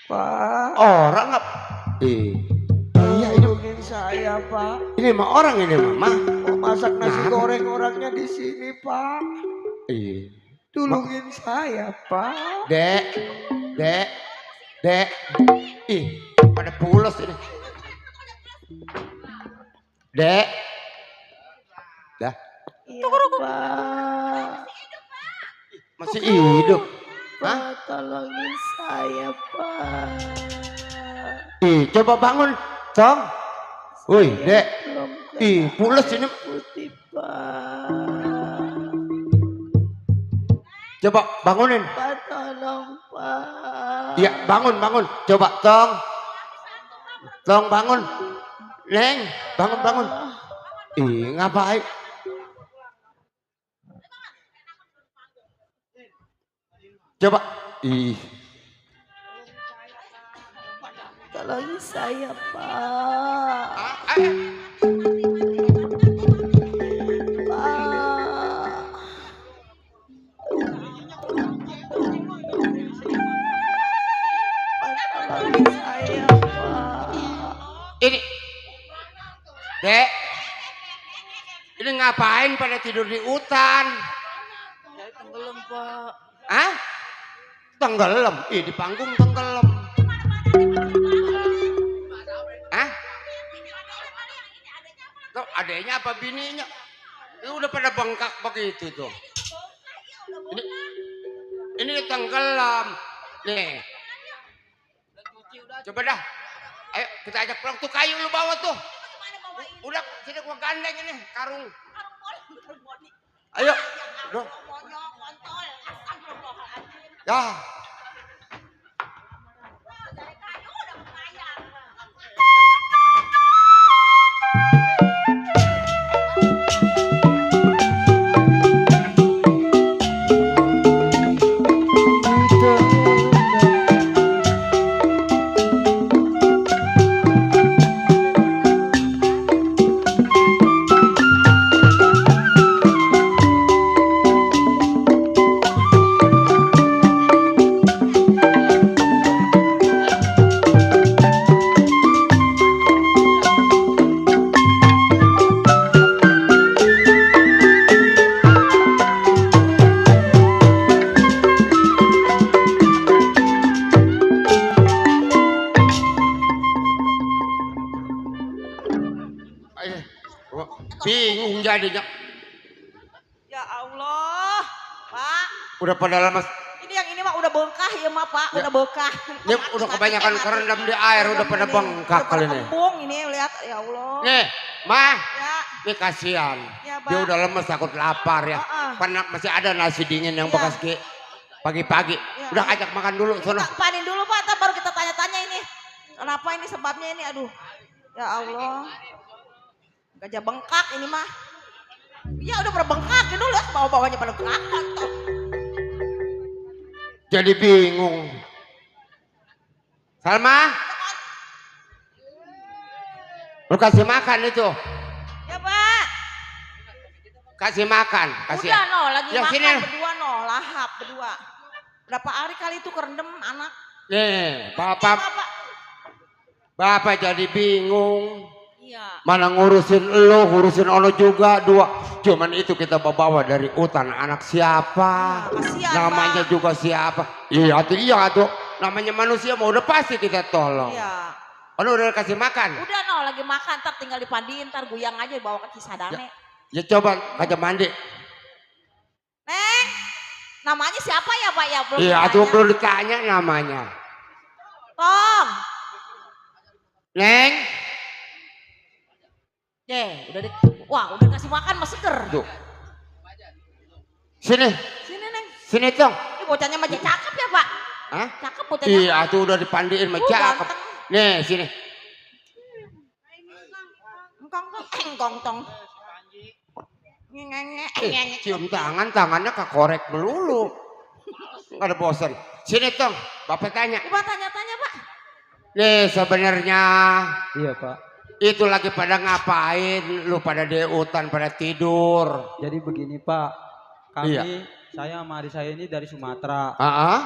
Pak. Orang nggak? Iya ini Tolongin saya, Pak. ini mah orang ini mah. Mau masak nasi Kenapa? goreng orangnya di sini, Pak. Iya. Tolongin saya, Pak. Dek. Ih, pada pulas ini. Dek. Dah, Iya, Pak. masih hidup. Hah? Pak, tolongin saya, Pak. Ih, coba bangun, Tong. Woi, Dek. Belum Ih, pulas ini. putih, Pak. Coba bangunin. Pak, tolong, Pak. Iya, bangun. Coba, Tong. Tong, bangun. Neng, bangun. Ih, ngapain? Coba. Ih, Tolongin saya, Pak. Pak. Pak, tolongin saya, Pak. ini. Dek. Ini ngapain pada tidur di hutan? Saya tenggelam, Pak. Hah? Tenggelam? Ih, di panggung tenggelam. Hah? Tuh, adanya apa bininya? Ini udah pada bengkak begitu tuh. Ini tenggelam. Nih. Coba dah. Ayo kita ajak pulang tuh kayu lu bawa tuh. Udah sini gua gandeng ini karung. Ayo. Duh. Ya. Bingung jadinya. Ya Allah, Pak. Udah pada lama. Ini yang ini mah udah bengkah ya mah Pak, udah bengkah. Ini udah kebanyakan kerendam di air, udah pada bengkak kali ini. Kembung ini lihat ya Allah. Nih, Mah. Ya. Ini kasihan. Ya, Dia Pak. udah lemes takut lapar ya. Karena masih ada nasi dingin yang Iya. bekas pagi-pagi. Udah ajak makan dulu sono. Kita panin dulu Pak, ntar baru kita tanya-tanya ini. Kenapa ini sebabnya ini? Aduh. Ya Allah. Gajah bengkak ini mah. Iya udah berbengkak dulu lihat bawah-bawahnya pada bengkak. Jadi bingung. Salma. Lu kasih makan itu. Ya Pak. Kasih makan. Kasih. Udah no, lagi Ya, makan sini. berdua no, lahap berdua. Berapa hari kali itu kerendam anak? Nih, Pak. Bapak jadi bingung. Iya. Mana ngurusin lo, ngurusin ono juga dua. Cuman itu kita bawa dari hutan. Anak siapa? Kasihan, Namanya Pak. juga siapa? Iya tuh. Namanya manusia mau udah pasti kita tolong. Iya. Ono udah kasih makan. Udah no, lagi makan, ntar tinggal dipandiin, ntar guyang aja bawa ke Cisadane. Ya coba kaca mandi. Neng, namanya siapa ya Pak ya? Belum Iya, ditanya. tuh perlu ditanya namanya. Tong. Neng. Wah, udah kasih makan mas seger. Tuh. Sini. Sini Neng. Sini Tong. Ini bocahnya mah cakep ya Pak? Hah? Cakep bocahnya. Iya, tuh udah dipandiin mah cakep. Ganteng. Nih, sini. Engkong tong. Cium tangannya kekorek melulu. Nggak ada bosan. Sini Tong, Bapak tanya. Coba tanya-tanya Pak. Nih sebenarnya Iya Pak. Itu lagi pada ngapain? Lu pada di hutan pada tidur. Jadi begini Pak, kami Iya. saya sama adik saya ini dari Sumatera.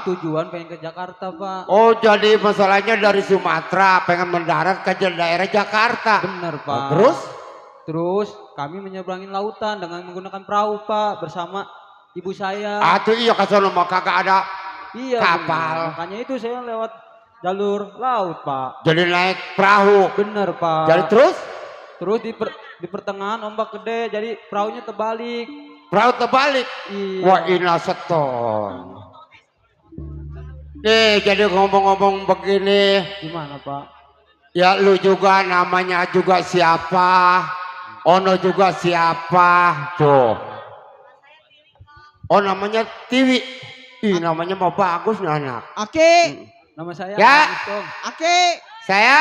Tujuan pengen ke Jakarta Pak. Oh jadi masalahnya dari Sumatera pengen mendarat ke daerah Jakarta. Bener Pak. Terus kami menyeberangin lautan dengan menggunakan perahu Pak bersama ibu saya. Tuh iya kesono mah kagak ada Iya. kapal. Bener. Makanya itu saya lewat jalur laut Pak. Jadi naik perahu. Bener Pak. Jadi terus di pertengahan ombak gede jadi perahunya terbalik. Perahu terbalik. Iya. Wah ina seton. Nih jadi ngomong-ngomong begini. Gimana Pak? Ya lu juga namanya juga siapa? Ono juga siapa? Tuh. Oh namanya Tiwi. Ih namanya mau bagus nih anak. Aki. Nama saya Ya. Aki. Saya.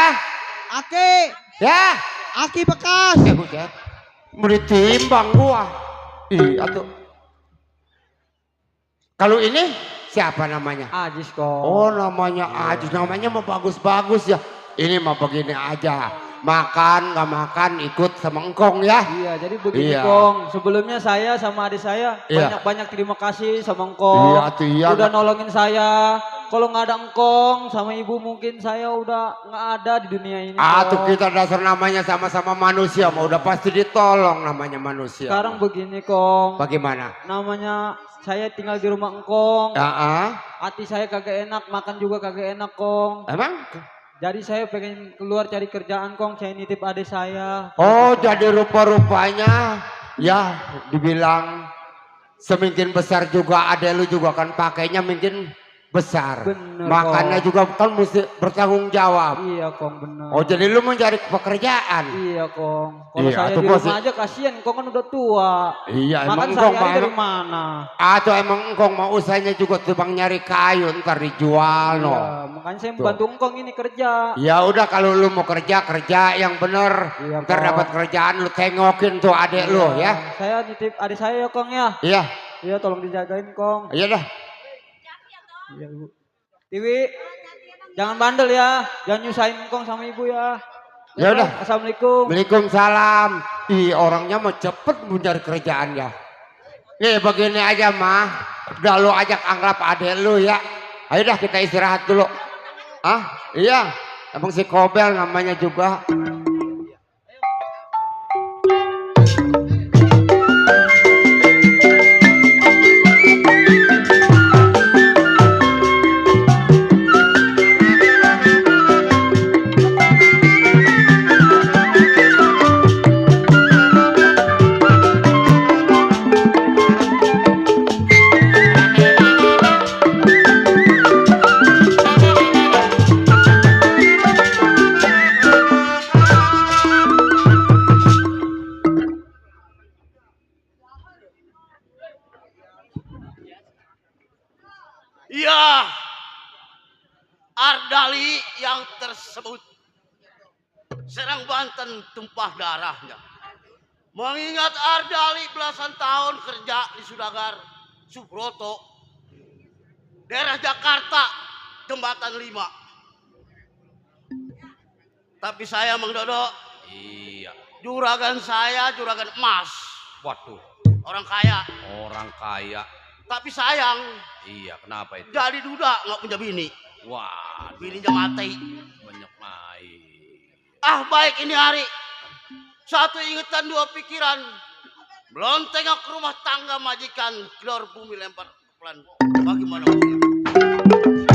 Aki. Ya. Aki bekas. Buset. Mau ditimbang gua. Ih atuh. Kalau ini siapa namanya? Ajis kok. Oh namanya Ajis. Namanya mau bagus-bagus ya. Ini mah begini aja. Makan nggak makan ikut sama engkong ya. Iya jadi begini Iya. Kong. Sebelumnya saya sama adik saya Iya. banyak terima kasih sama engkong. Iya tuh iya. Udah nolongin saya. Kalau nggak ada engkong sama ibu mungkin saya udah nggak ada di dunia ini. Tuh Kong. kita dasar namanya sama-sama manusia. Mau udah pasti ditolong namanya manusia. Sekarang begini Kong. Bagaimana? Namanya saya tinggal di rumah engkong. Hati saya kagak enak, makan juga kagak enak Kong. Emang? Jadi saya pengen keluar cari kerjaan Kong, saya nitip adik saya. Oh jadi rupa-rupanya ya dibilang semungkin besar juga ada lu juga kan pakainya mungkin besar. Bener, Makannya Kong. juga kan mesti bertanggung jawab. Iya Kong bener. Oh jadi lu mencari pekerjaan. Iya Kong. Kalau Iya, saya tuh di gua rumah aja kasihan Kong kan udah tua. Iya Makan emang engkong sehari-hari dari mah. mana? Atau emang engkong mau usahanya juga tebang nyari kayu ntar dijual no. Iya, makanya saya Tuh. membantu engkong ini kerja. Ya udah kalau lu mau kerja yang bener. Iya, Ntar Kong. dapat kerjaan lu tengokin tuh adek lu ya. Saya nitip adik saya ya Kong ya. Iya. Iya tolong dijagain Kong. Iya dah. Iya Bu. Tiwi, jangan bandel ya. Jangan nyusahin engkong sama ibu ya. Ya udah. Assalamualaikum. Waalaikumsalam. Ih orangnya mau cepet mencari kerjaan ya. Nih begini aja mah. Udah lu ajak anggap adek lu ya. Ayo dah kita istirahat dulu. Iya. Emang si Kobel namanya juga. Iya, Ardali yang tersebut Serang Banten tumpah darahnya. Mengingat Ardali belasan tahun kerja di Sudagar, Subroto, daerah Jakarta, Jembatan 5. Tapi saya Mang Dodo, Iya. juragan saya juragan emas, Waduh, orang kaya. orang kaya. Tapi sayang, Iya, kenapa itu? jadi duda nggak punya bini. Wah, Bininya mati. banyak main. Baik ini hari. Satu ingetan dua pikiran. Belum tengok rumah tangga majikan. Gelor bumi lempar pelan. Bagaimana maksudnya?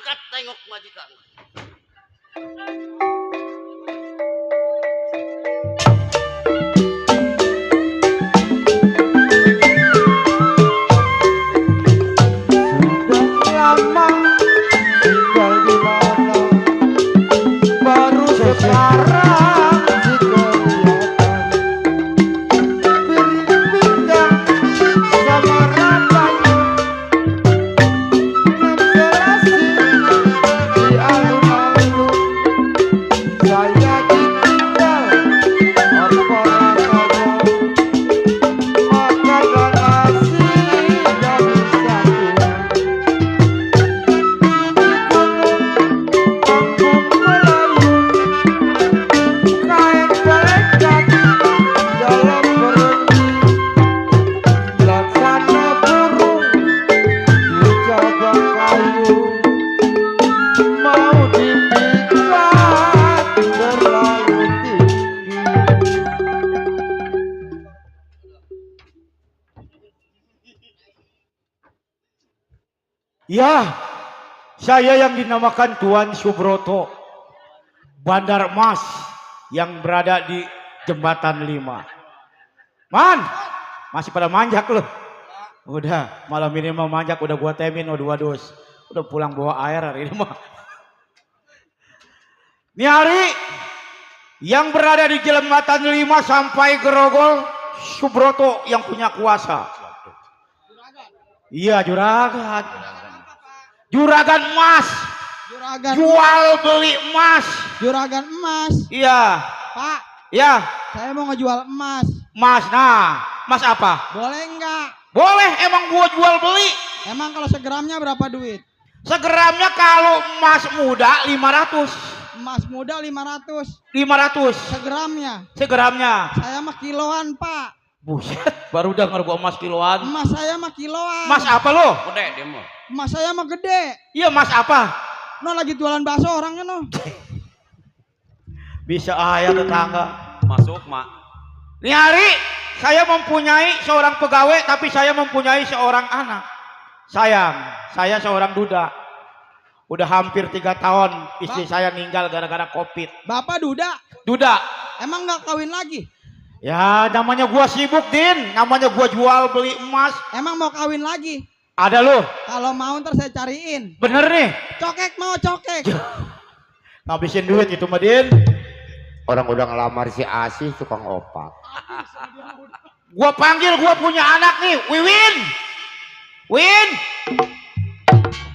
Angkat tengok majikan. Sudah lama tinggal di mana, baru sekarang kelihatan piring-pinggang sama rasanya menselasi di alun-alun. Saya ditinggal orang-orang saja, makan nasi dari satu. Kampung Melayu, kain belekat dalam berhenti, laksana burung di cabang kayu, mau dipikat terlalu tinggi. Ya, saya yang dinamakan Tuan Subroto, Bandar Emas yang berada di Jembatan 5. Man, masih pada manjak loh. Udah, malam ini mah manjak, udah gua temin, udah dus. Udah pulang bawa air hari ini mah. Ini hari yang berada di Jembatan 5 sampai Grogol, Subroto yang punya kuasa. Iya, juragan. Juragan emas. Juragan Jual beli emas. Juragan emas. Iya. Pak, Ya, saya mau ngejual emas. emas. Nah, emas apa? Boleh nggak? Boleh, emang gua jual beli. Emang kalau segramnya berapa duit? Segramnya kalau emas muda 500. Emas muda 500. 500 Segramnya. segramnya. Saya mah kiloan, Pak. Buset, baru dengar gua emas kiloan. Emas saya mah kiloan. Emas apa lo? Udah dia mau. Emas saya mah gede. Iya, emas apa? No lagi jualan bakso orangnya no. Bisa ayah tetangga. Masuk, Mak. Ini hari saya mempunyai seorang pegawai, tapi saya mempunyai seorang anak. Sayang, saya seorang duda. Udah hampir 3 tahun istri saya meninggal gara-gara COVID. Bapak duda, Duda. emang nggak kawin lagi? Ya, namanya gua sibuk, Din. Namanya gua jual beli emas. Emang mau kawin lagi? Ada lo. Kalau mau ntar saya cariin. Bener nih. Cokek mau cokek. Ngabisin duit itu mah, Din. Orang udah ngelamar si Asih tukang opak. Gua panggil, gua punya anak nih, Wiwin. Win.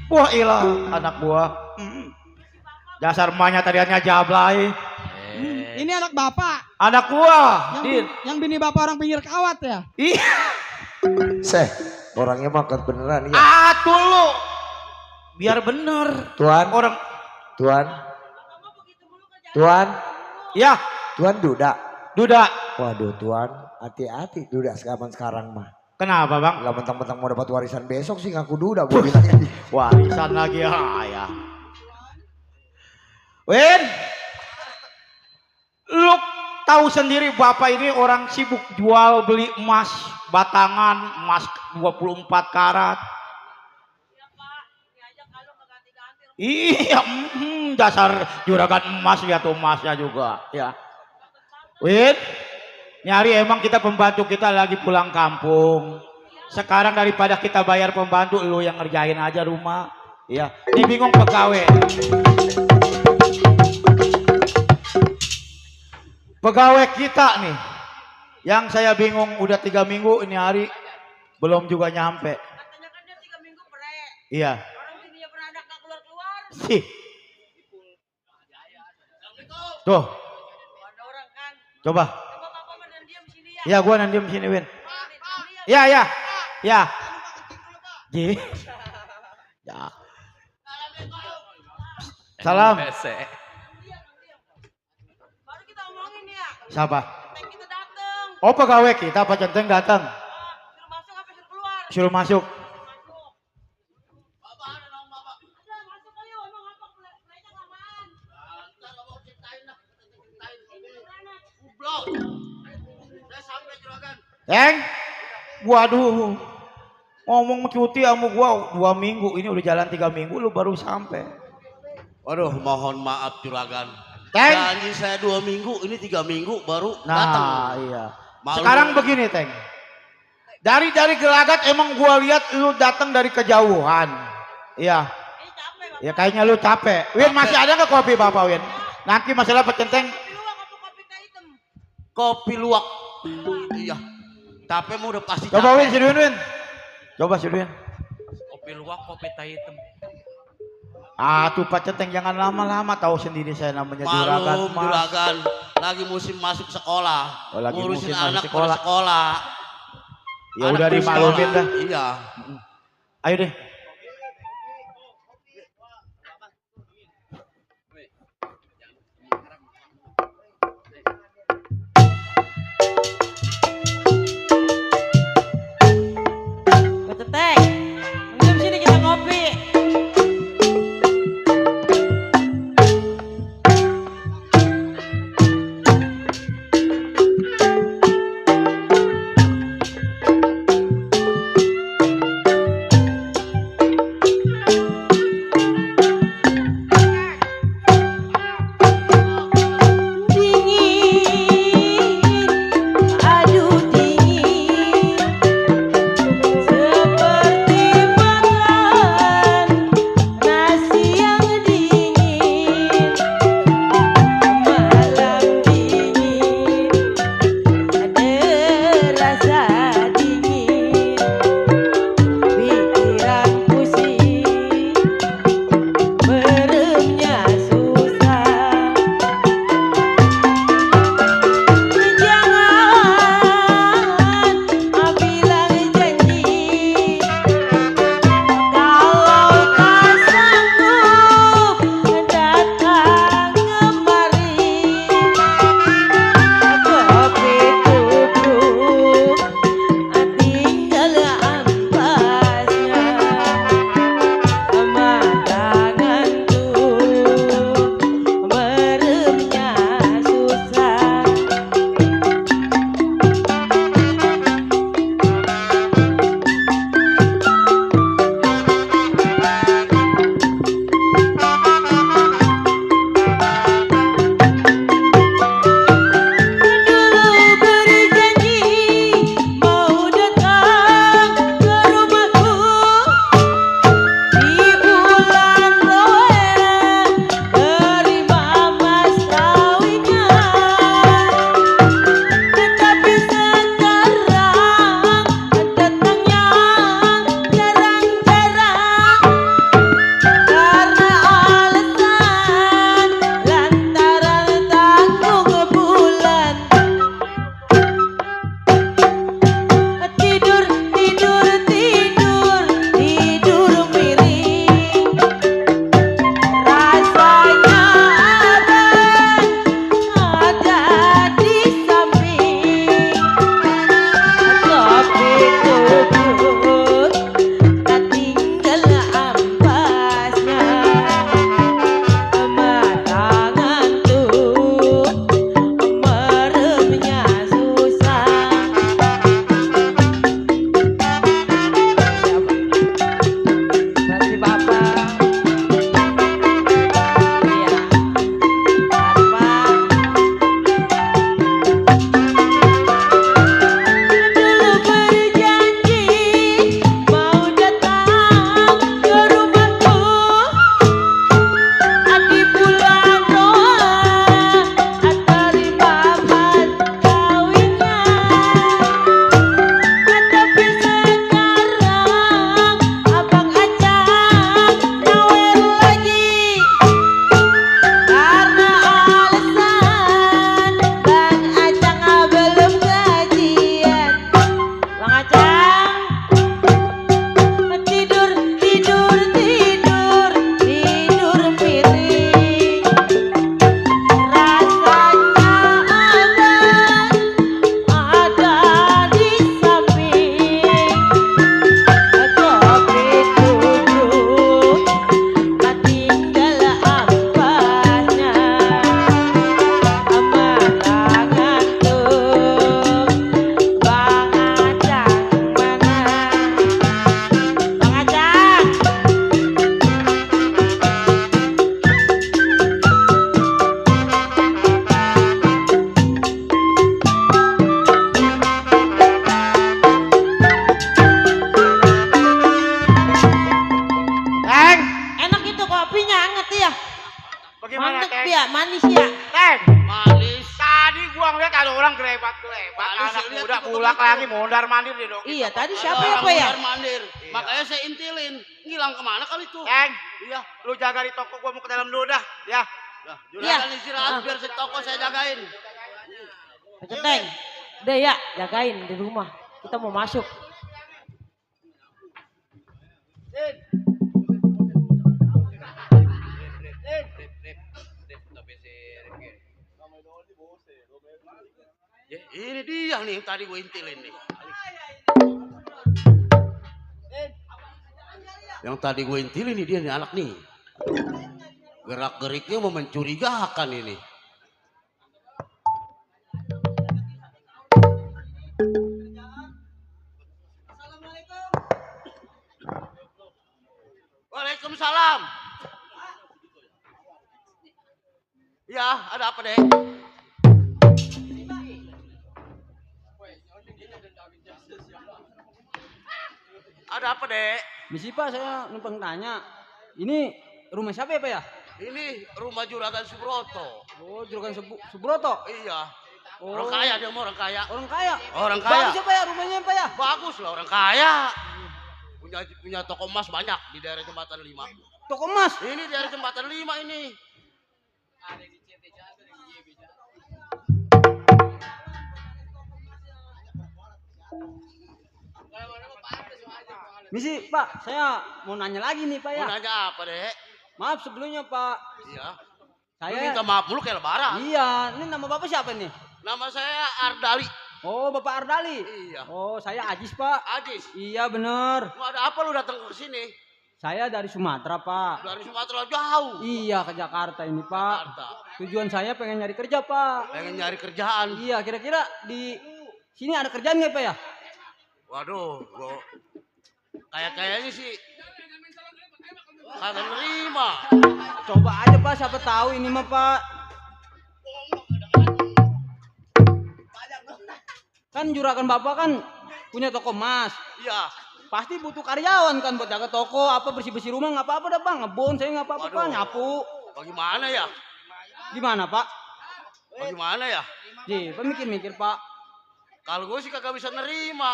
Wah, ilah anak gua. Dasar emaknya tadiannya jablay. Ini anak bapak. Anak gua, Yang, Din. yang bini bapak orang pinggir kawat ya? Iya. Seh, orangnya makan beneran ya. Atuh lu. Biar bener. Tuan, Orang Tuan, Tuan, ya, Tuan duda. duda. Waduh Tuan, hati-hati duda sekarang mah. Kenapa, Bang? Lah mentang-mentang mau dapat warisan besok sih ngaku duda gue bilangnya. Warisan lagi ya. Win. Lu tahu sendiri bapak ini orang sibuk jual beli emas batangan, emas 24 karat. Iya, dasar juragan emas ya tuh emasnya juga ya. Win, nyari emang kita pembantu kita lagi pulang kampung. Sekarang daripada kita bayar pembantu, lu yang ngerjain aja rumah. Iya, ini bingung pegawai. Pegawai kita nih, yang saya bingung udah 3 minggu ini hari belum juga nyampe. Katanya kan dia 3 minggu break. Iya. Orang sininya pernah ada nggak keluar-keluar. Sih. Tuh, Ada orang kan. coba. Coba bapak mah dan diam sini ya. Ya, gua nanti di sini, Win. Diam. Ya. Ya. Ji. Ya. Salam. Baru kita omongin ya. Siapa? Centeng kita dateng. Oh, pegawai kita Pak Centeng datang. Suruh masuk apa suruh keluar? Suruh masuk. Bapak ada dong bapak. Udah masuk ayo emang apa pelajar lamaan. Ntar lo mau ceritain lah. Goblok. Saya sampai juragan. Ceng. Waduh. ngomong cuti sama gua 2 minggu, ini udah jalan 3 minggu lu baru sampai. Waduh, mohon maaf juragan. Teng. Janji saya 2 minggu, ini 3 minggu baru Nah, datang. iya. Malu. Sekarang begini, Teng. Dari Gelagat emang gua lihat lu datang dari kejauhan. Iya. Ya kayaknya lu capek. Win, masih ada nggak kopi Bapak Win? Nanti masalah pecenteng. Kopi luwak. Iya. Capek mah udah pasti Coba Win, capek. si Win. Coba si Win. Kopi luwak, kopi tai hitam. Ah, tuh Pak Centeng jangan lama-lama, tahu sendiri saya namanya juragan. Malum Mas. juragan. Lagi musim masuk sekolah. Oh, lagi Ngurusin musim masuk anak sekolah. pada sekolah. Ya Anak udah pada dimaklumin sekolah. dah. Iya. Ayo deh. Teteh, minum sini kita ngopi. kopinya anget ya. Bagaimana, Mantep Teng? ya, manis ya. Teng, Manis. tadi gua ngeliat ada orang gerebat. Tadi Anak saya lihat muda juga pulang begitu. lagi mondar mandir di dong. Iya, tadi Ada siapa ya orang Pak ya? mondar mandir. Makanya saya intilin. Ngilang kemana kali itu? Teng, Iya. lu jaga di toko gua mau ke dalam dulu dah. Ya. Nah, Iya. juragan istirahat biar si toko saya jagain. Pak Centeng, udah ya, jagain di rumah. Kita mau masuk. Ya, ini dia nih yang tadi gue intilin nih. Yang tadi gue intilin nih dia nih anak nih. Gerak-geriknya mau mencurigakan ini. Waalaikumsalam. Ya, ada apa deh? Ada apa dek? Misi Pak, saya numpang tanya. Ini rumah siapa ya Pak ya? Ini rumah Juragan Subroto. Oh, Juragan Subroto. Iya. Oh. Orang kaya dia mau orang kaya. Orang kaya. Orang kaya. Bagus ya Pak ya rumahnya Pak ya? Bagus lah orang kaya. Punya toko emas banyak di daerah Jembatan 5. Toko emas. Ini daerah Jembatan 5 ini. Misi Pak, saya mau nanya lagi nih Pak ya. Mau nanya apa dek? Maaf sebelumnya Pak. Iya. Saya Lu minta maaf mulu kayak lebaran. Iya, ini nama Bapak siapa nih? Nama saya Ardali. Oh, Bapak Ardali. Iya. Oh, saya Ajis Pak. Ajis. Iya bener. Lu ada apa lu datang ke sini? Saya dari Sumatera Pak. Dari Sumatera jauh. Iya ke Jakarta ini Pak. Jakarta. Tujuan saya pengen nyari kerja Pak. Pengen nyari kerjaan. Iya, kira-kira di sini ada kerjaan nggak Pak ya? Waduh, gua kayaknya sih kagak nerima. Coba aja Pak, siapa tahu ini mah Pak. Kan juragan Bapak kan punya toko emas. Iya. Pasti butuh karyawan kan buat jaga toko, apa bersih-bersih rumah nggak apa-apa dah Bang. Ngebon saya nggak apa-apa Pak, Waduh. nyapu. Bagaimana ya? Gimana Pak? Bagaimana ya? Ji, Pak mikir-mikir Pak. Kalau gue sih kagak bisa nerima.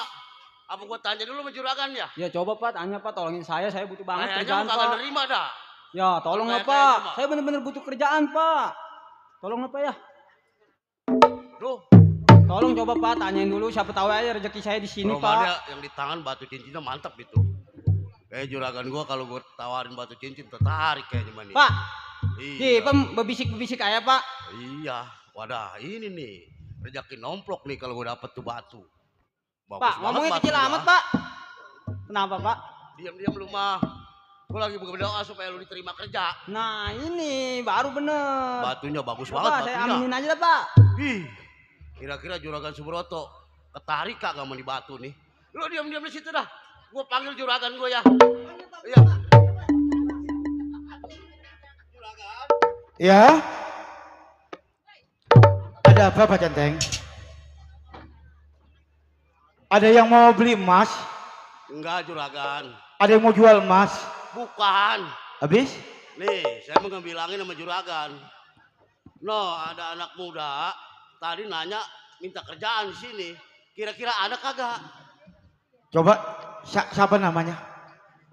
Apa gue tanya dulu sama juragan ya? Ya coba Pak, tanya Pak, tolongin saya butuh banget Kayaknya kerjaan lu kagak Pak. nerima dah. Ya tolong lah Kayaknya Pak, mah. saya bener-bener butuh kerjaan Pak. Tolong lah Pak ya. Duh, Tolong coba Pak, tanyain dulu siapa tahu aja rezeki saya di sini rumahnya Pak. yang di tangan batu cincinnya mantap itu. Kayak juragan gue kalau gue tawarin batu cincin tertarik kayaknya mani. Pak, Ji, Iya. Pak bebisik-bebisik aja Pak. Iya. Wadah, ini nih rezeki nomplok nih kalau gue dapet tuh batu. Bagus Pak, banget ngomongnya kecil batunya. amat Pak. Kenapa Pak? Diam-diam lu mah. Gue lagi berdoa supaya lu diterima kerja. Nah ini baru bener. Batunya bagus Coba banget saya batunya. aminin aja dah Pak. Ih, kira-kira juragan Subroto ketarik kagak sama di batu nih? Lu diam-diam di situ dah. Gue panggil juragan gue ya. Iya. Ya. Ada apa Pak Centeng? Ada yang mau beli emas? Enggak juragan. Ada yang mau jual emas? Bukan. Habis? Nih, saya mau ngebilangin sama juragan. No, ada anak muda tadi nanya minta kerjaan di sini. Kira-kira ada kagak? Coba siapa namanya?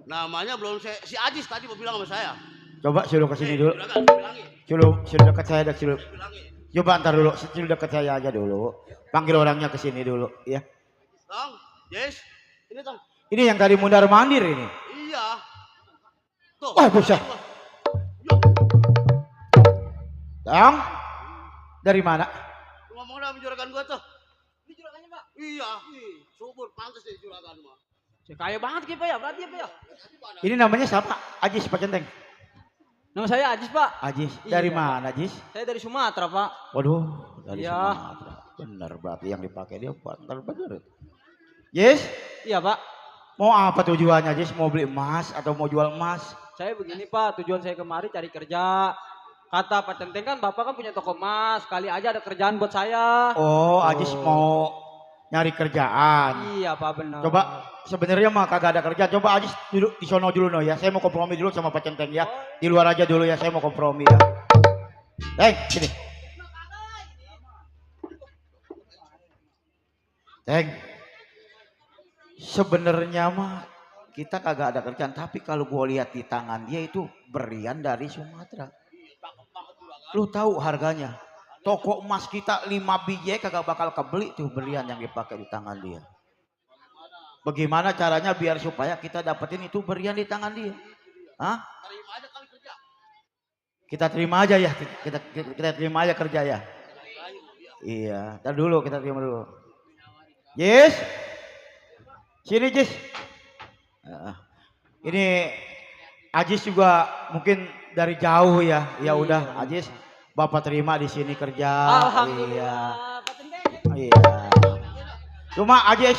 Namanya belum saya, si Ajis tadi mau bilang sama saya. Coba suruh ke sini dulu. Juragan, saya bilangin. Suruh dekat saya dah suruh. Bilangin. Coba antar dulu, suruh dekat saya aja dulu. Panggil orangnya ke sini dulu, ya. Tong, yes. Ini Tong. Ini yang tadi mundar mandir ini. Iya. Tuh. Wah, buset. Tang, dari mana? Ngomong sama juragan gua tuh. Ini juragannya, Pak. Iya. Subur pantas deh juragan mah. Saya kaya banget Ki Pak ya, berarti ya Pak ya. Ini namanya siapa? Ajis Pak Centeng. Nama saya Ajis Pak. Ajis, dari Iya, mana Ajis? Saya dari Sumatera Pak. Waduh, dari Iya. Sumatera. Bener berarti yang dipakai dia bener. Yes, Iya Pak. mau apa tujuannya Jis? Mau beli emas atau mau jual emas? Saya begini Pak, tujuan saya kemari cari kerja. Kata Pak Centeng kan Bapak kan punya toko emas, kali aja ada kerjaan buat saya. Oh, Ajis mau nyari kerjaan. Iya Pak benar. Coba sebenarnya mah kagak ada kerja. Coba Ajis duduk di sono dulu no ya. Saya mau kompromi dulu sama Pak Centeng ya. Di luar aja dulu ya. Saya mau kompromi ya. Sini. Teng. Sebenarnya mah kita kagak ada kerjaan. Tapi kalau gue lihat di tangan dia itu berlian dari Sumatera. Lu tahu harganya? Toko emas kita 5 biji kagak bakal kebeli tuh berlian yang dipakai di tangan dia. Bagaimana caranya biar supaya kita dapetin itu berlian di tangan dia? Hah? Kita terima aja ya, kita terima aja kerja ya. Iya, ntar dulu kita terima dulu. Jis, sini Jis. Ini Ajis juga mungkin dari jauh ya. Ya udah Ajis. Bapak terima di sini kerja. Alhamdulillah. Iya. Cuma Ajis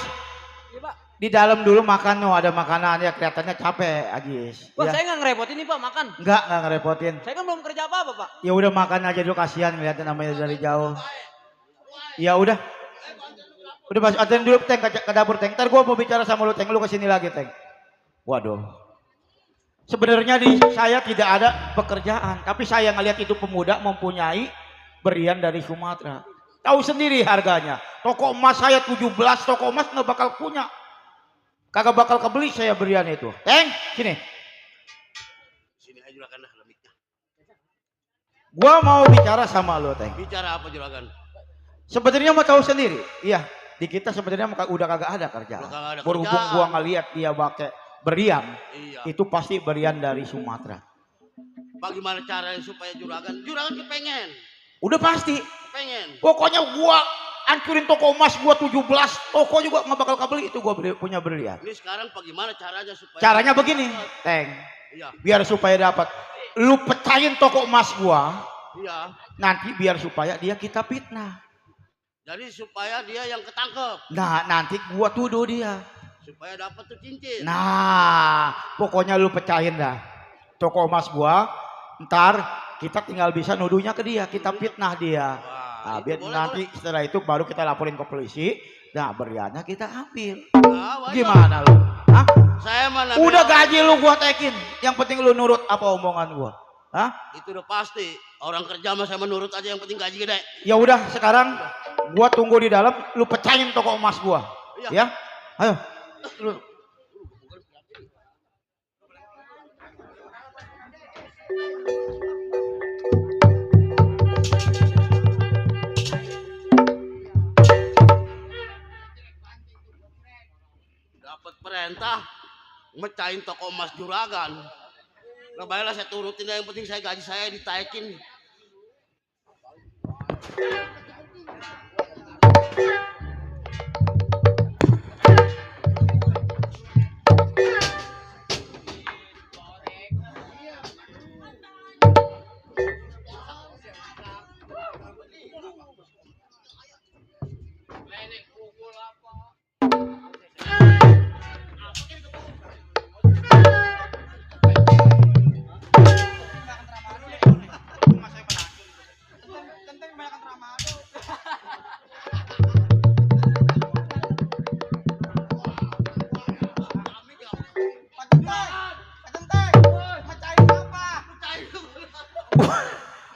di dalam dulu makan no, ada makanan ya kelihatannya capek Ajis. Pak Ya. saya nggak ngerepotin nih Pak makan. Enggak ngerepotin. Saya kan belum kerja apa-apa Pak. Ya udah makan aja dulu kasihan ngeliatin namanya dari jauh. Ya udah. Udah Mas aten dulu Teng ke dapur Teng. Ntar gua mau bicara sama lu Teng, lu kesini lagi Teng. Waduh. Sebenarnya di saya tidak ada pekerjaan, tapi saya ngelihat itu pemuda mempunyai berlian dari Sumatera. Tahu sendiri harganya. Toko emas saya 17 toko emas nggak bakal punya. Kagak bakal kebeli saya berlian itu. Teng, sini. Sini aja juragan dah lemiknya. Gua mau bicara sama lo, Teng. Bicara apa juragan? Sebenarnya mau tahu sendiri. Iya, di kita sebenarnya udah kagak ada kerjaan. Udah kagak ada Berhubung kerjaan. gua ngelihat dia pakai berlian, Iya. itu pasti berlian dari Sumatera. Bagaimana caranya supaya juragan kepengen. Udah pasti. Pengen. Pokoknya gua hancurin toko emas gua 17 toko juga nggak bakal kebeli itu gua punya berlian. Ini sekarang bagaimana caranya supaya Caranya begini, Teng. Iya. Biar supaya dapat, lu pecahin toko emas gua, Iya. nanti biar supaya dia kita fitnah. Jadi supaya dia yang ketangkep. Nah, nanti gua tuduh dia. Supaya dapat tuh cincin. Nah, pokoknya lu pecahin dah toko emas gua. Ntar kita tinggal bisa nuduhnya ke dia, kita fitnah dia. Nah, biar nanti setelah itu baru kita laporin ke polisi. Nah, berliannya kita ambil. Nah, Gimana lu? Hah? Saya mana Udah gaji lu gua tekin. Yang penting lu nurut apa omongan gua. Hah? Itu udah pasti. Orang kerja mah saya menurut aja yang penting gaji gede. Ya udah sekarang gua tunggu di dalam, lu pecahin toko emas gua. Iya. Ya? Ayo. Lu. Dapat perintah mecahin toko emas juragan. Nah baiklah saya turutin yang penting saya gaji saya ditaikin.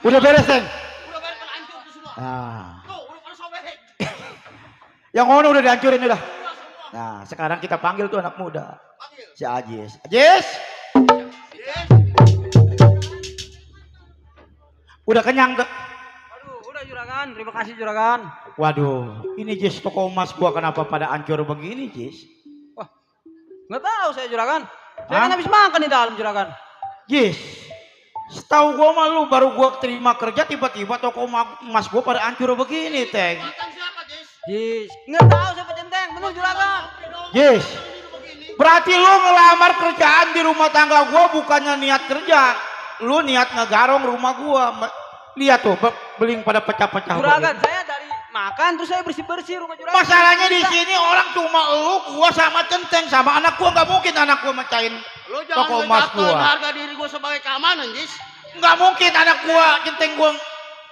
Udah beres, Teng. Udah balik hancur tuh semua. Nah, Tuh, udah pada sobek. yang ono udah dihancurin udah. Nah, sekarang kita panggil tuh anak muda. Panggil. Si Ajis. Ajis, Yes. udah kenyang tuh. Aduh, udah juragan. Terima kasih juragan. Waduh, ini Jis toko emas gua kenapa pada hancur begini, Jis? Wah, nggak tahu saya juragan. Saya Hah? kan habis makan di dalam juragan. Jis, setahu gua mah lu baru gua terima kerja tiba-tiba toko emas gua pada hancur begini, Teng. Mantan siapa, Jis? Jis, nggak tahu saya Pak Centeng. Bener juragan. Jis, berarti lu ngelamar kerjaan di rumah tangga gua bukannya niat kerja. Lu niat ngegarong rumah gua. Lihat tuh, beling pada pecah-pecah. Juragan, begini. saya dari makan terus saya bersih-bersih rumah juragan. Masalahnya di sini orang cuma lu, gua sama Centeng sama anak gua, nggak mungkin anak gua mecahin Lu jangan toko emas ngejatuhin gua. harga diri gua sebagai keamanan, Jis. Nggak mungkin anak gua, Centeng gua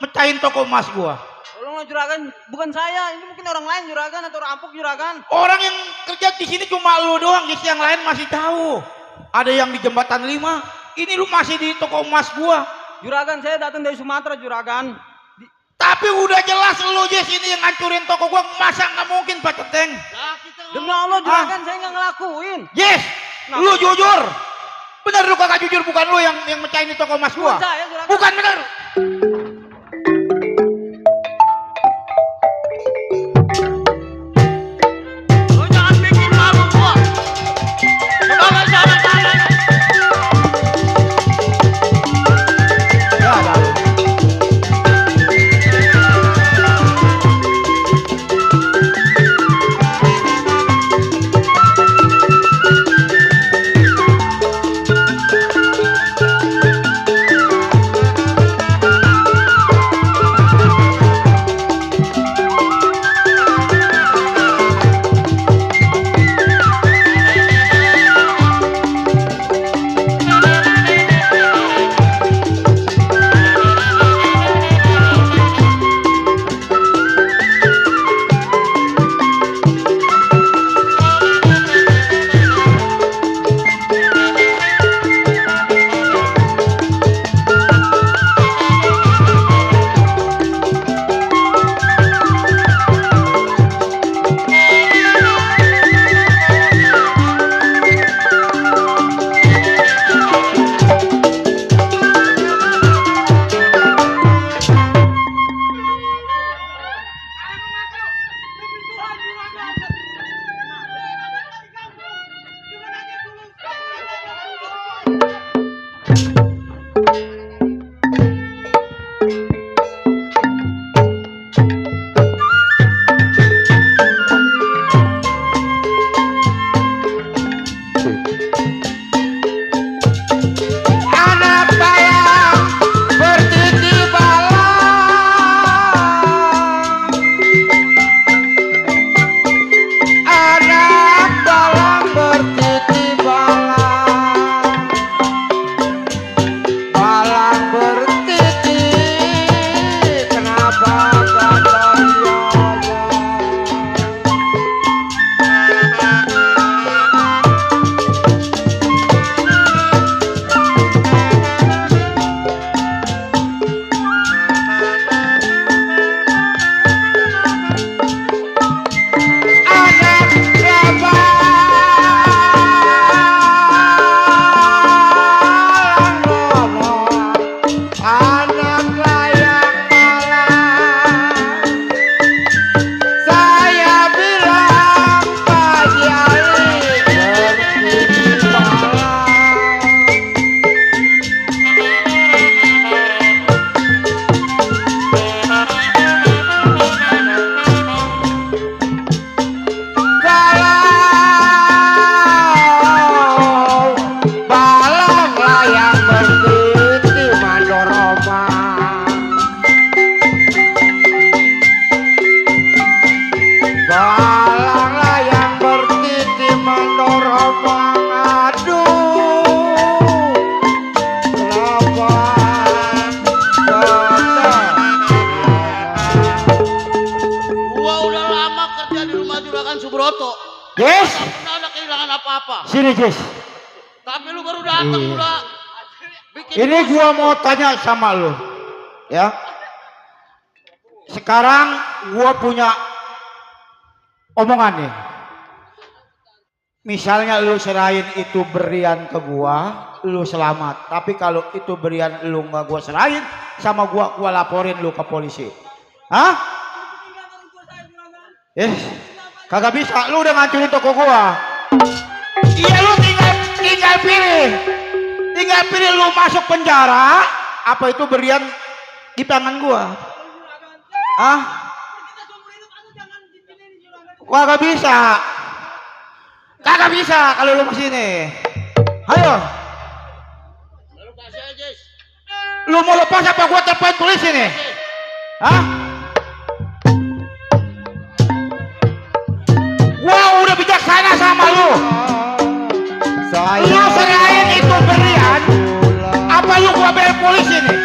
mecahin toko emas gua. Tolonglah juragan, bukan saya. Ini mungkin orang lain juragan atau rampok juragan. Orang yang kerja di sini cuma lu doang, Gis. Yang lain masih tahu. Ada yang di Jembatan 5. Ini lu masih di toko emas gua. Juragan, saya datang dari Sumatera juragan. Tapi udah jelas lu, Jis, ini yang ngancurin toko gua. Masa nggak mungkin, Pak Teteng? Demi Allah juragan, saya nggak ngelakuin. Jis, lu jujur. Bener lu kagak jujur, bukan lu yang mecahin di toko emas gua. Bukan saya, juragan. Bukan bener. Lu jangan bikin malu gua. Sebagai sahabat saya. Ya, ada. Anak bayang bertiti balang. Anak balang bertiti balang. Balang bertiti, kenapa kata anak anak layang malang. Saya bilang Pak Jali bertiti balang. Kalau balang layang bertiti mandoroma. Balang layang bertiti mandoroma. Aduh, kenapa Gua udah lama kerja di rumah juragan Subroto. Yes, Gak pernah ada kehilangan apa-apa. sini Jis. Tapi lu baru datang Iya. udah bikin Ini gua mau tanya sama lu, ya. Sekarang gua punya omongan nih. Misalnya lu serahin itu berian ke gua, lu selamat. Tapi kalau itu berian lu nggak gua serahin sama gua laporin lu ke polisi. Hah? Kagak bisa. Lu udah ngancurin toko gua. Iya, lu tinggal pilih. Tinggal pilih lu masuk penjara apa itu berian di tangan gua. Hah? Kagak bisa. Kagak bisa kalau lu kesini. Ayo. Lu kasih aja, Jis. Lu mau lepas apa gua telepon polisi nih? Hah? Gua udah bijaksana sama lu. Lu serahin itu berian apa lu gua bayar polisi nih?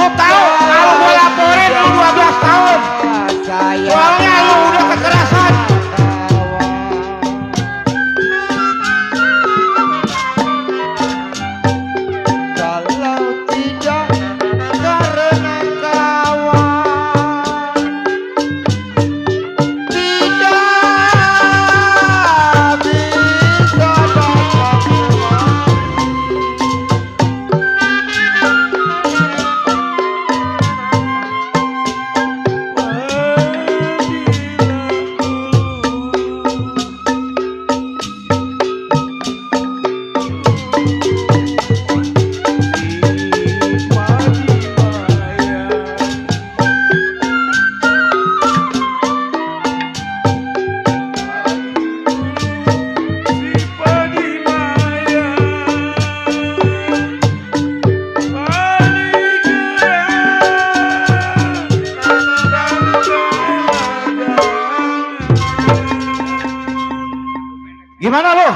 Lu tahu kalau gua laporin lu 12 tahun. Soalnya lu udah kekerasan. Kalau tidak karena kawan, tidak bisa dapat Gimana lo?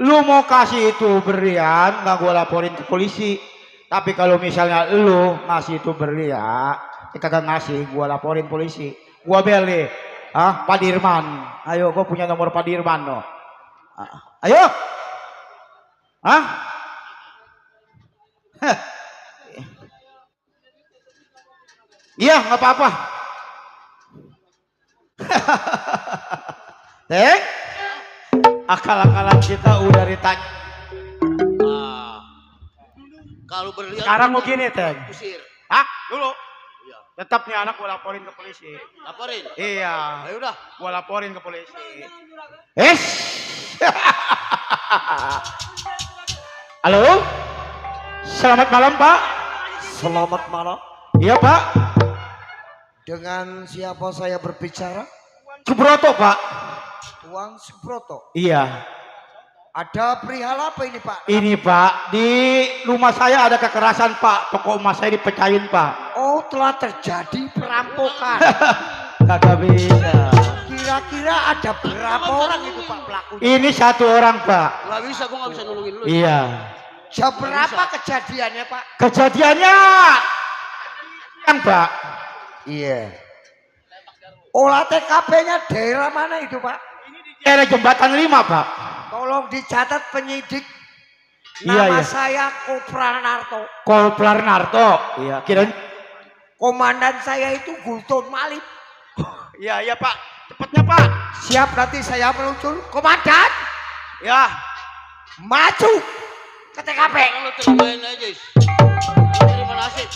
Lu mau kasih itu berlian, nggak gua laporin ke polisi. Tapi kalau misalnya lu ngasih itu berlian, kagak ngasih, gua laporin polisi. Gua beli, Pak Dirman. Ayo, gua punya nomor Pak Dirman no. Ayo, Iya, nggak apa-apa. Akal-akalan kita udah ditanya. Kalau berlian Sekarang mau gini, Teng. usir. Dulu. Iya. Tetap nih anak gua laporin ke polisi. Laporin. Iya. Ayo udah. Gua laporin ke polisi. Halo? Selamat malam, Pak. Selamat malam. Iya, Pak. Dengan siapa saya berbicara? Subroto, Pak. Tuan Subroto. Iya. Ada perihal apa ini, Pak? Ini, Pak, di rumah saya ada kekerasan, Pak. Toko emas saya dipecahin, Pak. Oh, telah terjadi perampokan. Kagak bisa. Kira-kira ada berapa orang itu, Pak, pelakunya? Ini satu orang, Pak. Gak bisa, gua gak bisa nolongin lu. Iya. Jam berapa kejadiannya, Pak? Kejadiannya yang, Pak. Iya. Olah TKP-nya daerah mana itu, Pak? Daerah Jembatan 5, Pak. Tolong dicatat penyidik. Iya, Nama iya. saya Kopral Narto. Kopral Narto. Iya, kirain. Komandan saya itu Gulton Malip. Iya, iya, Pak. Cepatnya, Pak. Siap, nanti saya meluncur. Komandan, Ya. maju ke TKP. Lu terimain aja. Terima kasih.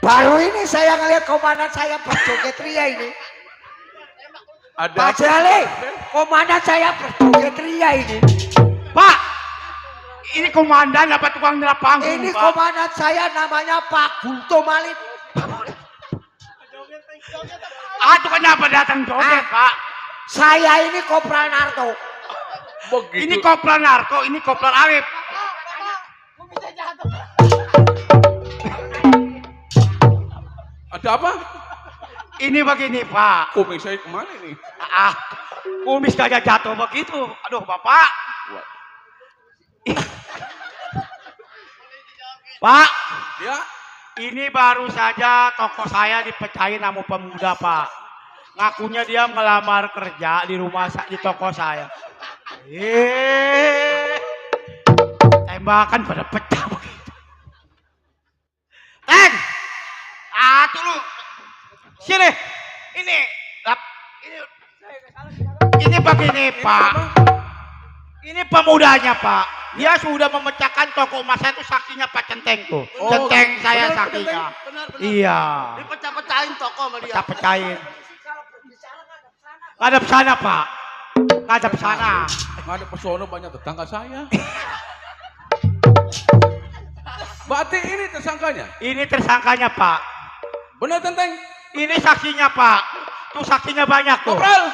Baru ini saya ngelihat komandan saya berjoget ria ini. Pak Jale, komandan saya berjoget ria ini. Pak. Ini komandan apa tukang nyerap panggung, Ini Pak? komandan saya namanya Pak Gulto Malip. Itu kenapa datang joget, Pak? Saya ini Kopral Narto. Ini Kopral Narko, ini Kopral Arif. Ada apa? Ini begini, Pak. Kumis saya kemana nih? Kumis gajah jatuh begitu. Aduh, Bapak. Pak, Ya, ini baru saja toko saya dipecahin sama pemuda, Pak. Ngakunya dia ngelamar kerja di di toko saya. Tembakan pada pecah begitu. Teng! Tunggu. Sini. Ini begini, Pak. Ini pemudanya, Pak. Dia sudah memecahkan toko emas saya itu saksinya Pak Centeng tuh. Centeng saya benar, saksinya. benar. Iya. Dipecah-pecahin toko sama dia. Pecahin. Ngadep sana, Pak. Ngadep sana. nggak ada pesono banyak tetangga saya. Berarti ini tersangkanya? Ini tersangkanya, Pak. Benar, Tenteng? Ini saksinya, Pak. Tuh saksinya banyak tuh. Kopral,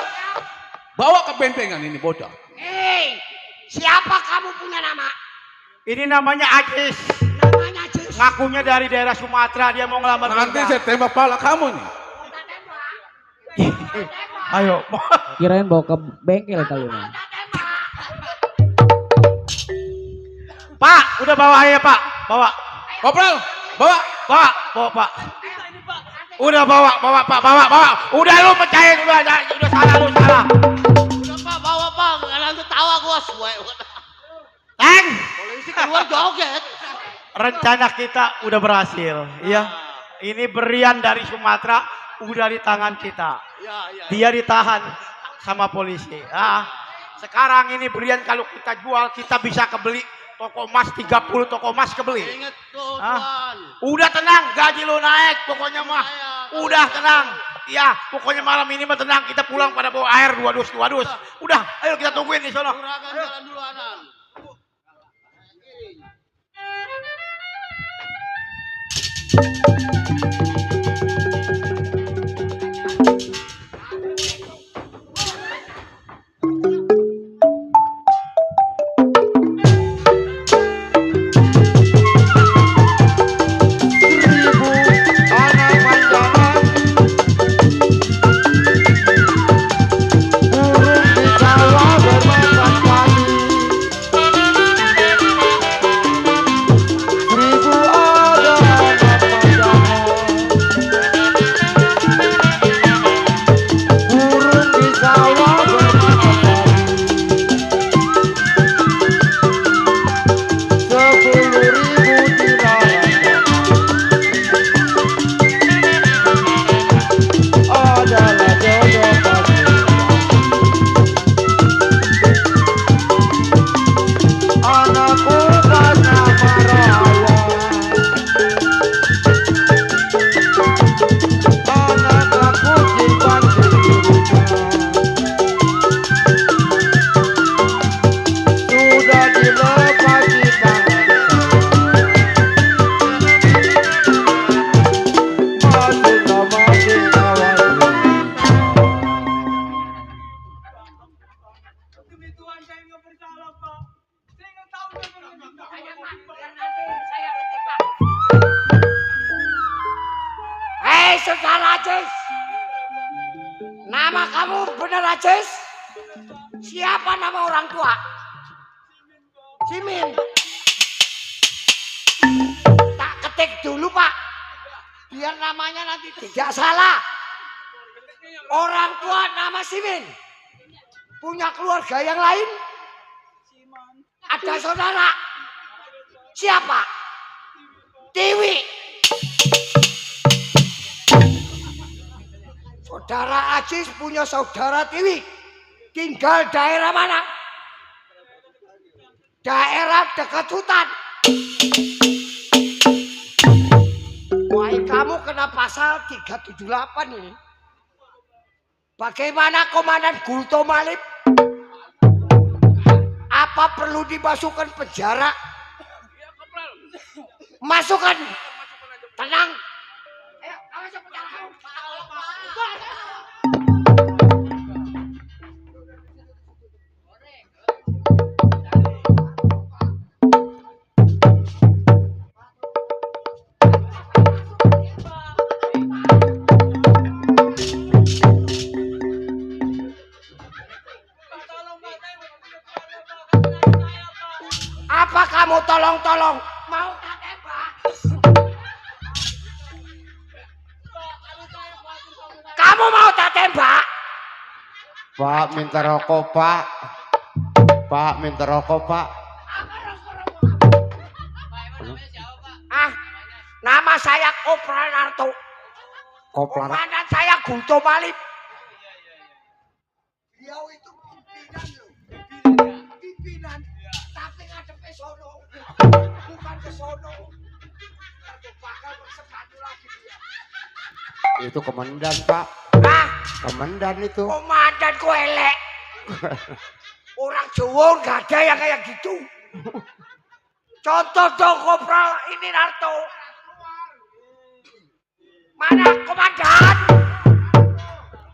bawa ke bentengan ini bocah. Hei, Siapa kamu punya nama? Ini namanya Ajis. Namanya Jus. Ngakunya dari daerah Sumatera, dia mau ngelamar Nanti kerja. saya tembak pala kamu nih. Ayo. Kirain bawa ke bengkel kali ini. Pak, udah bawa aja Pak. Bawa. Kopral, bawa. Bawa Pak. Udah bawa Pak, bawa. Udah lu percaya, udah salah lu salah. Udah Pak, bawa Pak. Nanti tawa gua suwe. Teng, Polisi keluar joget. rencana kita udah berhasil. Iya. Ini berian dari Sumatera udah di tangan kita. Ya. Dia ditahan sama polisi. Sekarang ini berian kalau kita jual kita bisa kebeli toko emas 30 toko emas kebeli. Ingat tuh, Tuan. Udah tenang, gaji lu naik pokoknya mah. Udah tenang. Ya, pokoknya malam ini mah tenang, kita pulang pada bawa air 2 dus. Udah, ayo kita tungguin di sono. Juragan jalan dulu anak. Hei saudara Ajis, nama kamu benar Ajis? Siapa nama orang tua? Simin. Tak ketik dulu Pak, biar namanya nanti tidak salah. Orang tua nama Simin. Punya keluarga yang lain? Ada saudara? Siapa? Tiwi. Saudara Ajis punya saudara Tiwi. Tinggal daerah mana? Daerah dekat hutan. Wah, kamu kena pasal 378 ini. Bagaimana Komandan Gulto Malip? Apa perlu dimasukkan penjara? Masukkan. Tenang. Apa kamu tolong-tolong mau tak tembak? Kamu mau tak tembak? Pak, minta rokok, Pak. Pak, minta rokok, Pak. Nama saya Kopral Narto. Kopral. Komandan saya Gulto Malip. Beliau itu pimpinan loh. Pimpinan. Tapi ngadepnya sono. Bukan ke sono. Bakal bersepatu lagi dia. Itu komandan, Pak. Komandan itu. Komandan kok elek. Orang Jawa nggak ada yang kayak gitu. Contoh dong Kopral ini Narto. Mana komandan?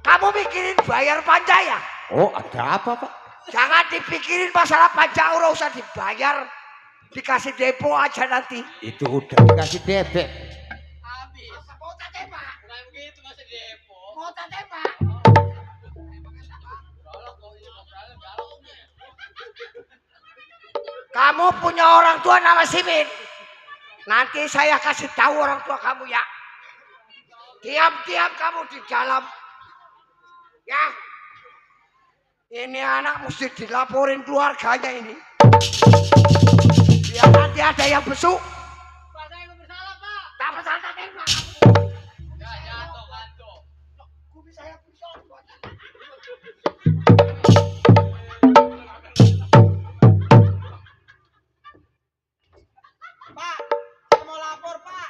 Kamu mikirin bayar panja ya? Oh, ada apa, Pak? Jangan dipikirin masalah pajak, ora usah dibayar. Dikasih depo aja nanti. Itu udah dikasih DP. Habis. Mau tak tembak? Nah begitu ngasih depo. Mau tak tembak? Kamu punya orang tua nama Simin. Nanti saya kasih tahu orang tua kamu ya. Diam-diam kamu di dalam. Ya. Ini anak mesti dilaporin keluarganya ini. Biar nanti ada yang besuk. Pak, saya nggak bersalah, Pak. Tak bersalah, tak tembak. Ya, jatuh, kantor. Kubi saya pusing. Pak, saya mau lapor, Pak.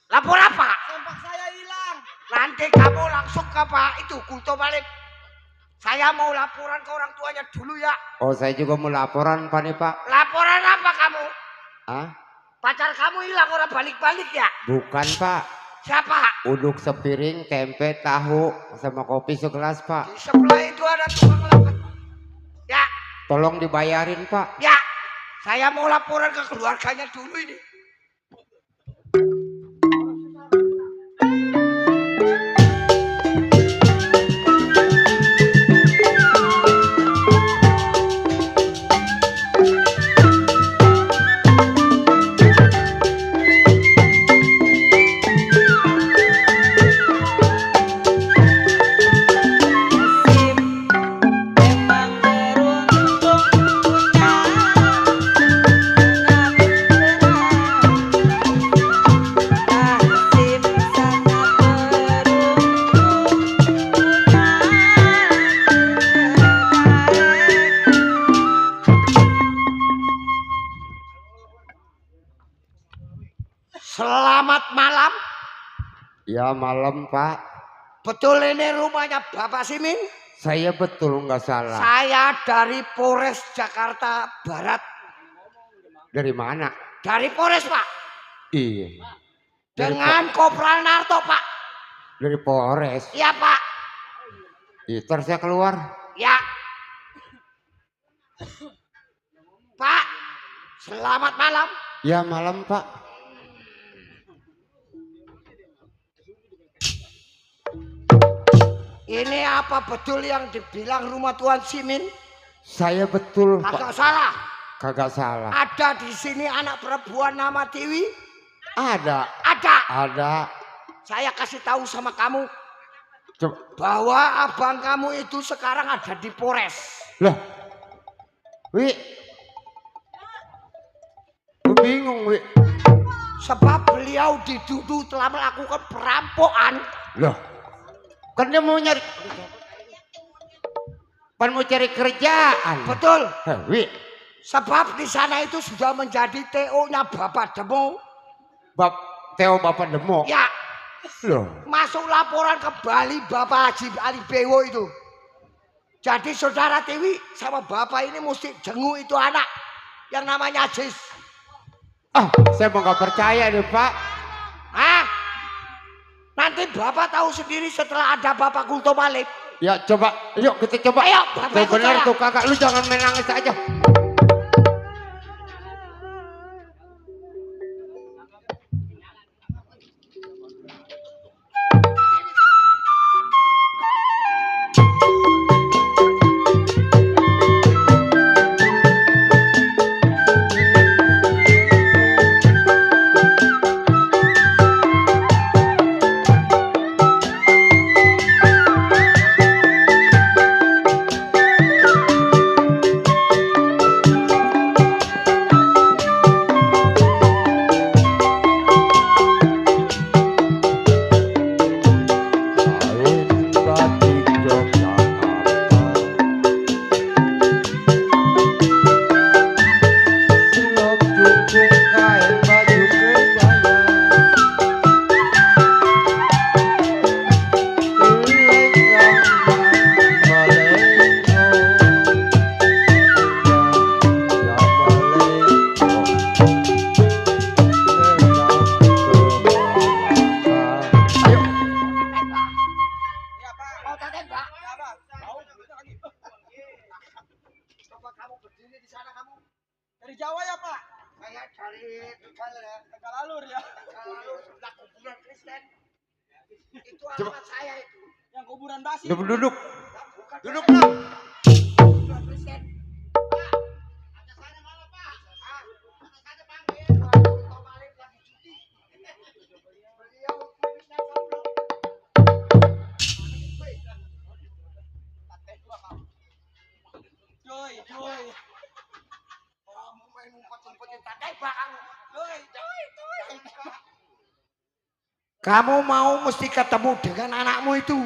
Lapor apa? Sempak saya hilang. Nanti kamu langsung ke Pak itu, Kulto balik. Saya mau laporan ke orang tuanya dulu ya. Oh, saya juga mau laporan Pak nih Pak. Laporan apa kamu? Hah? Pacar kamu hilang, orang balik-balik ya? Bukan Pak. Siapa? Uduk sepiring, tempe, tahu, sama kopi segelas Pak. Di sebelah itu ada tukang lapak. Ya. Tolong dibayarin Pak. Ya. Saya mau laporan ke keluarganya dulu ini. Selamat malam. Ya malam Pak. Betul ini rumahnya Bapak Simin? Saya betul nggak salah. Saya dari Polres Jakarta Barat. Dari mana? Dari Polres Pak. Iya. Dengan Kopral Narto Pak. Dari Polres. Iya Pak. Ntar saya keluar. Ya. Pak. Selamat malam. Ya malam Pak. Ini apa betul yang dibilang rumah Tuan Simin? Saya betul Pak. Kagak salah. Kagak salah. Ada di sini anak perempuan nama Tiwi? Ada. Ada. Ada. Saya kasih tahu sama kamu. Coba. Bahwa abang kamu itu sekarang ada di Polres. Lah. Wi. Bingung Wi. Sebab beliau dituduh telah melakukan perampokan. Loh. Kan dia mau nyari. Kan mau cari kerjaan. Betul. Wi. Sebab di sana itu sudah menjadi TO-nya Bapak Demo. TO Bapak Demo? Ya. Loh. Masuk laporan ke Bali Bapak Haji Ali Bewo itu. Jadi saudara Tiwi sama Bapak ini mesti jenguk itu anak yang namanya Ajis. Ah, saya mau nggak percaya deh Pak. Hah? Nanti Bapak tahu sendiri setelah ada Bapak Kulto balik. Ya coba, yuk kita coba. Ayo, Bapak ikut bener saya. tuh kakak, lu jangan main nangis aja. berdiri di sana kamu? Dari Jawa ya Pak? Saya dari Tegal ya. Tegal Alur ya. Tegal Alur sebelah kuburan Kristen. Itu alamat saya itu. Yang kuburan basi. Duduk. Bukan Duduk saya. dong. Kuburan Kristen. Pak, ada sana mana Pak? Ada sana panggil. Pak Malik lagi cuti. Beliau kumisnya jomblo. Joy. Kamu main ngumpet-ngumpetin tak tembak kamu. Joy. Kamu mau mesti ketemu dengan anakmu itu.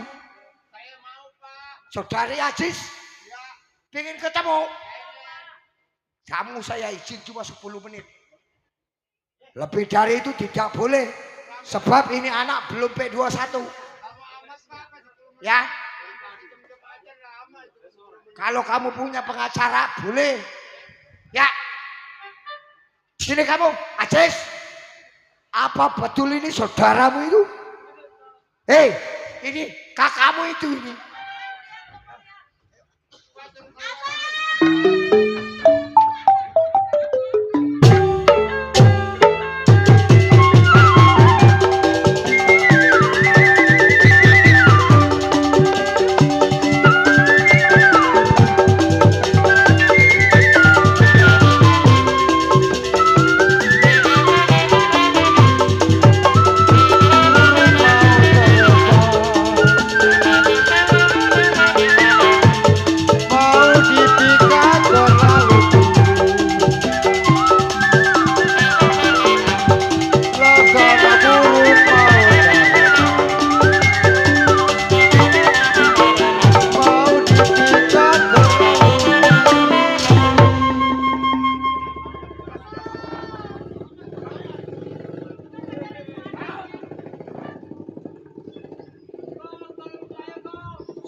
Saya mau Pak. Saudari Aziz. Ya. Pengen ketemu. Kamu saya izin cuma 10 menit. Lebih dari itu tidak boleh. Sebab ini anak belum P21. Ya. Kalau kamu punya pengacara boleh. Ya. Sini kamu, Aziz. Apa betul ini saudaramu itu? Hei, ini kakakmu itu ini.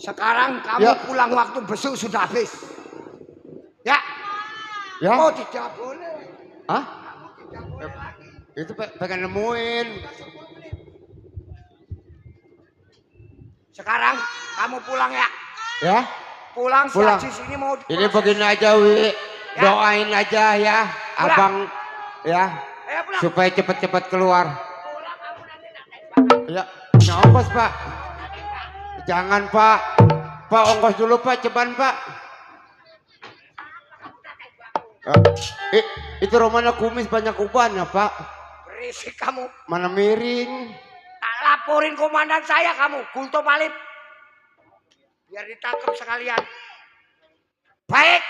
Sekarang kamu pulang waktu besuk sudah habis. Ya. Ya. Oh tidak boleh. Hah? Kamu tidak boleh lagi. Itu pengen nemuin. Sekarang kamu pulang ya. Ya. Pulang si Pulang. Aziz ini mau Ini begini aja Wi. Doain aja ya. Pulang. Abang ya. Ayo pulang. Supaya cepet-cepet keluar. Pulang kamu nanti tak tembak. Ya. Ongkos Pak. Jangan Pak. Pak ongkos dulu Pak. Ceban Pak. Itu rumahnya kumis banyak uban ya Pak. Berisik kamu. Mana miring. Tak laporin komandan saya kamu. Kulto Palip. Biar ditangkap sekalian. Baik.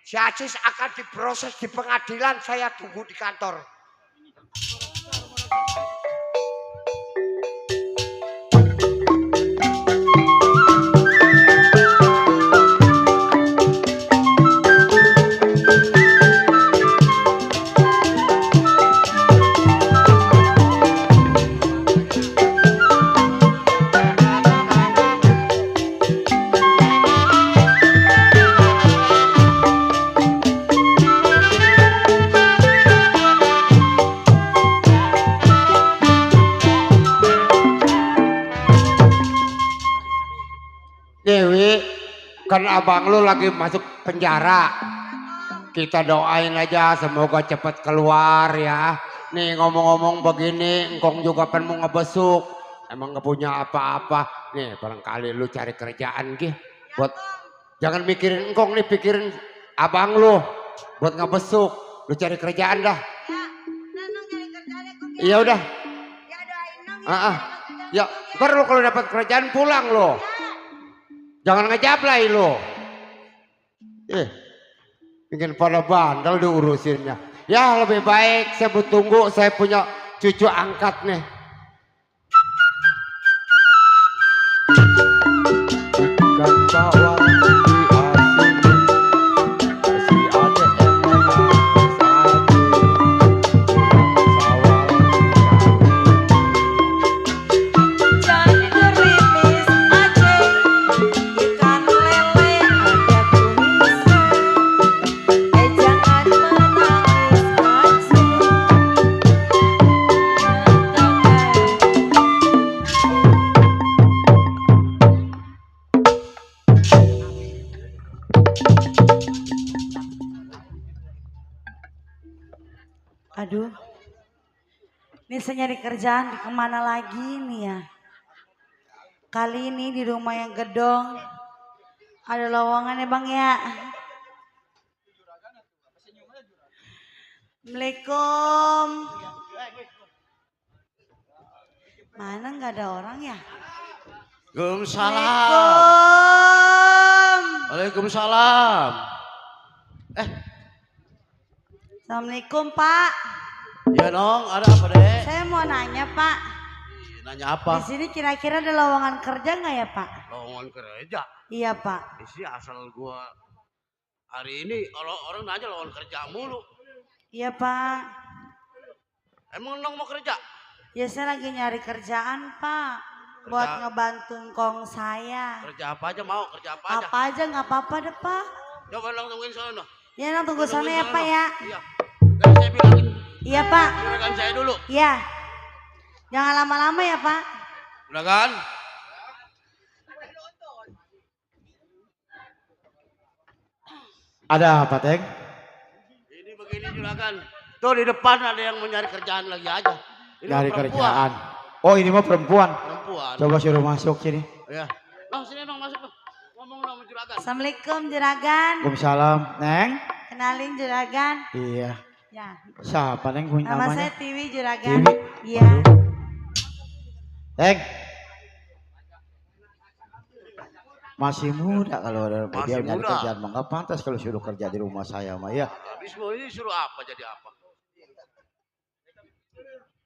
Si Aziz akan diproses di pengadilan. Saya tunggu di kantor. Dewi, kan abang lu lagi masuk penjara. Kita doain aja semoga cepat keluar ya. Nih ngomong-ngomong begini, engkong juga pengen mau ngebesuk. Emang gak punya apa-apa. Nih barangkali lu cari kerjaan gih. Buat jangan mikirin engkong nih, pikirin abang lu. Buat ngebesuk. Lu cari kerjaan dah. Iya udah. Ya, ntar lu kalau dapat kerjaan pulang lo. Jangan ngejablay lo. Ingin pada bandel diurusinnya. Ya lebih baik saya bertunggu, saya punya cucu angkat nih. Ikan bawang Aduh. Ini saya nyari kerjaan di kemana lagi nih ya. Kali ini di rumah yang gedong. Ada lowongan ya Bang ya. Assalamualaikum. Mana nggak ada orang ya? Waalaikumsalam. Waalaikumsalam. Assalamualaikum Pak. Ya Nong, ada apa deh? Saya mau nanya Pak. Nanya apa? Di sini kira-kira ada lowongan kerja nggak ya Pak? Lowongan kerja. Iya Pak. Isi asal gua hari ini kalau orang nanya lowongan kerja mulu. Iya Pak. Emang Nong mau kerja? Ya saya lagi nyari kerjaan Pak. Buat ngebantu kong saya. Kerja apa aja mau? Kerja apa aja? Apa aja nggak apa-apa deh Pak. Coba Nong tungguin sana. Ya Nong tunggu sana ya Pak ya. Iya. Dan saya bilangin. Iya Pak. Juragan saya dulu. Iya. Jangan lama-lama ya Pak. Udah kan? Ada apa, Teng? Ini begini juragan. Tuh di depan ada yang mau nyari kerjaan lagi aja. Ini Nyari perempuan. kerjaan. Oh, ini mah perempuan. Perempuan. Coba suruh masuk sini. Ya. Nong sini Nong masuk. Ngomong sama juragan. Assalamualaikum Juragan. Waalaikumsalam, Neng. Kenalin Juragan. Iya. Ya. Siapa Neng punya Nama namanya? saya Tiwi Juragan. Tiwi? Iya. Teng. Masih muda kalau ada dia nyari muda. kerjaan mah nggak pantas kalau suruh kerja di rumah saya mah ya. Habis mau ini suruh apa jadi apa?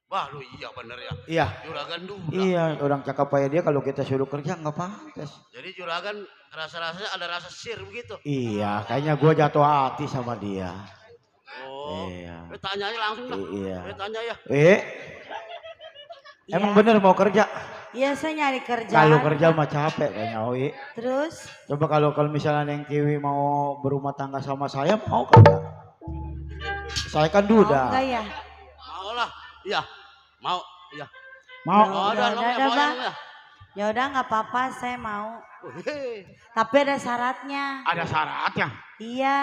Wah lu iya bener ya. Iya. Juragan dulu. Iya, orang cakap kayak dia kalau kita suruh kerja nggak pantas. Jadi juragan rasa-rasanya ada rasa sir begitu. Iya, kayaknya gua jatuh hati sama dia. Oh. Iya. Tanya aja langsung lah. Iya. Tanya ya. Emang bener mau kerja? Iya saya nyari kerjaan. Kalau kerja mah capek kayaknya Oi. Terus? Coba kalau misalnya Neng Tiwi mau berumah tangga sama saya mau kerja? Saya kan duda. Mau enggak ya? Mau lah. Iya. Mau. Iya. Mau. Oh, Ya udah Bang. ya. Ya udah nggak apa-apa saya mau. Tapi ada syaratnya. Ada syaratnya? Iya.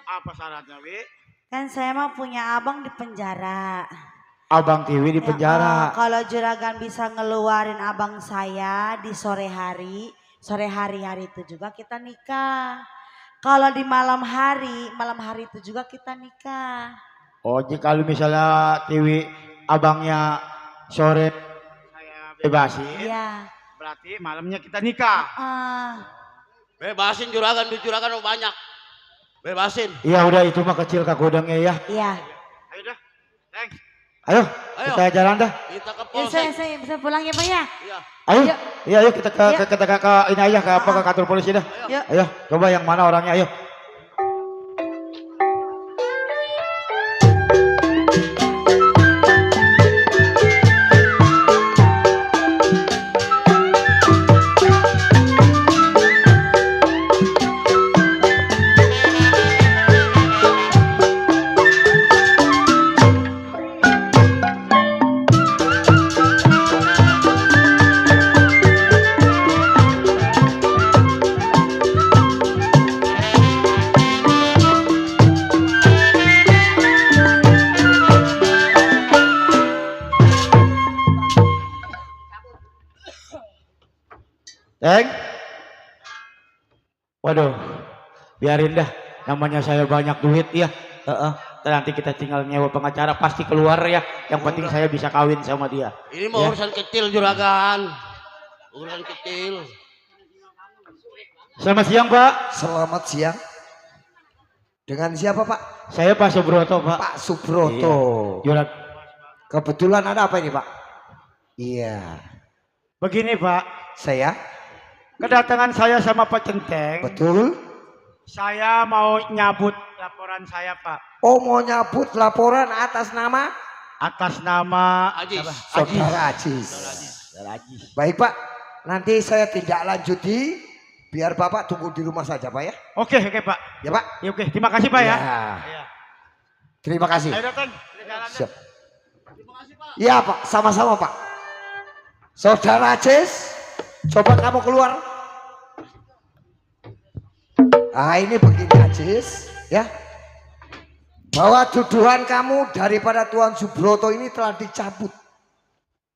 Apa syaratnya, Wi? Kan saya mau punya abang di penjara. Abang Tiwi di penjara. Kalau Juragan bisa ngeluarin abang saya di sore hari itu juga kita nikah. Kalau di malam hari itu juga kita nikah. Oh, jika kalau misalnya Tiwi abangnya sore saya bebasin. Iya. Berarti malamnya kita nikah. Bebasin juragan, duit juragan banyak. Bebasin. Iya udah itu mah kecil kak gudangnya ya. Iya. Ayo dah. Thanks. Ayo, kita jalan dah. Kita ke Ya, polsek. saya bisa pulang ya Pak ya. Iya. Ayo, iya ayo kita ke ini aja ke apa ke kantor polisi dah. Yuk. Ayo, coba yang mana orangnya ayo. Teng. Waduh, biarin dah. Namanya saya banyak duit ya. Nanti kita tinggal nyewa pengacara pasti keluar ya. Yang penting saya bisa kawin sama dia. Ini mau ya. urusan kecil juragan. Urusan kecil. Selamat siang Pak. Selamat siang. Dengan siapa Pak? Saya Pak Subroto Pak. Pak Subroto. Iya. Kebetulan ada apa ini Pak? Iya. Begini Pak. Saya? Kedatangan saya sama Pak Centeng. Betul. Saya mau nyabut laporan saya Pak. Oh mau nyabut laporan atas nama? Atas nama Ajis. Saudara Ajis. Baik Pak. Nanti saya tindak lanjuti. Biar Bapak tunggu di rumah saja Pak ya. Oke Pak. Ya Pak. Ya, oke, terima kasih Pak ya. Ya. Terima kasih. Ayo datang. Siap. Iya Pak, sama-sama Pak. Saudara Ajis, coba kamu keluar. Ah ini begini Ajis, ya. bahwa tuduhan kamu daripada Tuan Subroto ini telah dicabut.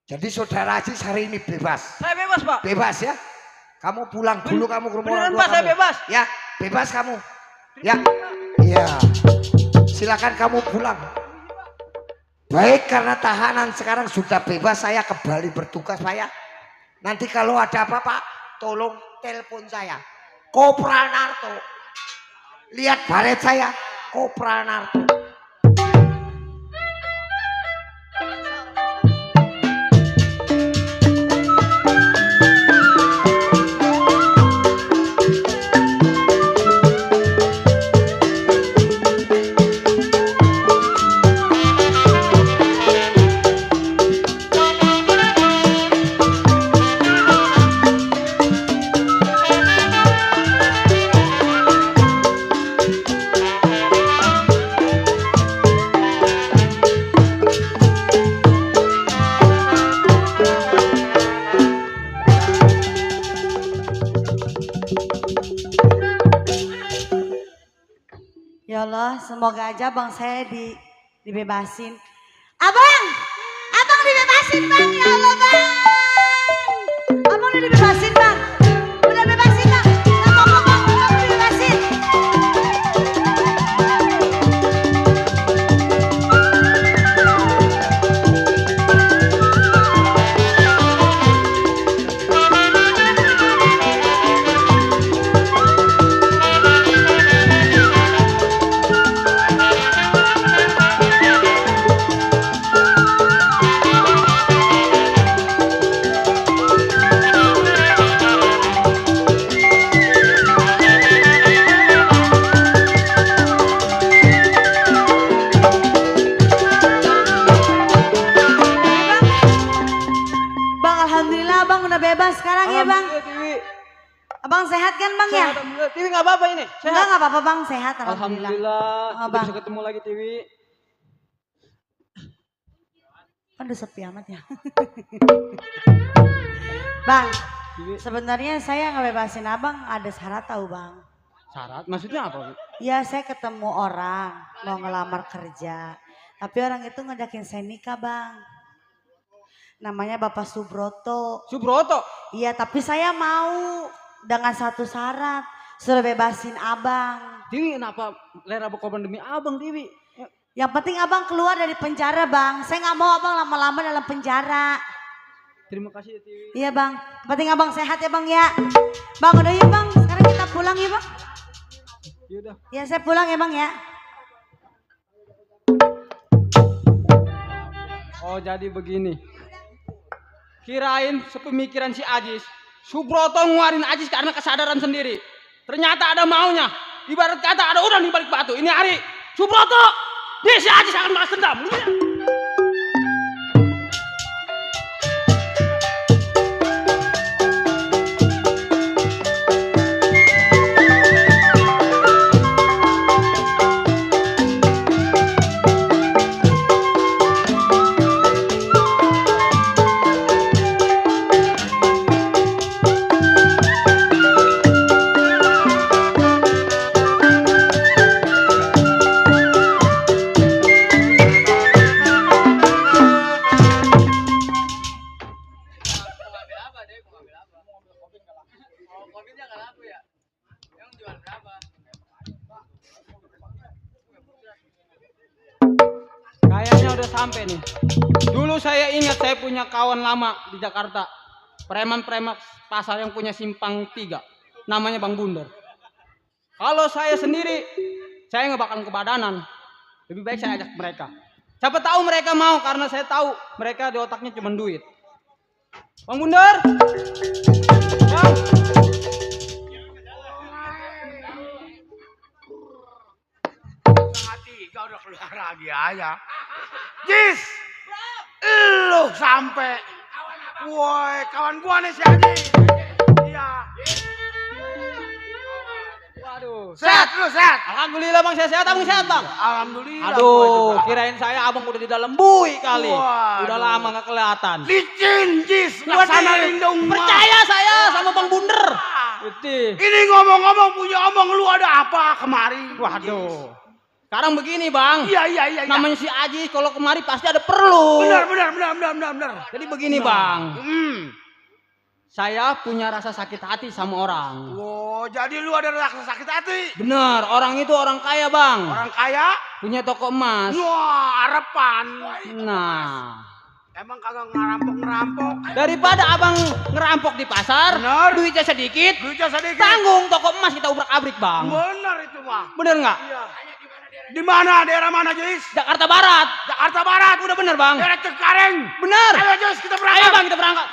Jadi saudara Aziz hari ini bebas. Saya bebas, Pak. Bebas ya. Kamu pulang dulu kamu ke rumah Beneran, orang tua Pak, saya kamu. bebas. Ya, bebas kamu. Ya. Iya. Silakan kamu pulang. Baik, karena tahanan sekarang sudah bebas, saya kembali bertugas, Pak ya. Nanti kalau ada apa-apa, tolong telepon saya. Kopral Narto. Lihat baret saya, Kopral Narto. Ya Allah, semoga aja bang saya dibebasin. Abang dibebasin bang, ya Allah bang. Abang udah dibebasin bang, udah bebasin bang. Gak apa-apa bang, abang dibebasin. Abang sehat kan bang ya? Alhamdulillah. Tiwi nggak apa-apa ini? Sehat? Enggak apa-apa bang, sehat alhamdulillah. Alhamdulillah. Oh, Kita bang. bisa ketemu lagi Tiwi. Kan udah sepi amat ya. Bang, sebenarnya saya ngebebasin abang ada syarat tahu bang. Syarat? Maksudnya apa? Bu? Ya saya ketemu orang mau ngelamar kerja. Tapi orang itu ngajakin saya nikah bang. Namanya Bapak Subroto. Subroto? Iya tapi saya mau dengan satu syarat. Suruh bebasin abang. Tiwi kenapa rela berkorban demi abang Tiwi? Yang penting abang keluar dari penjara bang. Saya nggak mau abang lama-lama dalam penjara. Terima kasih ya Tiwi. Iya bang. Yang penting abang sehat ya bang ya. Bang udah ya bang. Sekarang kita pulang ya bang. Yaudah. Ya saya pulang ya bang ya. Oh jadi begini. Kirain sepemikiran si Ajis. Subroto nguarin Ajis karena kesadaran sendiri. Ternyata ada maunya. Ibarat kata ada udang di balik batu. Ini hari Subroto. Dia si Ajis akan balas dendam. Kayaknya udah sampai nih. Dulu saya ingat saya punya kawan lama di Jakarta. Preman-preman pasar yang punya simpang 3. Namanya Bang Bunder. Kalau saya sendiri, saya nggak bakal kebadanan. Lebih baik saya ajak mereka. Siapa tahu mereka mau karena saya tahu mereka di otaknya cuma duit. Bang Bunder. Bang. Tiga udah keluar lagi aja. Jis, lu sampai. Woi, kawan gua nih si Haji. Iya. Waduh. Sehat lu sehat. Alhamdulillah bang, saya sehat. Abang sehat bang. Alhamdulillah. Aduh, kirain saya abang udah di dalam bui kali. Waduh. Udah lama nggak kelihatan. Licin Jis, laksana lindung. Percaya saya sama Bang Bunder. Ini ngomong-ngomong punya omong lu ada apa kemari? Waduh. Sekarang begini bang. Iya. Namanya si Aji kalau kemari pasti ada perlu. Benar. Jadi begini bang. Saya punya rasa sakit hati sama orang. Oh, jadi lu ada rasa sakit hati? Bener, orang itu orang kaya bang. Orang kaya? Punya toko emas. Wah, harapan. Nah, emang kagak ngerampok. daripada abang ngerampok di pasar, Bener. duitnya sedikit, tanggung toko emas kita ubrak-abrik bang. Bener itu mah. Bener nggak? Iya. Di mana? Daerah mana, Jis? Jakarta Barat. Jakarta Barat. Udah bener bang. Daerah Cengkareng. Bener. Ayo, Jis, kita berangkat. Ayo bang, kita berangkat.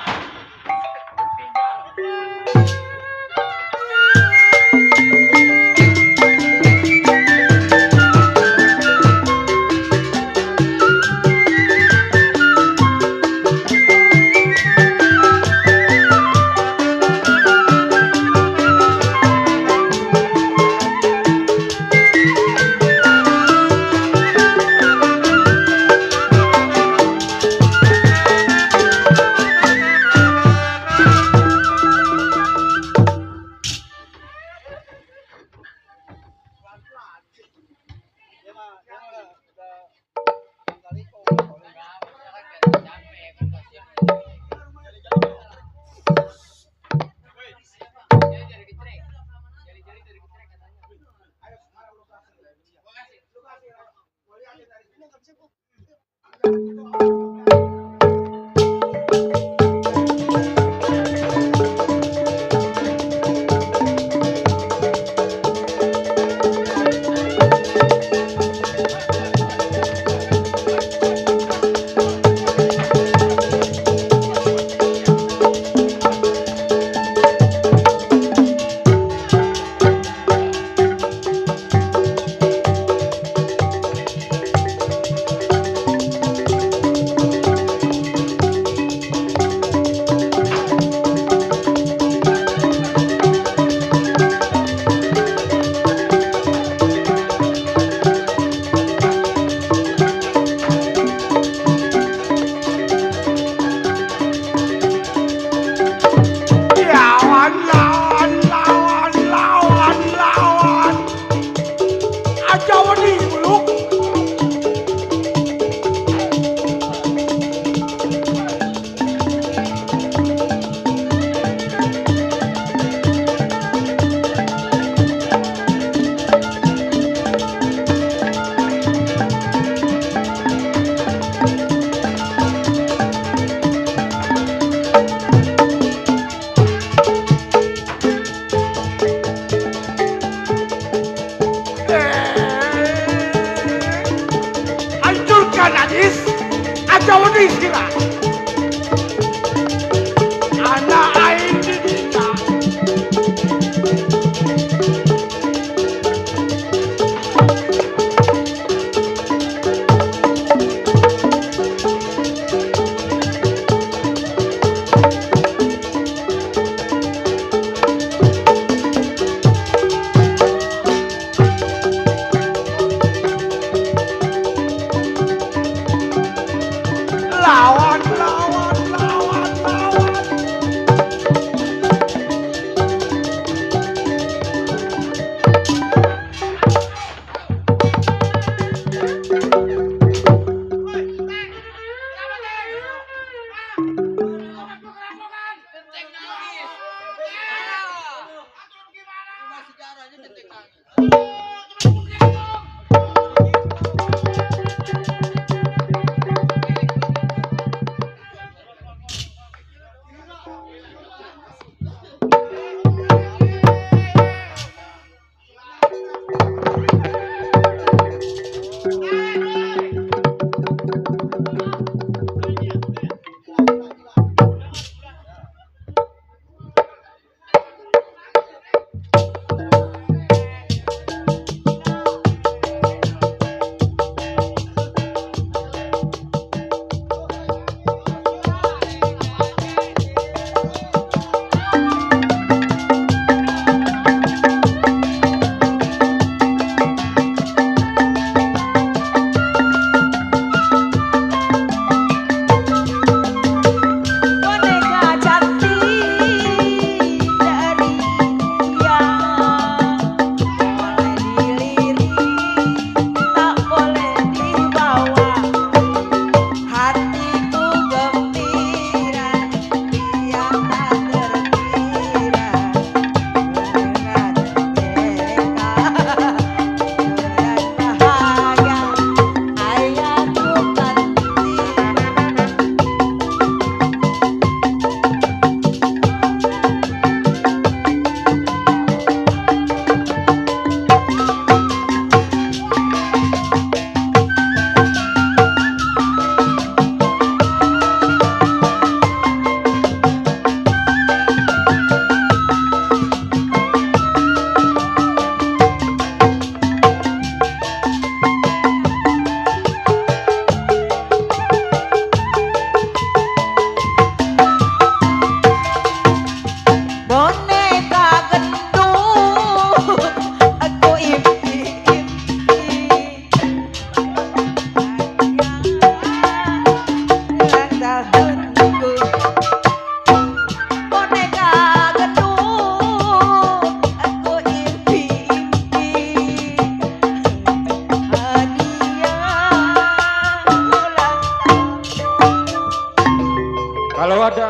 Lawan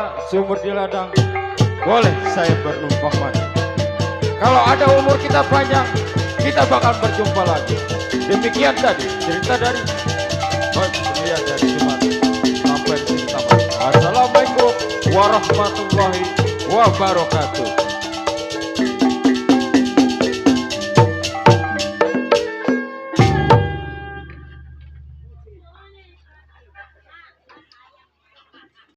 ada sumur di ladang, boleh saya bernumpang mandi. Kalau ada umur kita panjang, kita bakal berjumpa lagi. Demikian tadi cerita dari Pria dari Sumatera. Sampai di sini. Assalamualaikum warahmatullahi wabarakatuh.